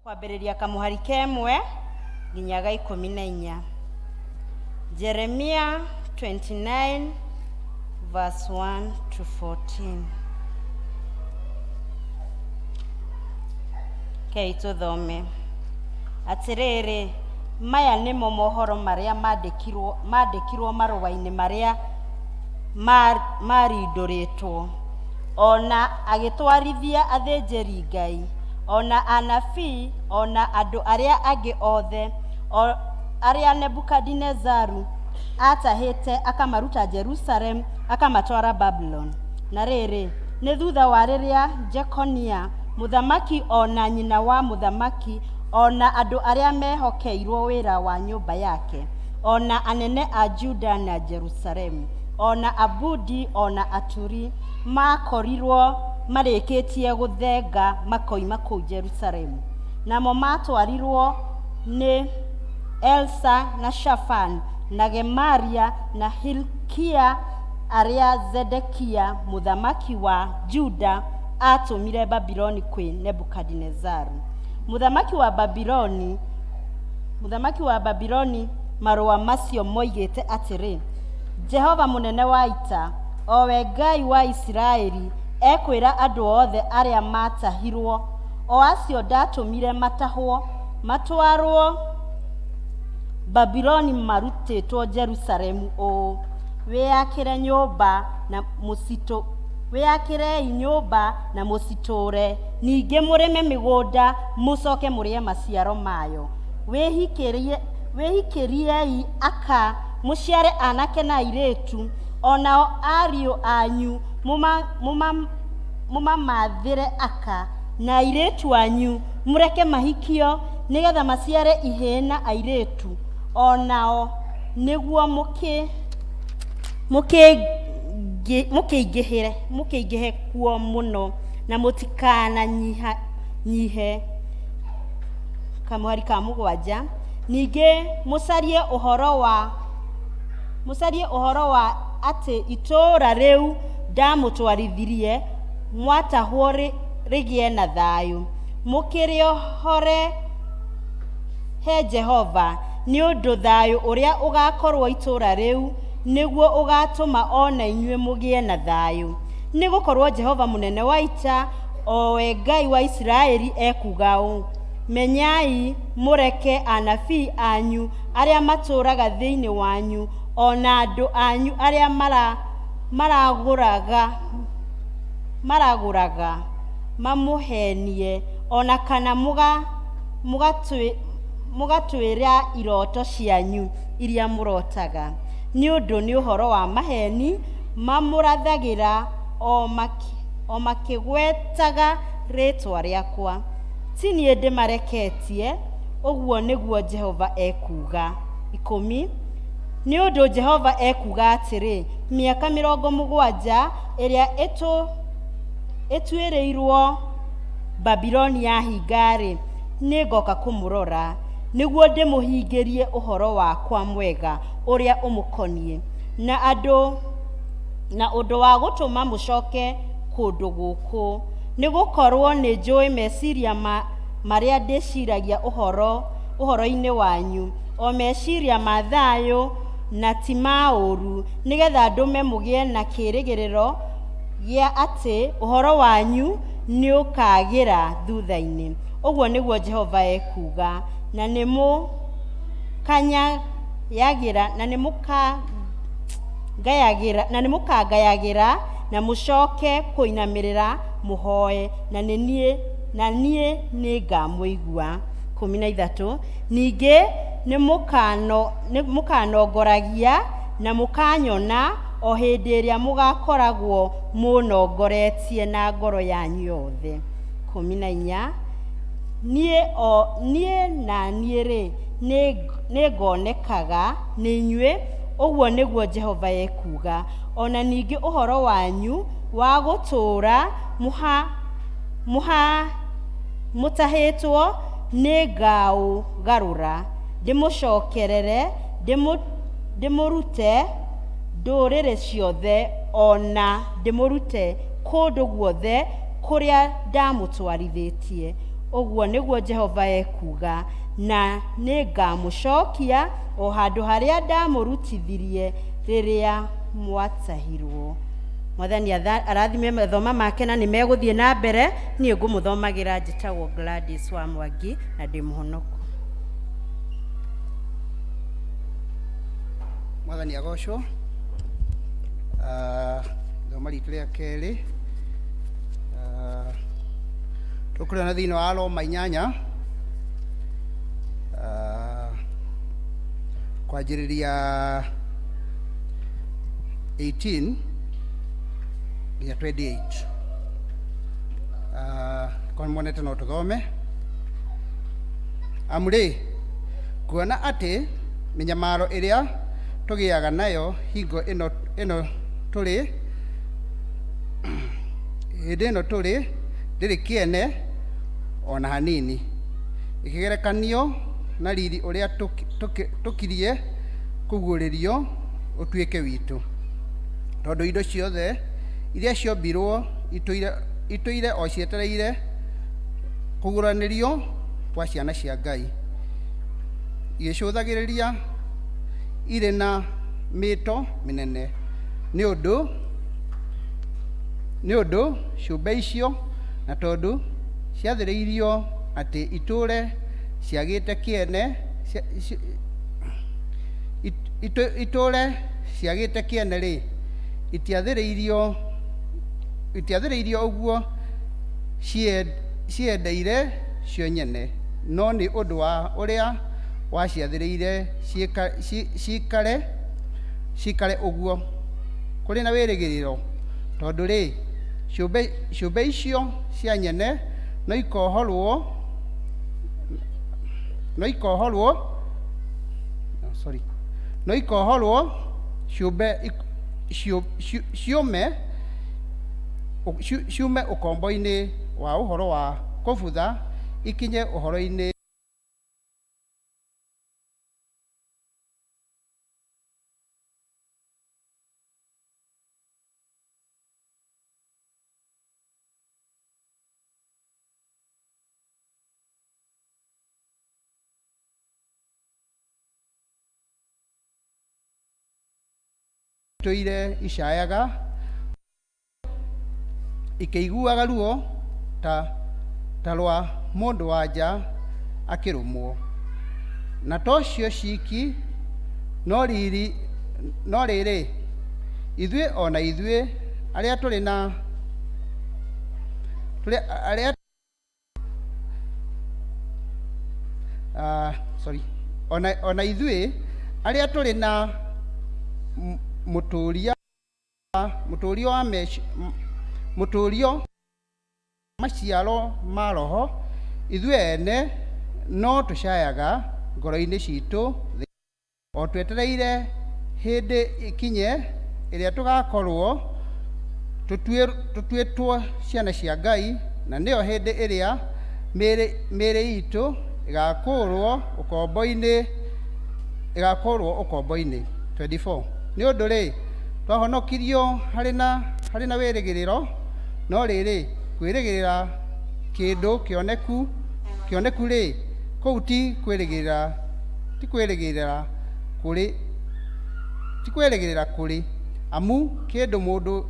Kwambĩrĩria kamũhari kemwe nginya ga 14. Jeremia 29 verse 1 to 14. Kei tũthome. Atĩrĩrĩ, maya nĩmo mohoro marĩa mandĩkirwo marũa-inĩ marĩa marindũrĩtwo. Ona agĩtwarithia athĩnjĩri Ngai, ona anabii, ona andũ arĩa angĩ othe, arĩa Nebukadinezaru aatahĩte akamaruta Jerusalem akamatwara Babuloni. Na rĩrĩ, nĩ thutha wa rĩrĩa Jekonia mũthamaki ona nyina wa mũthamaki ona andũ arĩa mehokeirwo wĩra wa nyũmba yake, ona anene a Juda na Jerusalemu, ona Abudi ona Aturi makorirwo marĩkĩtie gũthenga makoima kũu Jerusalemu. Namo matwarirwo nĩ Elsa na Shafan na Gemaria na Hilkia arĩa Zedekia mũthamaki wa Juda atũmire Babiloni kwĩ Nebukadinezaru. Mũthamaki wa Babiloni marũa macio moigĩte atĩrĩ: Jehova mũnene wa ita, o we Ngai wa Isiraeli, ekwĩra andũ othe arĩa maatahirwo, o acio ndatũmire matahwo, matwarwo Babiloni marutĩtwo Jerusalemu ũũ: wĩakĩrei nyũmba na mũcitũũre, ningĩ mũrĩme mĩgũnda mũcoke mũrĩe maciaro mayo. Wĩhikĩriei aka mũciare anake na airĩtu, o nao ariũ anyu mũmamathĩre aka na airĩtu anyu mũreke mahikio, nĩgetha maciare ihĩĩ na airĩtu, o nao nĩguo mũkĩingĩhe kuo mũno na mũtikananyihe. Kamũhari ka 7. Ningĩ mũcarie ũhoro wa atĩ itũũra rĩu ndamũtwarithirie mwatahwo rĩgĩe na thayũ, mũkĩrĩohore he Jehova, nĩ ũndũ thayũ ũrĩa ũgaakorwo itũũra rĩu nĩguo ũgaatũma o na inyuĩ mũgĩe na thayũ. Nĩgũkorwo Jehova mũnene wa ita, o we Ngai wa Isiraeli, ekuuga ũũ: Menyai mũreke anabii anyu arĩa matũũraga thĩinĩ wanyu, o na andũ anyu arĩa maragũraga mamũheenie, o na kana mũgatwĩra iroto cianyu iria mũrotaga. Nĩ ũndũ nĩ ũhoro wa maheeni mamũrathagĩra o makĩgwetaga rĩĩtwa rĩakwa. Ti niĩ ndĩmareketie, ũguo nĩguo Jehova ekuuga. 10. Nĩ ũndũ Jehova ekuuga atĩrĩ: mĩaka 70 ĩrĩa ĩtuĩrĩirwo Babiloni yahinga-rĩ, nĩngoka kũmũrora, nĩguo ndĩmũhingĩrie ũhoro wakwa mwega ũrĩa ũmũkoniĩ, na ũndũ wa gũtũma mũcoke kũndũ gũkũ. Nĩgũkorwo nĩnjũĩ meciria marĩa ndĩciragia ũhoro-inĩ wanyu, o meciria ma thayũ na ti ma ũũru, nĩgetha ndũme mũgĩe na kĩĩrĩgĩrĩro gĩa atĩ ũhoro wanyu nĩũkagĩra thutha-inĩ. Ũguo nĩguo Jehova ekuuga. Na nĩmũkangayagĩra na mũcoke kũinamĩrĩra mũhooe, na niĩ nĩngamũigua. 13. Ningĩ nĩmũkanongoragia na mũkanyona o hĩndĩ ĩrĩa mũgakoragwo mũnongoretie na ngoro yanyu yothe. 14. Niĩ na niĩ-rĩ, nĩngonekaga nĩ inyuĩ, ũguo nĩguo Jehova ekuuga. O na ningĩ ũhoro wanyu wa gũtũũra mũtahĩtwo nĩngaũgarũra, ndĩmũcookerere, ndĩmũrute ndũrĩrĩ ciothe, o na ndĩmũrute kũndũ guothe kũrĩa ndamũtwarithĩtie. Ũguo nĩguo Jehova ekuuga, na nĩngamũcokia o handũ harĩa ndamũrutithirie rĩrĩa mwatahirwo. Mwathani arathime mathoma make na nĩ megũthiĩ na mbere. Niĩ ngũmũthomagĩra njĩtagwo Gladys wa Mwangi na ndĩ mũhonoku. Mwathani agocwo. Ithoma ritũ rĩa kerĩ tũkũrĩona thĩinĩ wa Roma 8, kwanjĩrĩria 18 nginya 28. Korwo nĩmuonete no tũthome. Amu rĩ, kuona atĩ mĩnyamaro ĩrĩa tũgĩaga nayo hingo ĩno tũrĩ hĩndĩ ĩno tũrĩ ndĩrĩ kĩene ona hanini ĩkĩgerekanio na riri ũrĩa tũkirie kũguũrĩrio ũtuĩke witũ, tondũ indo ciothe iria ciombirwo itũire o cietereire kũguũranĩrio kwa ciana cia Ngai, igĩcũthagĩrĩria irĩ na mĩto mĩnene, nĩ ũndũ ciũmbe icio, na tondũ ciathĩrĩirio atĩ itũũre ciagĩte kĩene itũũre ciagĩte kĩene-rĩ, itiathĩrĩirio ũguo ciendeire cio nyene, no nĩ ũndũ wa ũrĩa waciathĩrĩire ciikare ũguo kũrĩ na wĩrĩgĩrĩro, tondũ rĩ, ciũmbe icio cia nyene no ikohorwo, no, sorry, no ikohorwo ciũmbe ciũme ciume ũkombo-inĩ wa ũhoro wa kũbutha ikinye ũhoro-inĩ tũire icayaga ikĩiguaga ruo ta rwa mũndũ wa nja akĩrũmwo. Na to cio ciki, no rĩrĩ, ithuĩ o na ithuĩ arĩa tũrĩ na tũrĩ arĩa sorry, ona ithuĩ arĩa tũrĩ na mũtũũria mũtũũrio wa mũtũũrio maciaro ma Roho, ithuĩ ene no tũcayaga ngoro-inĩ citũ o twetereire hĩndĩ ĩkinye ĩrĩa tũgakorwo tũtuĩtwo ciana cia Ngai, na nĩyo hĩndĩ ĩrĩa mĩĩrĩ itũ ĩgakũũrwo ũkombo-inĩ. 24 Nĩ ũndũ rĩ, twahonokirio harĩ na wĩrĩgĩrĩro, no rĩrĩ, kwĩrĩgĩrĩra kĩndũ kĩoneku rĩ, kũu ti kwĩrĩgĩrĩra kũrĩ, amu kĩndũ mũndũ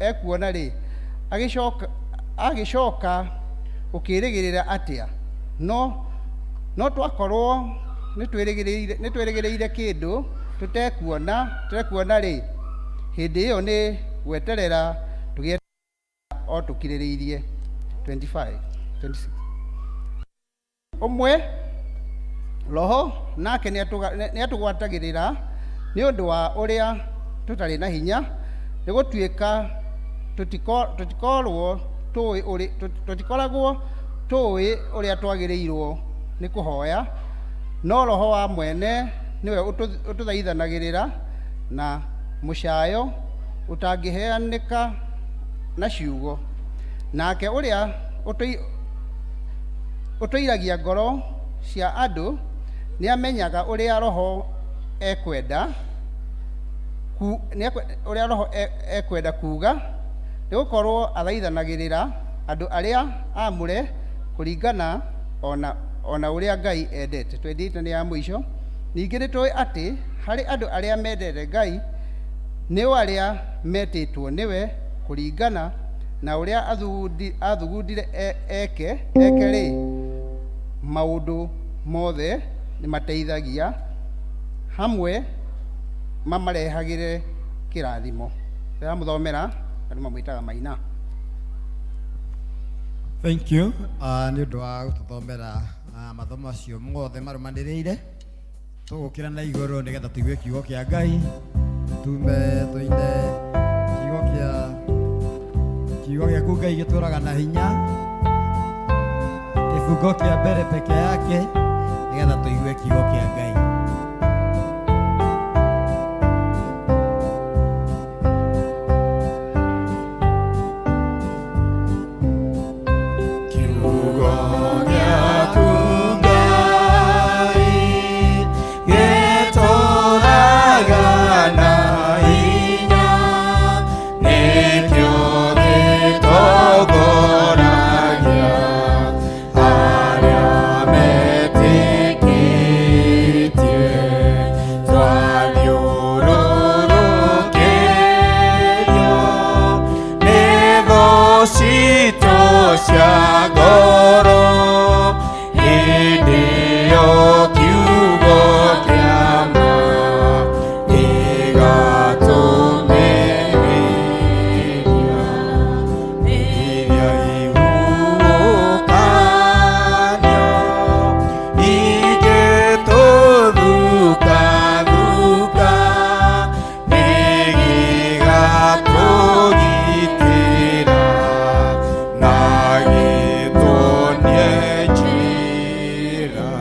ekuona rĩ, agĩcoka gũkĩrĩgĩrĩra atĩa? No twakorwo nĩtwĩrĩgĩrĩire kĩndũ tũtekuona rĩ, hĩndĩ ĩyo nĩ gweterera tũgĩeterera o tũkirĩrĩirie. 25 26 Ũmwe Roho nake nĩatũgwatagĩrĩra nĩ ũndũ wa ũrĩa tũtarĩ na hinya, nĩ gũtuĩka tũtikoragwo tũĩ ũrĩa twagĩrĩirwo nĩ kũhoya, no Roho wa mwene nĩwe ũtũthaithanagĩrĩra na mũcayo ũtangĩheanĩka na ciugo. Nake ũrĩa ũtũiragia ngoro cia andũ nĩamenyaga ũrĩa Roho ekwenda ũrĩa Roho ekwenda kuuga, nĩgũkorwo athaithanagĩrĩra andũ arĩa aamũre Kũringana ona ona ũrĩa Ngai endete. 28 nĩ ya mũico. Ningĩ nĩ tũĩ atĩ harĩ andũ arĩa mendete Ngai, nĩo arĩa metĩtwo nĩwe kũringana na ũrĩa athugundire eke eke-rĩ, maũndũ mothe nĩ mateithagia hamwe mamarehagĩre kĩrathimo. Ndĩramũthomera andũ mamwĩtaga Maina. Thank you nĩ ũndũ wa gũtũthomera mathomo macio mothe marũmanĩrĩire. Tũgũkĩra na igũrũ nĩgetha tũigue kiugo kĩa Ngai, tume tũine kiugo kĩa kiugo gĩaku Ngai gĩtũraga na hinya, kĩbungo kĩa mbere peke yake nĩgetha tũigue kiugo kĩa Ngai. Kiugo gĩaku Ngai gĩtũũraga na hinya, nĩkĩo gĩtongoragia arĩa metĩkĩtie. Twathiũrũrũkĩrio nĩ thũ citũ cia ngoro, hĩndĩ ĩyo kiugo kĩa ma gĩgatũmĩrĩria. Iria ihuhũkanio ingĩtũthukathuka, nĩgĩgatũgitĩra na gĩtuonie njĩra.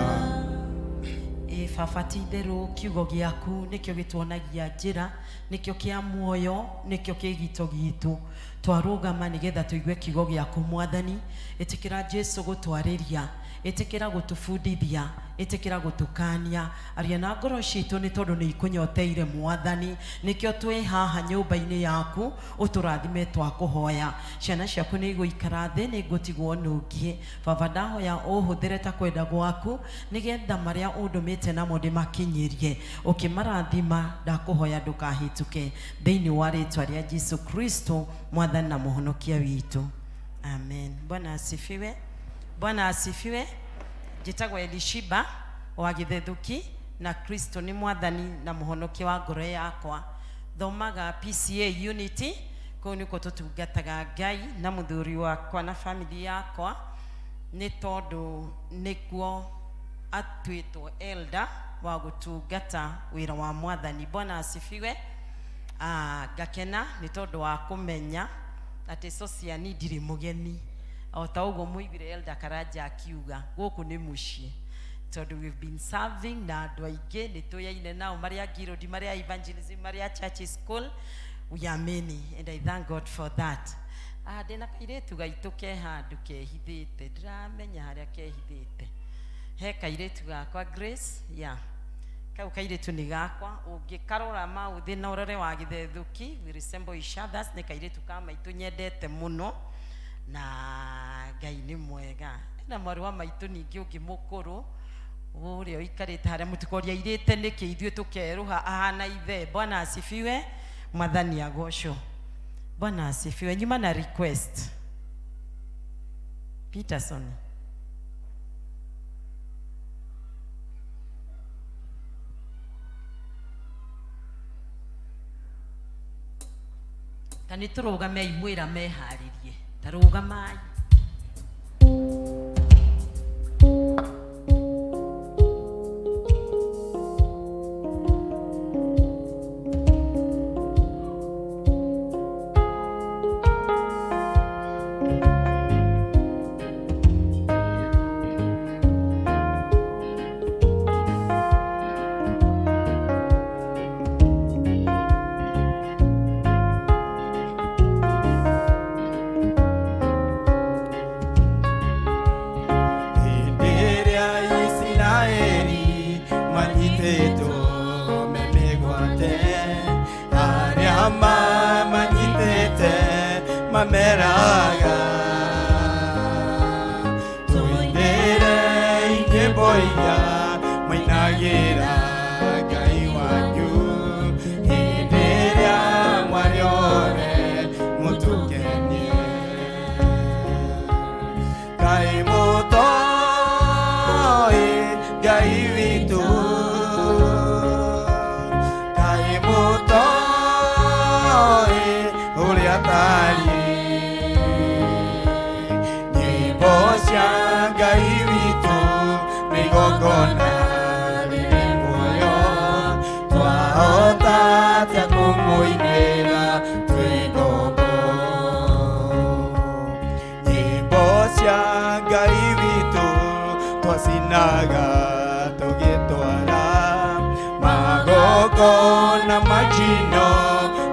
Ĩ baba, ti itherũ kiugo gĩaku nĩkĩo gĩtuonagia njĩra, nĩkĩo kĩa muoyo, nĩkĩo kĩgito gitũ. Twarũgama nĩgetha tũigue kiugo gĩaku Mwathani. Ĩtĩkĩra Jesu gũtwarĩria, ĩtĩkĩra gũtũbundithia, ĩtĩkĩra gũtũkania. Aria na ngoro citũ nĩ tondũ nĩ ikũnyoteire Mwathani. Nĩkĩo twĩ haha nyũmba-inĩ yaku, ũtũrathime twakũhoya. Ciana ciaku nĩ igũikara thĩ, nĩ ngũtigwo nungie. Baba, ndahoya ũhũthĩre ta kwenda gwaku nĩgetha marĩa ũndũmĩte namo ndĩmakinyĩrie. Ũkĩmarathima, ndakũhoya ndũkahĩtũke thĩinĩ wa rĩtwa rĩa Jesu Kristo Mwathani na Mũhonokia witũ. Amen. Bwana asifiwe. Bwana asifiwe. Njĩtagwo Elishiba wa Gĩthethũki, na Kristo nĩ Mwathani na Mũhonokia wa ngoro yakwa. Thomaga PCA Unity, kũu nĩkuo tũtungataga Ngai na mũthuri wakwa na family yakwa, nĩ tondũ nĩkuo atuĩtwo elder wa gũtungata wĩra wa Mwathani. Bwana asifiwe. Ngakena nĩ tondũ wa kũmenya atĩ Sociani ndirĩ mũgeni. O ta ũguo mũiguire Elder Karanja akiuga, gũkũ nĩ mũciĩ, tondũ we've been serving na andũ aingĩ nĩ tũyaine nao, marĩ a Guild, marĩ a evangelism, marĩ a church school, we are many and I thank God for that. Ndĩna kairĩtu gaitũ ke handũ kehithĩte, ndiramenya harĩa kehithĩte. He kairĩtu gakwa Grace, yeah. Kau kairĩtu nĩ gakwa, ũngĩkarora maũthĩ na ũrore wa Gĩthethũki, we resemble each others. Nĩ kairĩtu ka maitũ nyendete mũno na Ngai nĩ mwega. Na mwarĩ wa maitũ ningĩ ũngĩ mũkũrũ ũrĩa ũikarĩte harĩa, mũtikoria airĩte nĩkĩ ithuĩ tũkerũha ahana ithe. Bwana asifiwe. Mwathani agocwo. Bwana asifiwe. Nyuma na request Peterson. Ta nĩ tũrũgamei mwĩra meharĩrie, ta rũgamai. Hĩndĩ ĩrĩa Isiraeli manyitĩtwo me mĩgwate, arĩa mamanyitĩte mameraga, iria mainagĩra Ngai wanyu hĩndĩ ĩrĩa mwarĩ othe mũtũkenie. Ngai mũtoĩ Ngai witũ, Ngai mũtoĩ ũrĩa atariĩ. Nyĩmbo cia Ngai witũ nĩ igongona rĩrĩ muoyo, twahota atĩa kũmũinĩra twĩ ngombo? Nyĩmbo cia Ngai witũ twacinaga tũgĩtwara magongona majino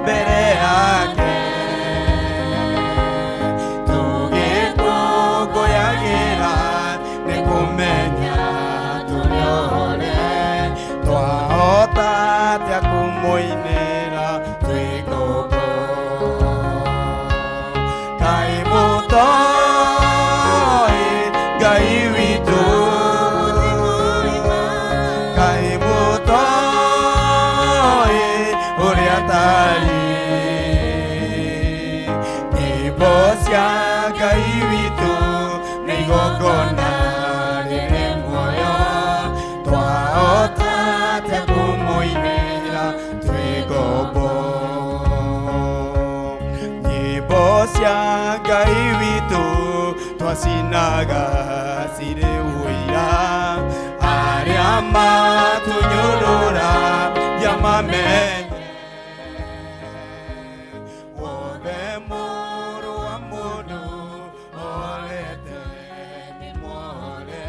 mbere yake, tũgĩkũngũyagĩra nĩ kũmenya tũrĩ ohore, twahota atĩa kũmũinĩra twĩ ngombo? Ngai mũtoĩ Ngai witũ, Ngai mũtoĩ ũrĩa atariĩ. Nyĩmbo cia Ngai witũ nĩ igongona rĩrĩ muoyo, twahota atĩa kũmũinĩra twĩ ngombo? Nyĩmbo cia Ngai witũ twacinaga cirĩ ũira, arĩa matũnyũrũra yamamenye wothe mũrũ wa mũndũ orete nĩ muohore,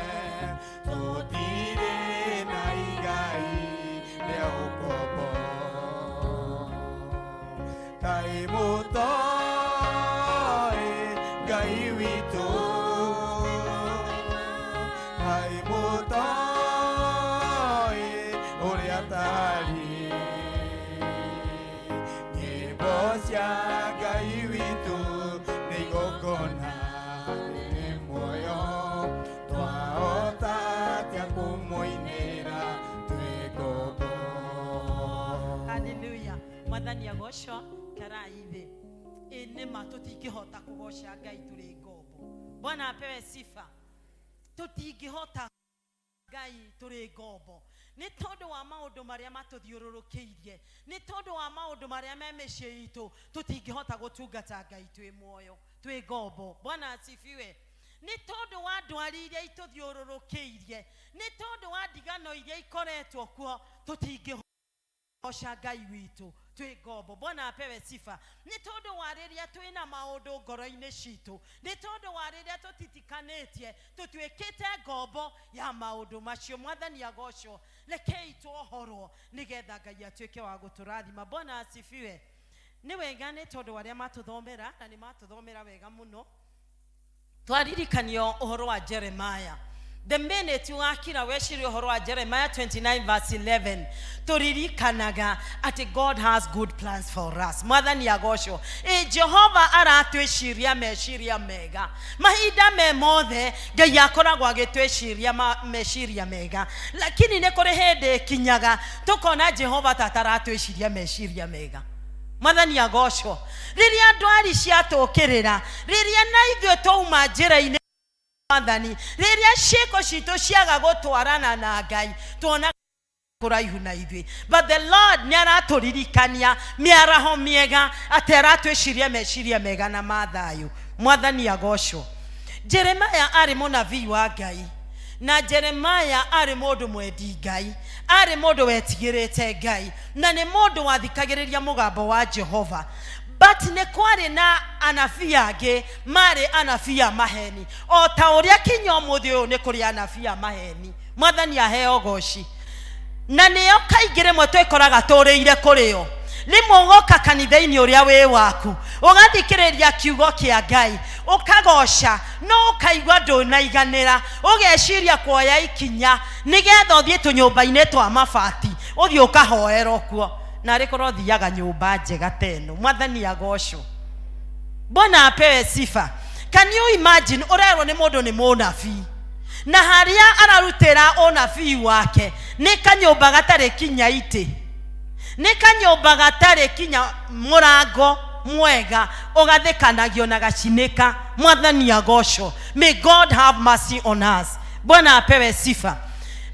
tũtirĩ na igai rĩa ũkombo. Ngai mũtoĩ Ngai witũ, Ngai mũtoĩ ũrĩa atariĩ. Nyĩmbo cia Ngai witũ nĩ igongona rĩrĩ muoyo, twahota atĩa kũmũinĩra twĩ ngombo? Haleluya. Mwathani agocwo. Karai thĩ ĩ nĩma tũtingĩhota kũgoca Ngai tũrĩ ngombo. Bwana apewe sifa. Tũtingĩhota Ngai tũrĩ ngombo nĩ tondũ wa maũndũ marĩa matũthiũrũrũkĩirie, nĩ tondũ wa maũndũ marĩa me mĩciĩ itũ. Tũtingĩhota gũtungata Ngai twĩ muoyo twĩ ngombo. Bwana asifiwe. Nĩ tondũ wa ndwari iria itũthiũrũrũkĩirie, nĩ tondũ wa ndigano iria ikoretwo kuo, tũtingĩgoca Ngai witũ twĩ ngombo. Bwana apewe sifa. Nĩ tondũ wa rĩrĩa twĩna maũndũ ngoro-inĩ citũ, nĩ tondũ wa rĩrĩa tũtitikanĩtie, tũtuĩkĩte ngombo ya maũndũ macio. Mwathani agocwo. Rekei tuohorwo nĩgetha Ngai atuĩke wa gũtũrathima. Bwana asifiwe. Nĩ wega nĩ tondũ arĩa matũthomera na nĩ matũthomera wega mũno, twaririkanio ũhoro wa Jeremiah. The minute wakira weciria ũhoro wa Jeremiah 29 verse 11, tũririkanaga atĩ God has good plans for us. Mwathani agocwo. Ĩ Jehova aratwĩciria meciria mega mahinda me mothe. Ngai akoragwo agĩtwĩciria meciria mega, lakini nĩ kũrĩ hĩndĩ ĩkinyaga tũkona Jehova ta ataratwĩciria meciria mega. Mwathani agocwo. Rĩrĩa ndwari ciatũkĩrĩra, rĩrĩa na ithuĩ twauma njĩra-inĩ Mwathani, rĩrĩa ciĩko citũ ciaga gũtwarana na Ngai, tuona kũraihu na ithuĩ. But the Lord nĩ aratũririkania mĩaraho mĩega atĩ aratwĩciria meciria mega na mathayũ. Mwathani agocwo. Jeremaya arĩ mũnabii wa Ngai, na Jeremaya arĩ mũndũ mwendi Ngai, arĩ mũndũ wetigĩrĩte Ngai, na nĩ mũndũ wathikagĩrĩria mũgambo wa Jehova. But nĩ kwarĩ na anabii angĩ marĩ anabii a maheni, o ta ũrĩa kinya ũmũthĩ ũyũ nĩ kũrĩ anabii a maheni. Mwathani aheo goci. Na nĩo kaingĩ rĩmwe twĩkoraga tũrĩire kũrĩo. Rĩmwe ũgoka kanitha-inĩ ũrĩa wĩ waku, ũgathikĩrĩria kiugo kĩa Ngai, ũkagoca, no ũkaigua ndũnaiganĩra, ũgeciria kuoya ikinya nĩgetha ũthiĩ tũnyũmba-inĩ twa mabati, ũthiĩ ũkahoerwo kuo, na arĩ korwo ũthiaga nyũmba njega ta ĩno. Mwathani agocwo. Bwana apewe sifa. Can you imagine ũrerwo nĩ mũndũ nĩ mũnabii? Na harĩa ararutĩra ũnabii wake nĩ kanyũmba gatarĩ kinya itĩ, nĩ kanyũmba gatarĩ kinya mũrango mwega, ũgathĩkanagio na gacinĩka. Mwathani agocwo. May God have mercy on us. Bwana apewe sifa.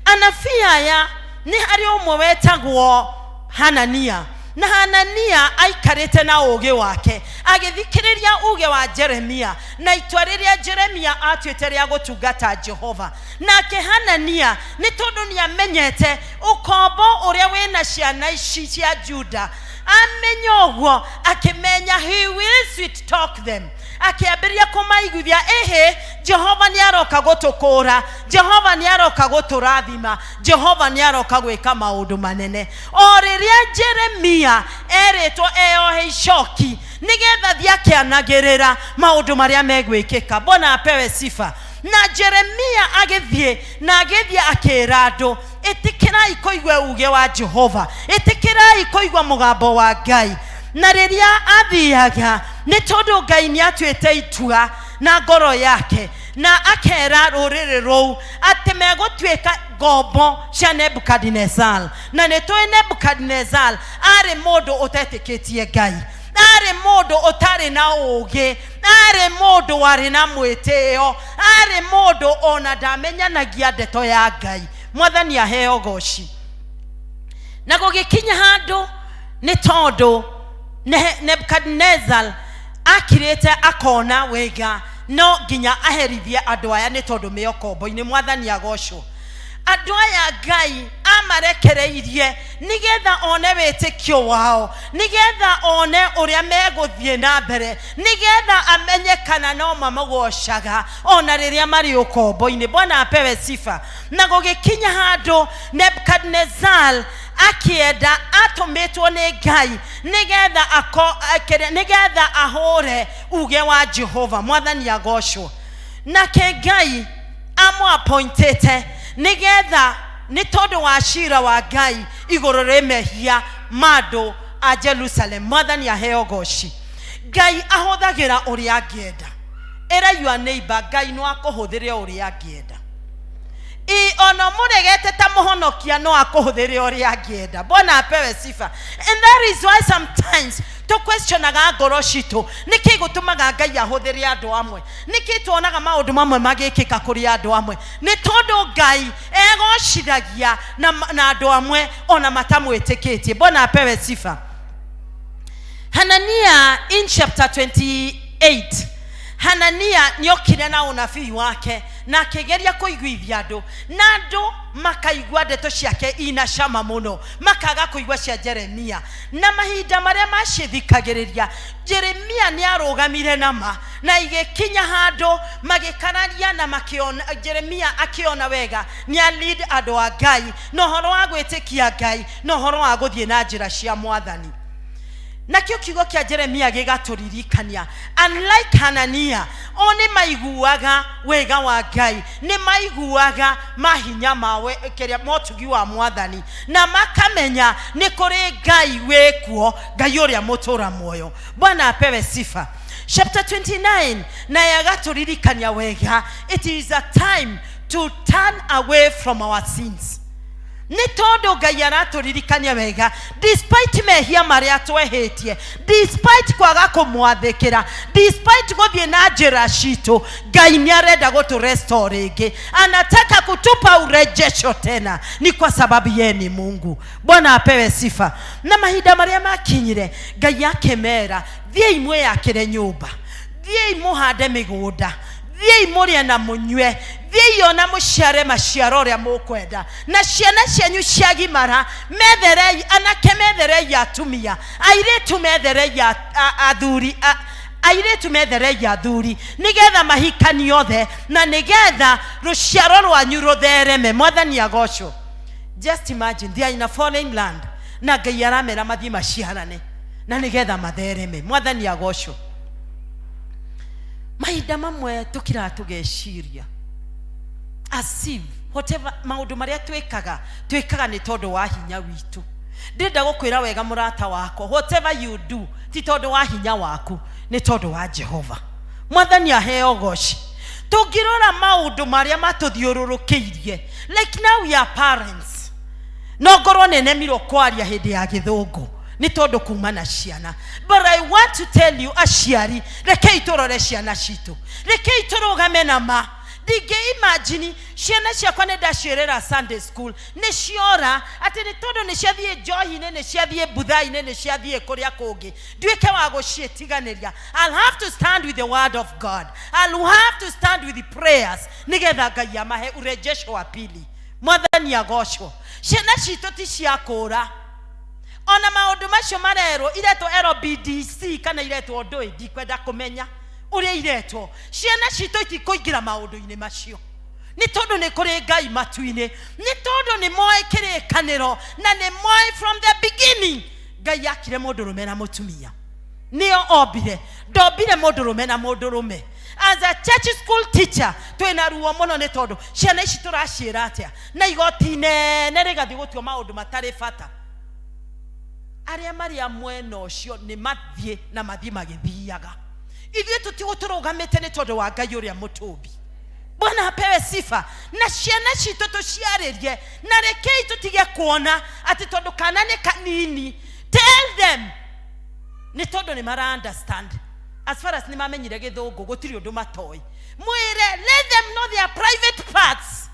Anabii aya nĩ harĩ ũmwe wetagwo Hanania, na Hanania aikarĩte na ũũgĩ wake agĩthikĩrĩria uge wa Jeremia na itua rĩrĩa Jeremia atuĩte rĩa gũtungata Jehova. Nake Hanania nĩ tondũ nĩ amenyete ũkombo ũrĩa wĩna ciana ici cia Juda, amenya ũguo akĩmenya he will sweet talk them, akĩambĩrĩria kũmaiguithia ĩhĩ, Jehova nĩ aroka gũtũkũra, Jehova nĩ aroka gũtũrathima, Jehova nĩ aroka gwĩka maũndũ manene. O rĩrĩa Jeremia erĩtwo eyohe icoki nĩgetha thiĩ akĩanagĩrĩra maũndũ marĩa megwĩkĩka. Bwana apewe sifa. Na Jeremia agĩthiĩ na agĩthiĩ akĩra andũ, ĩtĩkĩrai kũigua uge wa Jehova, ĩtĩkĩrai kũigua mũgambo wa Ngai. Na rĩrĩa athiaga, nĩ tondũ Ngai nĩ atuĩte itua na ngoro yake na akera rũrĩrĩ rũu atĩ megũtuĩka ngombo cia Nebukadinezar. Na nĩ tũĩ Nebukadinezar arĩ mũndũ ũtetĩkĩtie Ngai, arĩ mũndũ ũtarĩ na ũũgĩ, arĩ mũndũ warĩ na mwĩtĩo, arĩ mũndũ ona ndamenyanagia ndeto ya Ngai. Mwathani aheo goci. Na gũgĩkinya handũ nĩ tondũ Nebukadnezar akirĩte akona wega no nginya aherithie andũ aya nĩ tondũ me ũkombo-inĩ. Mwathani agocwo. Andũ aya Ngai amarekereirie nĩgetha one wĩtĩkio wao, nĩgetha one ũrĩa megũthiĩ na mbere, nĩgetha amenye kana no mamũgocaga ona rĩrĩa marĩ ũkombo-inĩ. Bwana apewe sifa. Na gũgĩkinya handũ Nebukadnezar akĩenda atũmĩtwo nĩ Ngai nĩgetha nĩgetha ahũre uge wa Jehova. Mwathani agocwo. Nake Ngai amũappointĩte nĩgetha nĩ tondũ wa cira wa Ngai igũrũ rĩ mehia ma andũ a Jerusalem. Mwathani aheo goci. Ngai ahũthagĩra ũrĩa angĩenda. Ĩra your neighbor, Ngai no akũhũthĩre ũrĩa angĩenda. I ona mũregete ta mũhonokia no akũhũthĩre ũrĩa angĩenda. Bwana apewe sifa. And that is why sometimes tũquestionaga ngoro citũ, nĩkĩ gũtũmaga Ngai ahũthĩre andũ amwe, nĩkĩ tuonaga maũndũ mamwe magĩkĩka kũrĩ andũ amwe? Nĩ tondũ Ngai egocithagia na andũ amwe ona matamwĩtĩkĩtie. Bwana apewe sifa. Hanania in chapter 28, Hanania nĩokire na ũnabii wake na akĩgeria kũiguithia andũ, na andũ makaigua ndeto ciake ina cama mũno, makaga kũigua cia Jeremia. Na mahinda marĩa macithikagĩrĩria, Jeremia nĩ arũgamire nama na igĩkinya handũ magĩkararia na makĩona Jeremia akĩona wega nĩ a lead andũ a Ngai na ũhoro wa gwĩtĩkia Ngai na ũhoro wa gũthiĩ na njĩra cia Mwathani. Nakĩo kiugo kĩa Jeremia gĩgatũririkania, unlike Hanania, o nĩ maiguaga wega wa Ngai, nĩ maiguaga mahinya ma kĩrĩa motugi wa Mwathani, na makamenya nĩ kũrĩ Ngai wĩkuo, Ngai ũrĩa mũtũra muoyo. Bwana apewe sifa. Chapter 29 naye agatũririkania wega, it is a time to turn away from our sins. Nĩ tondũ Ngai aratũririkania wega, despite mehia marĩa twehĩtie, despite kwaga kũmwathĩkĩra, despite gũthiĩ na njĩra citũ, Ngai nĩ arenda gũtũ restore rĩngĩ, anataka kutupa urejesho tena, ni kwa sababu yeye ni Mungu. Bwana apewe sifa. Na mahinda marĩa makinyire, Ngai akĩmera, thiĩi mwĩyakĩre nyũmba, thiĩi mũhande mĩgũnda, thiĩi mũrĩe na mũnyue, thiĩi ona mũciare maciaro ũrĩa mũkwenda, na ciana cianyu ciagimara metherei anake, metherei atumia, airĩtu metherei athuri, airĩtu metherei athuri, nĩgetha mahikani othe na nĩgetha rũciaro rwanyu rũthereme. Mwathani agocwo. Just imagine, they are in a foreign land na Ngai aramera mathiĩ maciarane na nĩgetha mathereme. Mwathani agocwo. Mahinda mamwe tũkiraga tũgeciria as if whatever maũndũ marĩa twĩkaga, twĩkaga nĩ tondũ wa hinya witũ. Ndĩrenda gũkwĩra wega mũrata wakwa, whatever you do ti tondũ wa hinya waku, nĩ tondũ wa Jehova. Mwathani aheo goci. Tũngĩrora maũndũ marĩa matũthiũrũrũkĩirie, like now we are parents, no ngorwo nĩ nemirwo kwaria hĩndĩ ya gĩthũngũ nĩ tondũ kuma na ciana, but I want to tell you, aciari, rekei tũrore ciana citũ, rekei tũrũgame na ma. Ndingĩ imagine ciana ciakwa nĩ ndaciĩrĩra Sunday school nĩ ciora atĩ nĩ tondũ nĩ ciathiĩ njohi-inĩ, nĩ ciathiĩ mbutha-inĩ, nĩ ciathiĩ kũrĩa kũngĩ, nduĩke wa gũciĩtiganĩria. I'll have to stand with the word of God. I'll have to stand with the prayers nĩgetha Ngai amahe urejesho wa pili. Mwathani agocwo. Ciana citũ ti cia kũra ona maũndũ macio marerwo iretwo LBDC kana iretwo ndũĩ, ndikwenda kũmenya ũrĩa iretwo. Ciana citũ itikũingĩra maũndũ-inĩ macio nĩ tondũ nĩ kũrĩ Ngai matu-inĩ, nĩ tondũ nĩ moĩ kĩrĩkanĩro na nĩ moĩ from the beginning Ngai akire mũndũrũme na mũtumia nĩo ombire, ndombire mũndũrũme na mũndũrũme. As a church school teacher, twĩna ruo mũno nĩ tondũ ciana ici tũraciĩra atĩa na igoti inene rĩgathiĩ gũtua maũndũ matarĩ bata. Arĩa marĩ a mwena ũcio nĩ mathiĩ na mathiĩ magĩthiaga, ithuĩ tũtigwo tũrũgamĩte nĩ tondũ wa Ngai ũrĩa mũtũmbi. Bwana apewe sifa. Na ciana citũ tũciarĩrie, na rekei tũtige kuona atĩ tondũ kana nĩ kanini. Tell them, nĩ tondũ nĩ mara understand, as far as nĩ mamenyire gĩthũngũ, gũtirĩ ũndũ matoĩ. Mwĩre, let them know their private parts.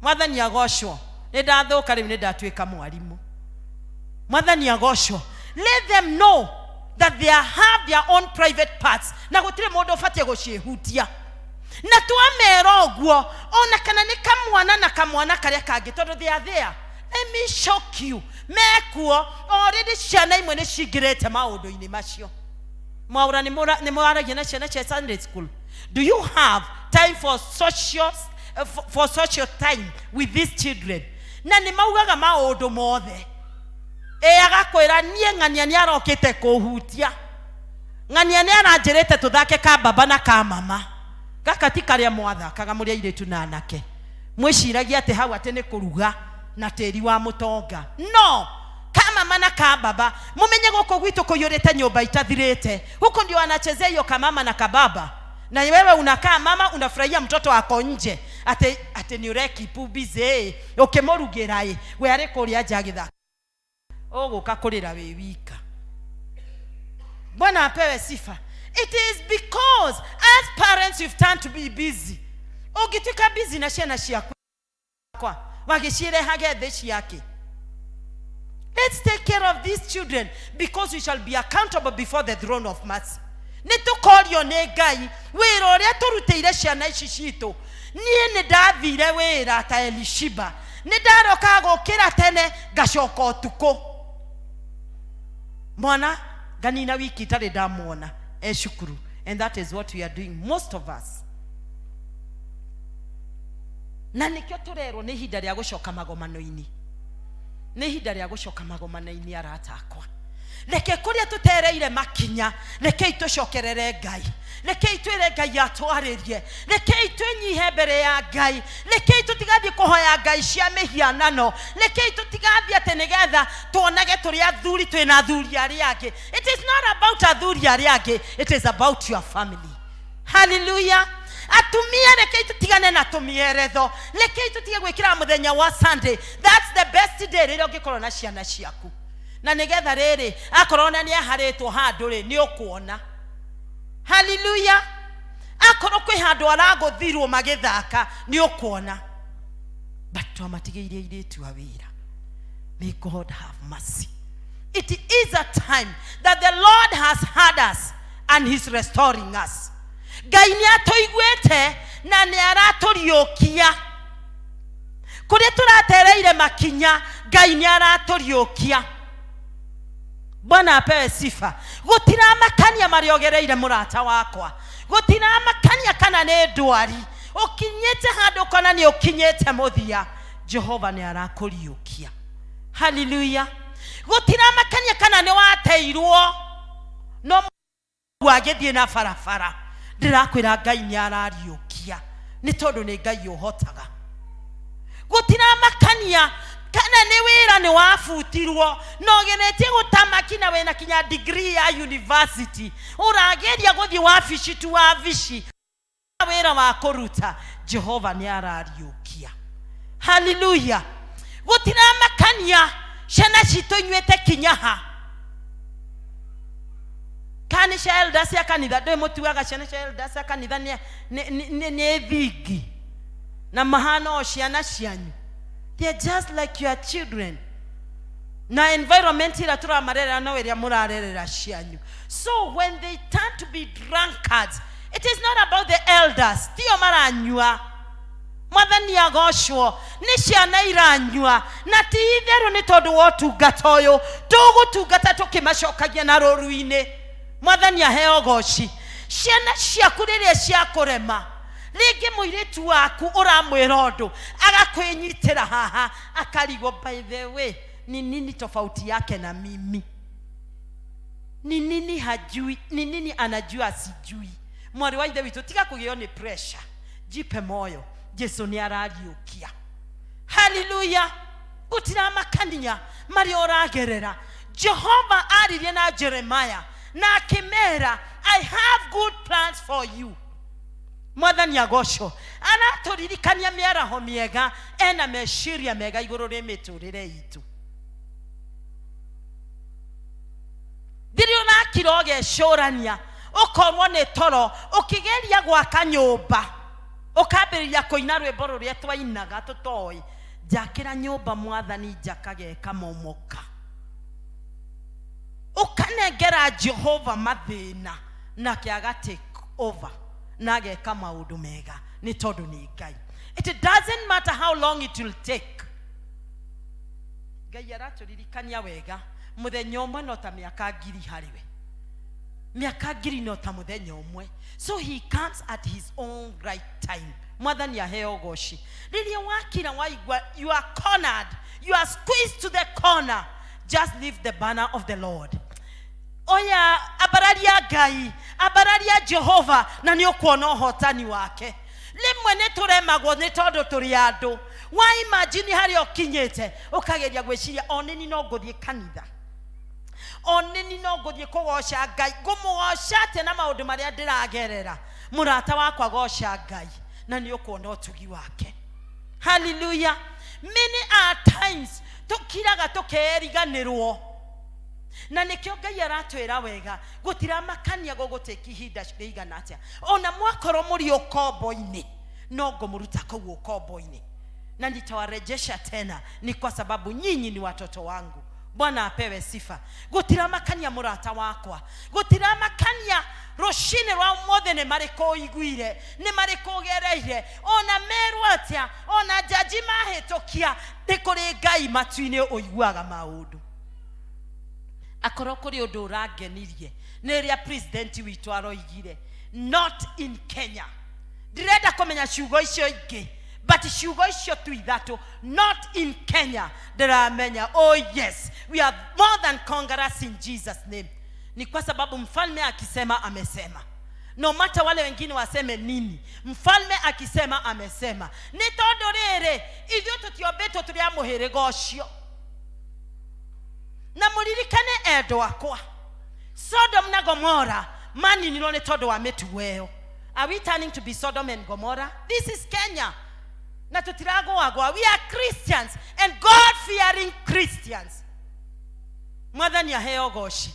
Mwathani agocwo. Nĩ ndathũka rĩu, nĩ ndatuĩka mwarimũ. Mwathani agocwo. Let them know that they have their own private parts na gũtirĩ mũndũ ũbatiĩ gũciĩhutia. Na twamera ũguo, ona kana nĩ kamwana na kamwana karĩa kangĩ, tondũ they are there. Let me shock you, mekuo already. Ciana imwe nĩ cingĩrĩte maũndũ-inĩ macio. Mwaura, nĩ mwaragia na ciana cia Sunday school? Do you have time for social time with these children? Na nĩ maugaga maũndũ mothe. Ĩ agakwĩra, niĩ ng'ania nĩ arokĩte kũhutia, ng'ania nĩ aranjĩrĩte tũthake ka baba na ka mama. Gaka ti karĩa mwathakaga mũrĩ airĩtu na anake, mwĩciragia atĩ hau atĩ nĩ kũruga na tĩri wa mũtonga. No kamama na kababa, mumenye gũkũ gwitũ kũiyũrĩte nyũmba itathirĩte. Huku ndio anachezea hiyo kamama na kababa, na wewe unakaa mama unafurahia mtoto ako nje, ate nĩ ũrekipu busy ũkĩmũrugĩra. Ĩ we arĩ kũrĩa nja agĩthaka, ũgũka kũrĩra wĩ wika. Bwana apewe sifa. It is because as parents you've turned to be busy. Ũngĩtuĩka busy na ciana ciaku wagĩciĩrehage thĩ ciake. Let's take care of these children because we shall be accountable before the throne of mercy. Nĩ tũkorio nĩ Ngai wĩra ũrĩa tũrutĩire ciana ici citũ. Niĩ nĩ ndathire wĩra ta Elishiba, nĩ ndarokaga gũkĩra tene ngacoka ũtukũ, mwana nganina wiki itarĩ ndamuona e cukuru. And that is what we are doing, most of us. Na nĩkĩo tũrerwo nĩ ihinda rĩa gũcoka magomano-inĩ, nĩ ihinda rĩa gũcoka magomano-inĩ. Arata akwa, reke kũrĩa tũtereire makinya, rekei tũcokerere Ngai, rekei twĩre Ngai atwarĩrie, rekei twĩnyihe mbere ya Ngai, rekei tũtigathiĩ kũhoya ngai cia mĩhianano, rekei tũtigathiĩ atĩ nĩgetha tuonage tũrĩ athuri, twĩna athuri arĩa angĩ. It is not about athuri arĩa angĩ, it is about your family. Haleluya. Atumia, rekei tũtigane na tũmĩeretho, rekei tũtige gwĩkĩra mũthenya wa Sunday. That's the best day rĩrĩa ũngĩkorwo na ciana ciaku, na nĩgetha rĩrĩ akorwo na nĩ aharĩtwo handũ rĩ, nĩ ũkuona. Haleluya. Akorwo kwĩ handũ aragũthirwo magĩthaka, nĩ ũkuona. But twamatigĩirie airĩtu a wĩra. May God have mercy. It is a time that the Lord has heard us and he's restoring us. Ngai nĩ atũiguĩte na nĩ aratũriũkia kũrĩa tũratereire makinya. Ngai nĩ aratũriũkia. Bwana apewe sifa. Gũtiramakania marĩa ũgereire, mũrata wakwa, gũtiramakania kana nĩ ndwari ũkinyĩte handũ ũkona nĩ ũkinyĩte mũthia, Jehova nĩ arakũriũkia. Haleluya. Gũtiramakania kana nĩ wateirwo no agĩthiĩ na barabara, ndĩrakwĩra Ngai nĩ arariũkia, nĩ tondũ nĩ Ngai ũhotaga. Gũtiramakania kana nĩ wĩra nĩ wabutirwo na ũgeretie gũtamaki na wĩna kinya degree ya university, ũrageria gũthiĩ wabici tu wabici. Wĩra wĩra wa kũruta Jehova nĩ arariũkia. Haleluya. Gũtiramakania ciana citũ inyuĩte kinya ha, kana nĩ cia elders cia kanitha. Ndũĩ mũtuaga ciana cia elders cia kanitha nĩ thingi na mahana o ciana cianyu. They are just like your children, na environment ĩrĩa tũramarerera no ĩrĩa mũrarerera cianyu. So when they turn to be drunkards, it is not about the elders. Tio maranyua, Mwathani agocwo, nĩ ciana iranyua. Na ti itherũ nĩ tondũ wa ũtungata ũyũ tũgũtungata tũkĩmacokagia na rũru-inĩ. Mwathani aheo goci. Ciana ciaku rĩrĩa ciakũrema, rĩngĩ mũirĩtu waku ũramwĩra ũndũ agakwĩnyitĩra haha akarigwo, by the way, ni nini tofauti yake na mimi? Ni nini hajui? Ni nini anajua sijui? Mwarĩ wa ithe witũ, tiga kũgĩo nĩ pressure, jipe moyo, Jesu nĩ arariũkia. Haleluya. Gũtiramakania marĩa ũragerera. Jehova aririe na Jeremiah na akĩmera, "I have good plans for you." Mwathani agocwo. Aratũririkania mĩaraho mĩega, ena meciria mega igũrũ rĩ mĩtũrĩre itũ. Rĩrĩa ũrakira ũgecũrania, ũkorwo nĩ toro ũkĩgeria gwaka nyũmba, ũkambĩrĩria kũina rwĩmbo rũrĩa twainaga tũtoĩ, "Njakĩra nyũmba Mwathani, njakage ĩkamomoka." Ũkanengera Jehova mathĩna, nake aga take over na ageka maũndũ mega, nĩ tondũ nĩ Ngai. It doesn't matter how long it will take. Ngai aratũririkania wega, mũthenya ũmwe no ta mĩaka 1,000 harĩ we, mĩaka 1,000 no ta mũthenya ũmwe. So he comes at his own right time. Mwathani aheo goci. Rĩrĩa wakira waigua you are cornered, you are squeezed to the corner, just leave the banner of the Lord. Oya ambararia Ngai, ambararia Jehova, na nĩ ũkuona ũhotani wake. Rĩmwe nĩ tũremagwo nĩ tondũ tũrĩ andũ. Wa imagine harĩa ũkinyĩte, ũkageria gwĩciria, o nĩni no ngũthiĩ kanitha, o nĩni no ngũthiĩ kũgoca Ngai, ngũmũgoca atĩa na maũndũ marĩa ndĩragerera? Mũrata wakwa, goca Ngai na nĩ ũkuona ũtugi wake. Haleluya. Many are times tũkiraga tũkeriganĩrwo, na nĩkĩo Ngai aratwĩra wega, gũtiramakania gũgũtĩki ihinda rĩigana atĩa. Ona mwakorwo mũrĩ ũkombo-inĩ, no ngũmũruta kũu ũkombo-inĩ na nitawarejesha tena, ni kwa sababu nyinyi ni watoto wangu. Bwana apewe sifa. Gũtiramakania, mũrata wakwa, gũtiramakania rũcinĩ rwa ũmũthĩ nĩ marĩkũ ũiguire, nĩ marĩkũ ũgereire, ona merwo atĩa, ona njanji mahĩtũkia, nĩ kũrĩ Ngai matu-inĩ ũiguaga maũndũ. Akorwo kũrĩ ũndũ ũrangenirie nĩ rĩrĩa president witũ aroigire, "Not in Kenya." Ndirenda kũmenya ciugo icio ingĩ, but ciugo icio tu ithatũ, "Not in Kenya," ndĩramenya, oh yes, we are more than conquerors in Jesus' name. Ni kwa sababu mfalme akisema, amesema. No matter wale wengine waseme nini, mfalme akisema, amesema. Nĩ tondũ rĩrĩ, ithuĩ tũtiombĩtwo tũrĩ a mũhĩrĩga ũcio. Na mũririkane, endwa akwa, Sodom na Gomora maninirwo nĩ tondũ wa mĩtugo ĩyo. Are we turning to be Sodom and Gomorrah? This is Kenya na tũtiragũagwa. We are Christians and God fearing Christians. Mwathani aheo goci.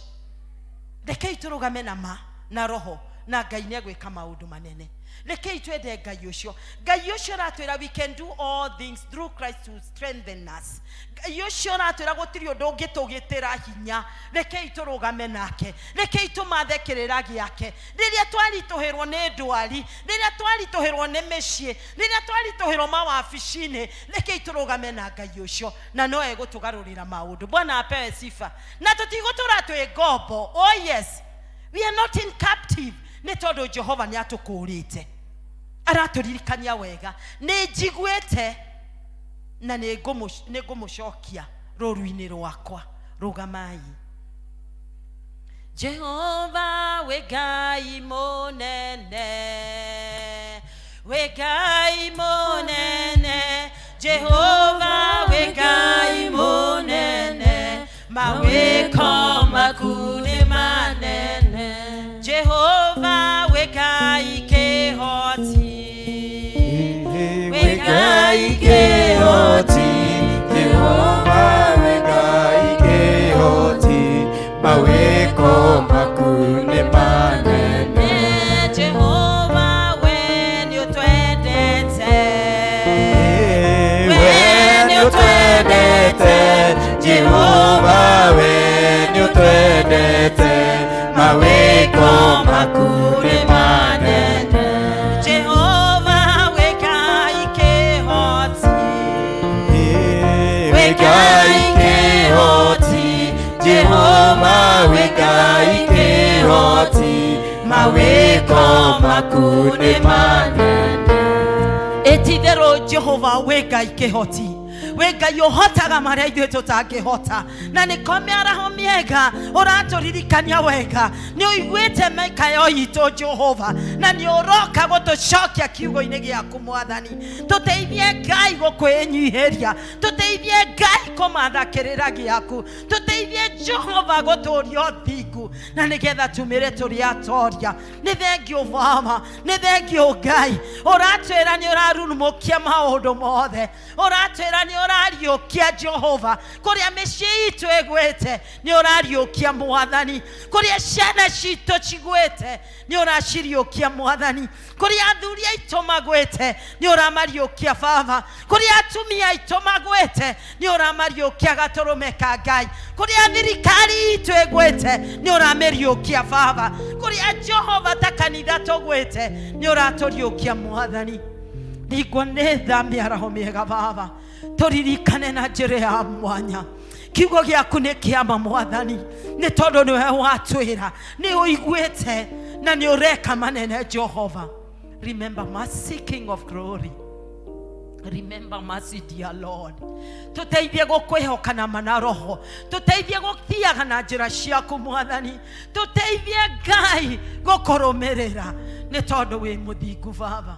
Rekei tũrũgame na ma na roho, na Ngai nĩ egwĩka maũndũ manene. Rekei twende Ngai ũcio. Ngai ũcio ũratwĩra we can do all things through Christ who strengthen us. Ngai ũcio ũratwĩra gũtirĩ ũndũ ũngĩtũgĩtĩra hinya. Rekei tũrũgame nake, rekei tũmathe kĩrĩra gĩake. Rĩrĩa twaritũhĩrwo nĩ ndwari, rĩrĩa twaritũhĩrwo nĩ mĩciĩ, rĩrĩa twaritũhĩrwo mawabici-inĩ, rekei tũrũgame na Ngai ũcio, na no egũtũgarũrĩra maũndũ. Bwana apewe sifa. Na tũtigũtũra twĩ ngombo. Oh yes, we are not in captive, nĩ tondũ Jehova nĩ atũkũrĩte. Aratũririkania wega, nĩ njiguĩte na nĩ ngũmũcokia rũru-inĩ rwakwa. Rũgamai. Jehova wĩ Ngai mũnene, wĩ Ngai mũnene. Jehova wĩ Ngai mũnene, mawĩko maku nĩ manene. Jehova wĩ Ngai kĩhoti. maku nĩ manene. Jehova wĩ Ngai kĩhoti. Wĩ Ngai kĩhoti, Jehova wĩ Ngai kĩhoti, mawĩko maku nĩ manene. Ĩtitherũ Jehova wĩ Ngai kĩhoti, wĩ Ngai ũhotaga marĩa ithuĩ tũtangĩhota, na nĩko mĩaraho mĩega ũratũririkania wega. Nĩ ũiguĩte mĩkayo itũ Jehova, na nĩ ũroka gũtũcokia kiugo-inĩ gĩaku Mwathani. Tũteithie Ngai gũkwĩnyihĩria, tũteithie Ngai kũmatha kĩrĩra gĩaku, tũteithie Jehova gũtũria ũthingu, na nĩgetha tumĩre tũrĩ atoria. Nĩ thengio Baba, nĩ thengio Ngai. Ũratwĩra nĩ ũrarurumũkia maũndũ mothe, ũratwĩra nĩ ũrariũkia Jehova kũrĩa mĩciĩ itũ ĩgwĩte, nĩ ũrariũkia Mwathani kũrĩa ciana citũ cigwĩte, nĩ ũraciriũkia Mwathani kũrĩa athuri aitũ magwĩte, nĩ ũramariũkia Baba kũrĩa atumia aitũ magwĩte, nĩ ũramariũkia gatũrũme ka Ngai kũrĩa thirikari itũ ĩgwĩte, nĩ ũramĩriũkia Baba kũrĩa Jehova ta kanitha tũgwĩte, nĩ ũratũriũkia Mwathani. Ningwa nĩ tha mĩaraho mĩega Baba, tũririkane na njĩra ya mwanya. Kiugo gĩaku nĩ kĩama Mwathani, nĩ tondũ nĩwe watwĩra, nĩ ũiguĩte na nĩ ũreka manene Jehova. Remember mercy, King of glory. Remember mercy, dear Lord. Tũteithie gũkwĩhoka na mana roho, tũteithie gũthiaga na njĩra ciaku Mwathani, tũteithie Ngai gũkũrũmĩrĩra, nĩ tondũ wĩ mũthingu Baba.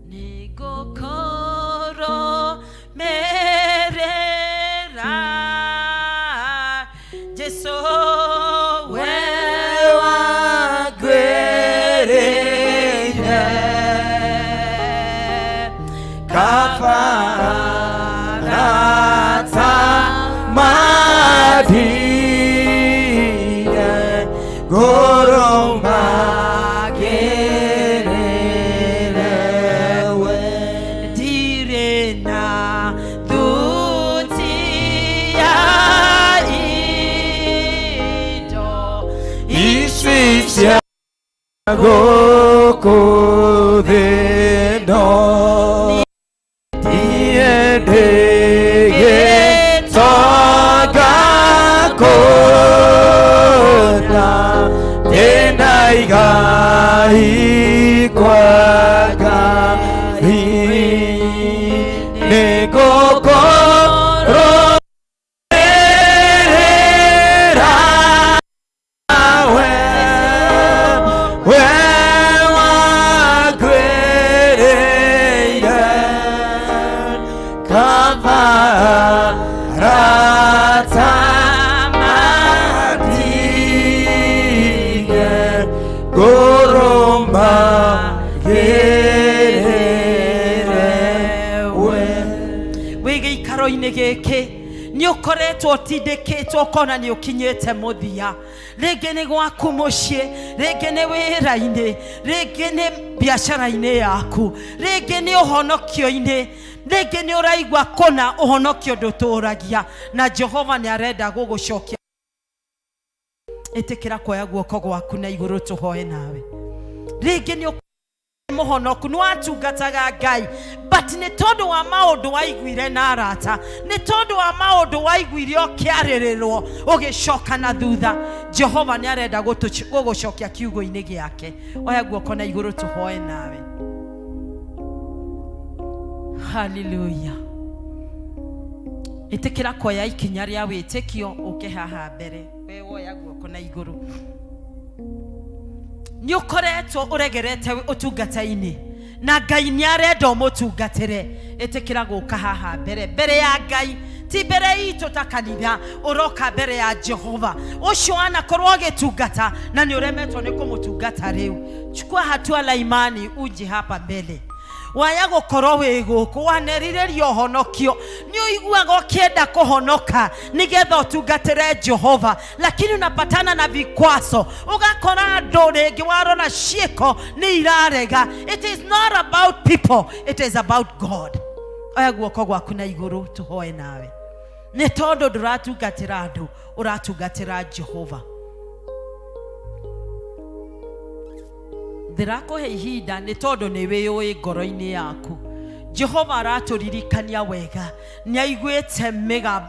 Nĩngũkũrũmĩrĩra Jesu, we wangwĩrĩire kabarata mathiĩ ngũrũmagĩrĩre we. Ndirĩ na thuti ya indo ici cia gũkũ thĩ no ndiendĩgĩtonga kũna ndĩna igai kwa Ngai nĩngũkũrũmĩrĩra we, we wangwĩrĩire kabarata matige ngũrũmagĩrĩre we. Wĩ gĩikaro-inĩ gĩkĩ nĩ ũkoretwo ũtindĩkĩtwo ũkona nĩ ũkinyĩte mũthia, rĩngĩ nĩ gwaku mũciĩ, rĩngĩ nĩ wĩra-inĩ, rĩngĩ nĩ biacara-inĩ yaku, rĩngĩ nĩ ũhonokio-inĩ, rĩngĩ nĩ ũraigua kũna ũhonokio ndũtũragia, na Jehova nĩ arenda gũgũcokia. Ĩtĩkĩra kuoya guoko gwaku na igũrũ tũhoe nawe. Rĩngĩ nĩ mũhonoku, nĩ watungataga Ngai, but nĩ tondũ wa maũndũ waiguire na arata, nĩ tondũ wa maũndũ waiguire ũkĩarĩrĩrwo, ũgĩcoka na thutha. Jehova nĩ arenda gũgũcokia kiugo-inĩ gĩake. Oya guoko na igũrũ tũhoe nawe. Haleluya. Ĩtĩkĩra kuoya ikinya rĩa wĩtĩkio ũke haha mbere. We woya guoko na igũrũ. Nĩ ũkoretwo ũregerete ũtungata-inĩ, na Ngai nĩ arenda ũmũtungatĩre. Ĩtĩkĩra gũka haha mbere, mbere ya Ngai, ti mbere itũ ta kanitha, ũroka mbere ya Jehova ũcio wanakorwo ũgĩtungata na nĩ ũremetwo nĩ kũmũtungata rĩu. Chukua hatua la imani uje hapa mbele. Waya gũkorwo wĩ gũkũ wanerirĩria ũhonokio, nĩ ũiguaga ũkĩenda kũhonoka nĩgetha ũtungatĩre Jehova, lakini unapatana na vikwazo, ũgakora andũ rĩngĩ warora ciĩko nĩ irarega. It is not about people, it is about God. Oya guoko gwaku na igũrũ tũhoe nawe, nĩ tondũ ndũratungatĩra andũ, ũratungatĩra Jehova. Ndĩrakũhe ihinda nĩ tondũ nĩ wĩyũĩ ngoro-inĩ yaku. Jehova aratũririkania wega, nĩ aiguĩte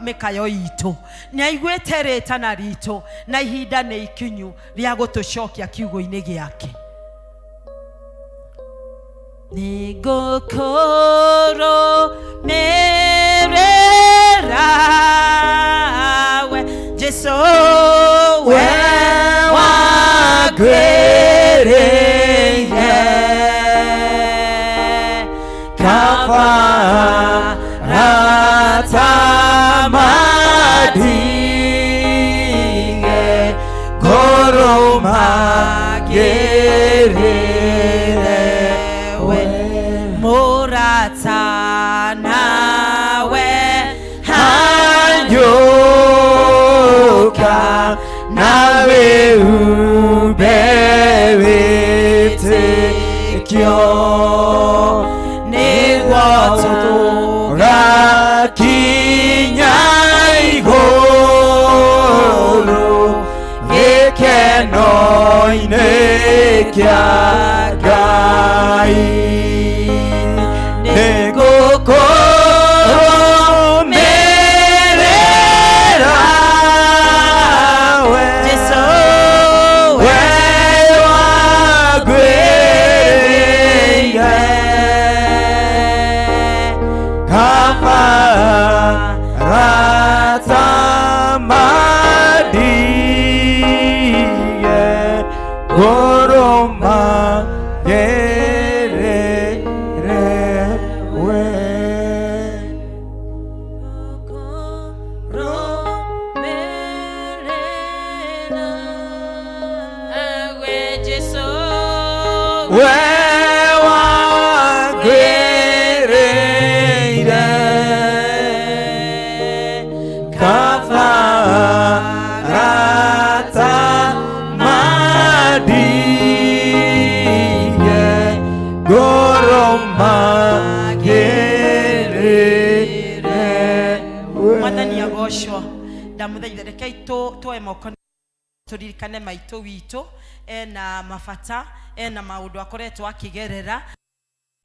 mĩkayo itũ, nĩ aiguĩte rĩtana ritũ, na ihinda nĩ ikinyu rĩa gũtũcokia kiugo-inĩ gĩake. Nĩngũkũrũmĩrĩra we Jesu, we wangwĩrĩire kaba ratamandige ngoromagĩrĩre we mũrata nawe hanyũka nawe ube wĩtĩkio nĩguo tũgakinya igũrũ gĩkeno-inĩ kĩa Ngai. Nĩngũkũrũmĩrĩra we Jesu, we wangwĩrĩire kaba ratamandige ngoromagĩrĩre we. We wangwĩrĩire kaba ratamandige ngoromagĩrĩre we. Mwathani agocwo. Ndamũthaitha rekei tuoe moko tũririkane maitũ witũ ena mabata, ena maũndũ akoretwo akĩgerera,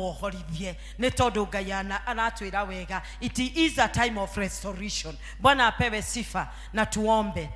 mohorithie nĩ tondũ Ngai aratwĩra wega, it is a time of restoration. Bwana apewe sifa. Na tuombe.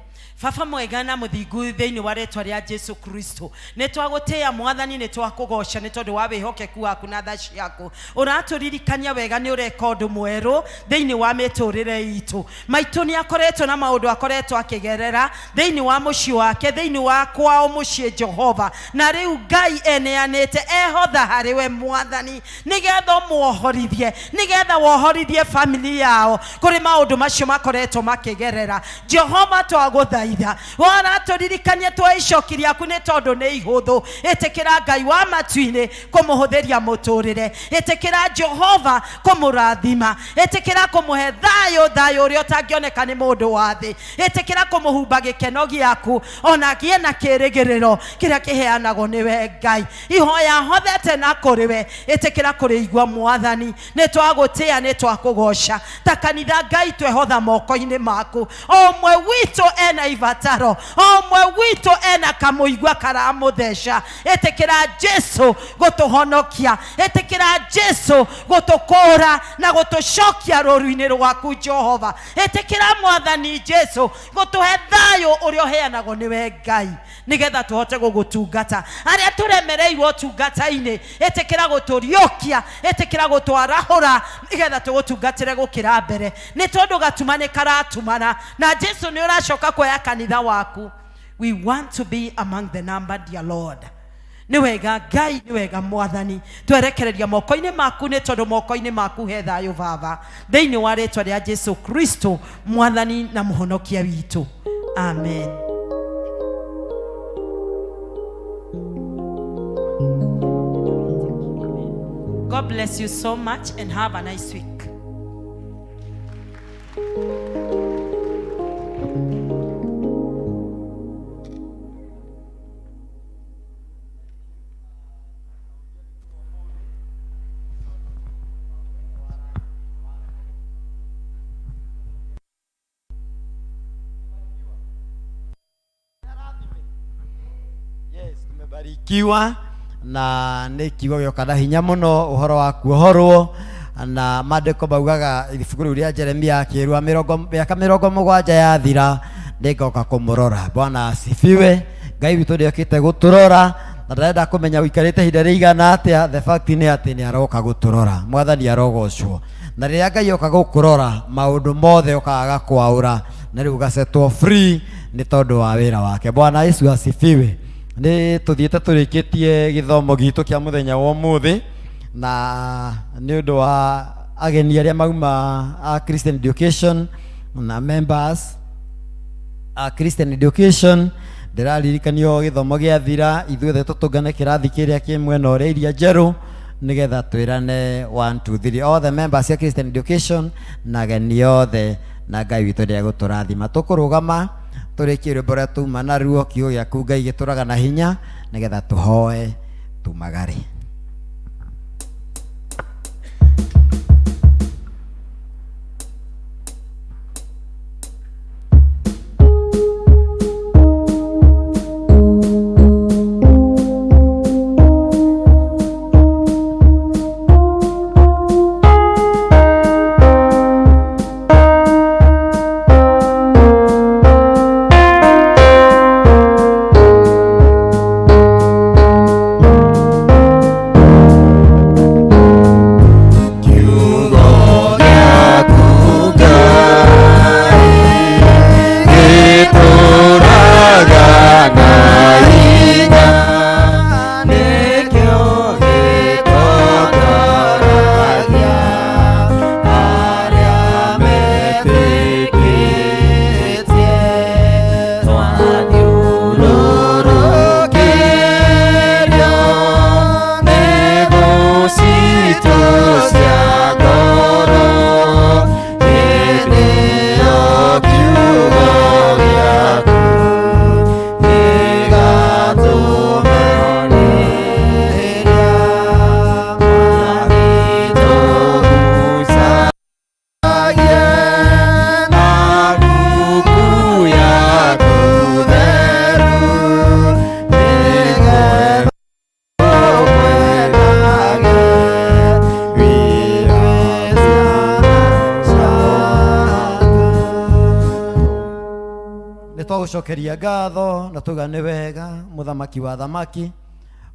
Baba mwega na mũthingu, thĩinĩ wa rĩtwa rĩa Jesu Kristo, nĩ twagũtĩĩa Mwathani, nĩ twakũgoca nĩ tondũ wa wĩhokeku waku na tha ciaku. Ũratũririkania wega nĩ ũreka ũndũ mwerũ thĩinĩ wa mĩtũrĩre itũ. Maitũ nĩ akoretwo na maũndũ akoretwo akĩgerera thĩinĩ wa mũciĩ wake, thĩinĩ wa kwao mũciĩ, Jehova, na rĩu Ngai eneanĩte ehotha harĩ we Mwathani, nĩgetha ũmuohorithie, nĩgetha wohorithie family yao kũrĩ maũndũ macio makoretwo makĩgerera. Jehova, twagũthaitha, waratũririkania twoe icoki rĩaku nĩ tondũ nĩ ihũthũ. Ĩtĩkĩra Ngai wa matu-inĩ kũmũhũthĩria mũtũrĩre, ĩtĩkĩra Jehova kũmũrathima, ĩtĩkĩra kũmũhe thayũ, thayũ ũrĩa ũtangĩoneka nĩ mũndũ wa thĩ, ĩtĩkĩra kũmũhumba gĩkeno gĩaku, ona agĩe na kĩrĩgĩrĩro kĩrĩa kĩheanagwo nĩwe Ngai. Ihoya hothete na kũrĩ we, ĩtĩkĩra kũrĩigua Mwathani. Nĩ twagũtĩĩa, nĩ twakũgoca. Ta kanitha Ngai, twehotha moko-inĩ maku. O ũmwe witũ ena ibataro, o ũmwe witũ ena kamũigua karamũtheca. Ĩtĩkĩra Jesu gũtũhonokia, ĩtĩkĩra Jesu gũtũkũra na gũtũcokia rũru-inĩ rwaku Jehova. Ĩtĩkĩra Mwathani Jesu gũtũhe thayũ ũrĩa ũheanagwo nĩwe Ngai, nĩgetha tũhote gũgũtungata. Arĩa tũremereirwo ũtungata-inĩ, ĩtĩkĩra gũtũriũkia, ĩtĩkĩra gũtwarahũra, nĩgetha tũgũtungatĩre gũkĩra mbere, nĩ tondũ gatuma nĩ karatumana na Jesu nĩ ũracoka kuoya kanitha waku. We want to be among the number, dear Lord. Nĩ wega Ngai, nĩ wega Mwathani, twerekereria moko-inĩ maku, nĩ tondũ moko-inĩ maku he thayũ Baba, thĩinĩ wa rĩtwa rĩa Jesu Kristo, Mwathani na Mũhonokia witũ, amen. God bless you so much and have a nice week. Yes, tumebarikiwa. Na nĩ kiugo gĩoka na hinya mũno ũhoro wa kuohorwo na maandĩko maugaga ibuku rĩu rĩa Jeremia akĩrwo mĩaka 70 yathira nĩngoka kũmũrora. Bwana asifiwe. Ngai witũ nĩokĩte gũtũrora na ndarenda kũmenya ũikarĩte ihinda rĩigana atĩa. The fact nĩ atĩ nĩ aroka gũtũrora. Mwathani arogocwo. Na rĩrĩa Ngai oka gũkũrora maũndũ mothe okaga gakwaũra na rĩu ũgacetwo free nĩ tondũ wa wĩra wake. Bwana Yesu asifiwe. Nĩ tũthiĩte tũrĩkĩtie gĩthomo gitũ kĩa mũthenya wa ũmũthĩ na nĩ ũndũ wa ageni arĩa mauma a Christian Education na members a Christian Education ndĩraririkanio gĩthomo gĩathira ithuothe tũtũngane kĩrathi kĩrĩa kĩ mwena ũrĩa iria njerũ nĩgetha twĩrane 1 2 3 othe members ya Christian Education na ageni othe na Ngai witũ nĩ egũtũrathima. Tũkũrũgama tũrĩkie rwĩmbo rũrĩa tuma naruo kiugo gĩaku Ngai gĩtũraga na hinya nĩgetha tũhoe tumagare. Nĩtwagũcokeria ngatho na tuga nĩ wega mũthamaki wa thamaki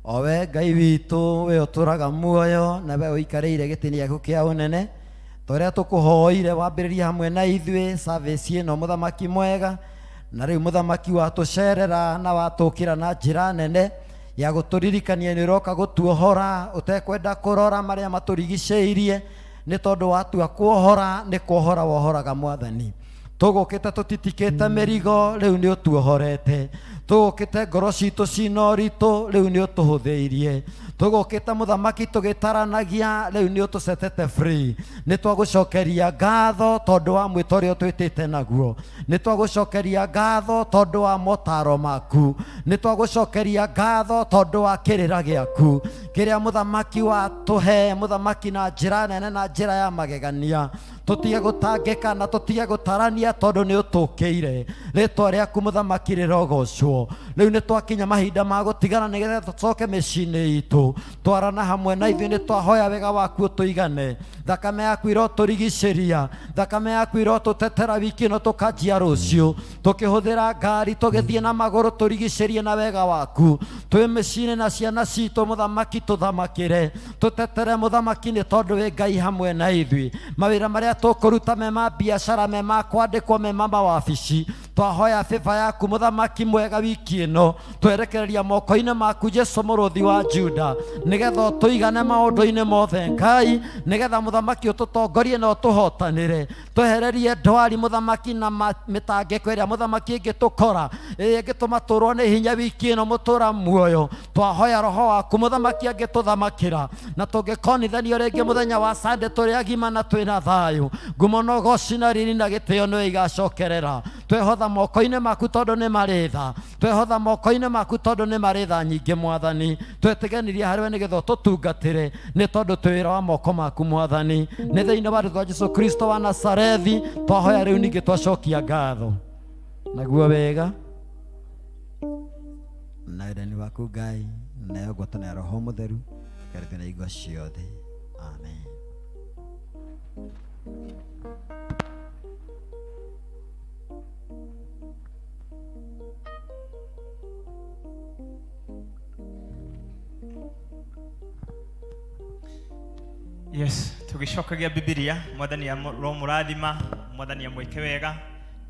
o we Ngai witũ we ũtũraga muoyo na we ũikarĩire gĩtĩ gĩaku kĩa ũnene ta ũrĩa tũkũhoire wambĩrĩrie hamwe na ithuĩ service ĩno mũthamaki mwega na rĩu mũthamaki watũcerera na watũkĩra na njĩra nene ya gũtũririkania nĩ ũroka gũtuohora ũtekwenda kũrora marĩa matũrigicĩirie nĩ tondũ watua kuohora nĩ kuohora wohoraga mwathani. Tũgũkĩte tũtitikĩte mĩrigo rĩu nĩ ũtuohorete, tũgũkĩte ngoro citũ cina ũritũ rĩu nĩ ũtũhũthĩirie, tũgũkĩte mũthamaki tũgĩtaranagia rĩu nĩ ũtũcetete free. Nĩ twagũcokeria ngatho tondũ wa mwĩto ũrĩa ũtwĩtĩte naguo, nĩ twagũcokeria ngatho tondũ wa motaro maku, nĩ twagũcokeria ngatho tondũ wa kĩrĩra gĩaku kĩrĩa mũthamaki watũhe mũthamaki na njĩra nene na njĩra ya magegania. Tũtige gũtangĩka na tũtige gũtarania tondũ nĩ ũtũkĩire. Rĩtwa rĩaku mũthamaki rĩrogocwo. Rĩu nĩ twakinya mahinda ma gũtigana nĩgetha tũcoke mĩciĩ-inĩ itũ. Twarana hamwe na ithuĩ nĩ twahoya wega waku ũtũigane. Thakame yaku irotũrigicĩria, thakame yaku irotũtetera wiki ĩno tũkanjia rũciũ. Tũkĩhũthĩra ngari tũgĩthiĩ na magũrũ tũrigicĩrie na wega waku. Twĩ mĩciĩ-inĩ na ciana citũ mũthamaki tũthamakĩre. Tũtetere mũthamaki nĩ tondũ wĩ Ngai hamwe na ithuĩ. Mawĩra marĩa tũkũruta me ma biacara, me ma kwandĩkwo, me ma mawabici, twahoya favor yaku mũthamaki mwega wiki ĩno twerekereria moko-inĩ maku Jesu mũrũthi wa Juda nĩgetha ũtũigane maũndũ-inĩ mothe Ngai, nĩgetha mũthamaki ũtũtongorie na ũtũhotanĩre. Twehererie ndwari mũthamaki na mĩtangĩko ĩrĩa mũthamaki ĩngĩtũkora ĩngĩtũma tũrwo nĩ hinya wiki ĩno mũtũra muoyo. Twahoya roho waku mũthamaki angĩtũthamakĩra na tũngĩkonithanio rĩngĩ mũthenya wa Sunday tũrĩ agima na twĩna thayũ. Ngumo na ũgoci na riri na gĩtĩo nĩwe igacokerera. Twehotha moko-inĩ maku tondũ nĩ marĩ tha, twehotha moko-inĩ maku tondũ nĩ marĩ tha nyingĩ mwathani. Twetĩganirie harĩ we nĩgetha ũtũtungatĩre nĩ tondũ twĩ wĩra wa moko maku mwathani. Nĩ thĩinĩ wa rĩtwa Jesu Kristo wa Nazarethi twahoya rĩu ningĩ twacokia ngatho. Naguo wega na wendani waku Ngai Nayo ngwatanĩro ya Roho Mũtheru ĩkarĩthio na hingo ciothe. Amen. Yes, tugicokagia Bibilia, mwathani aromũrathima, mwathani amwĩke wega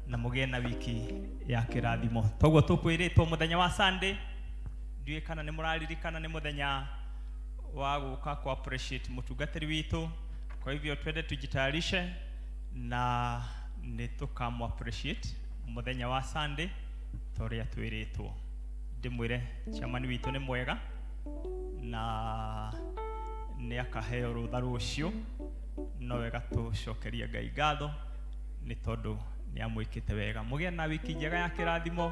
na mũgĩe na wiki ya kĩrathimo. Toguo tũkwĩrĩtwo mũthenya wa Sunday, ndiũĩ kana nĩ mũraririkana nĩ mũthenya wa gũka ku appreciate mũtungatĩri witũ. Kwa hivyo twende tujitayarishe na nĩ tũkamũ appreciate mũthenya wa Sunday ta ũrĩa twĩrĩtwo. Ndĩmwĩre chairman witũ nĩ mwega na nĩ akaheo rũtha rũciũ. No wega tũcokerie Ngai ngatho nĩ tondũ nĩ amwĩkĩte wega. Mũgĩe na wiki njega ya kĩrathimo.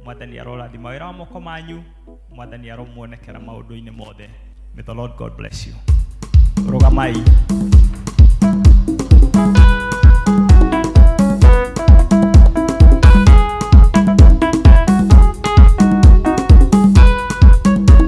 Mwathani arorathima wĩra wa moko manyu. Mwathani aromuonekera maũndũ-inĩ mothe. May the Lord God bless you. Rũgamai.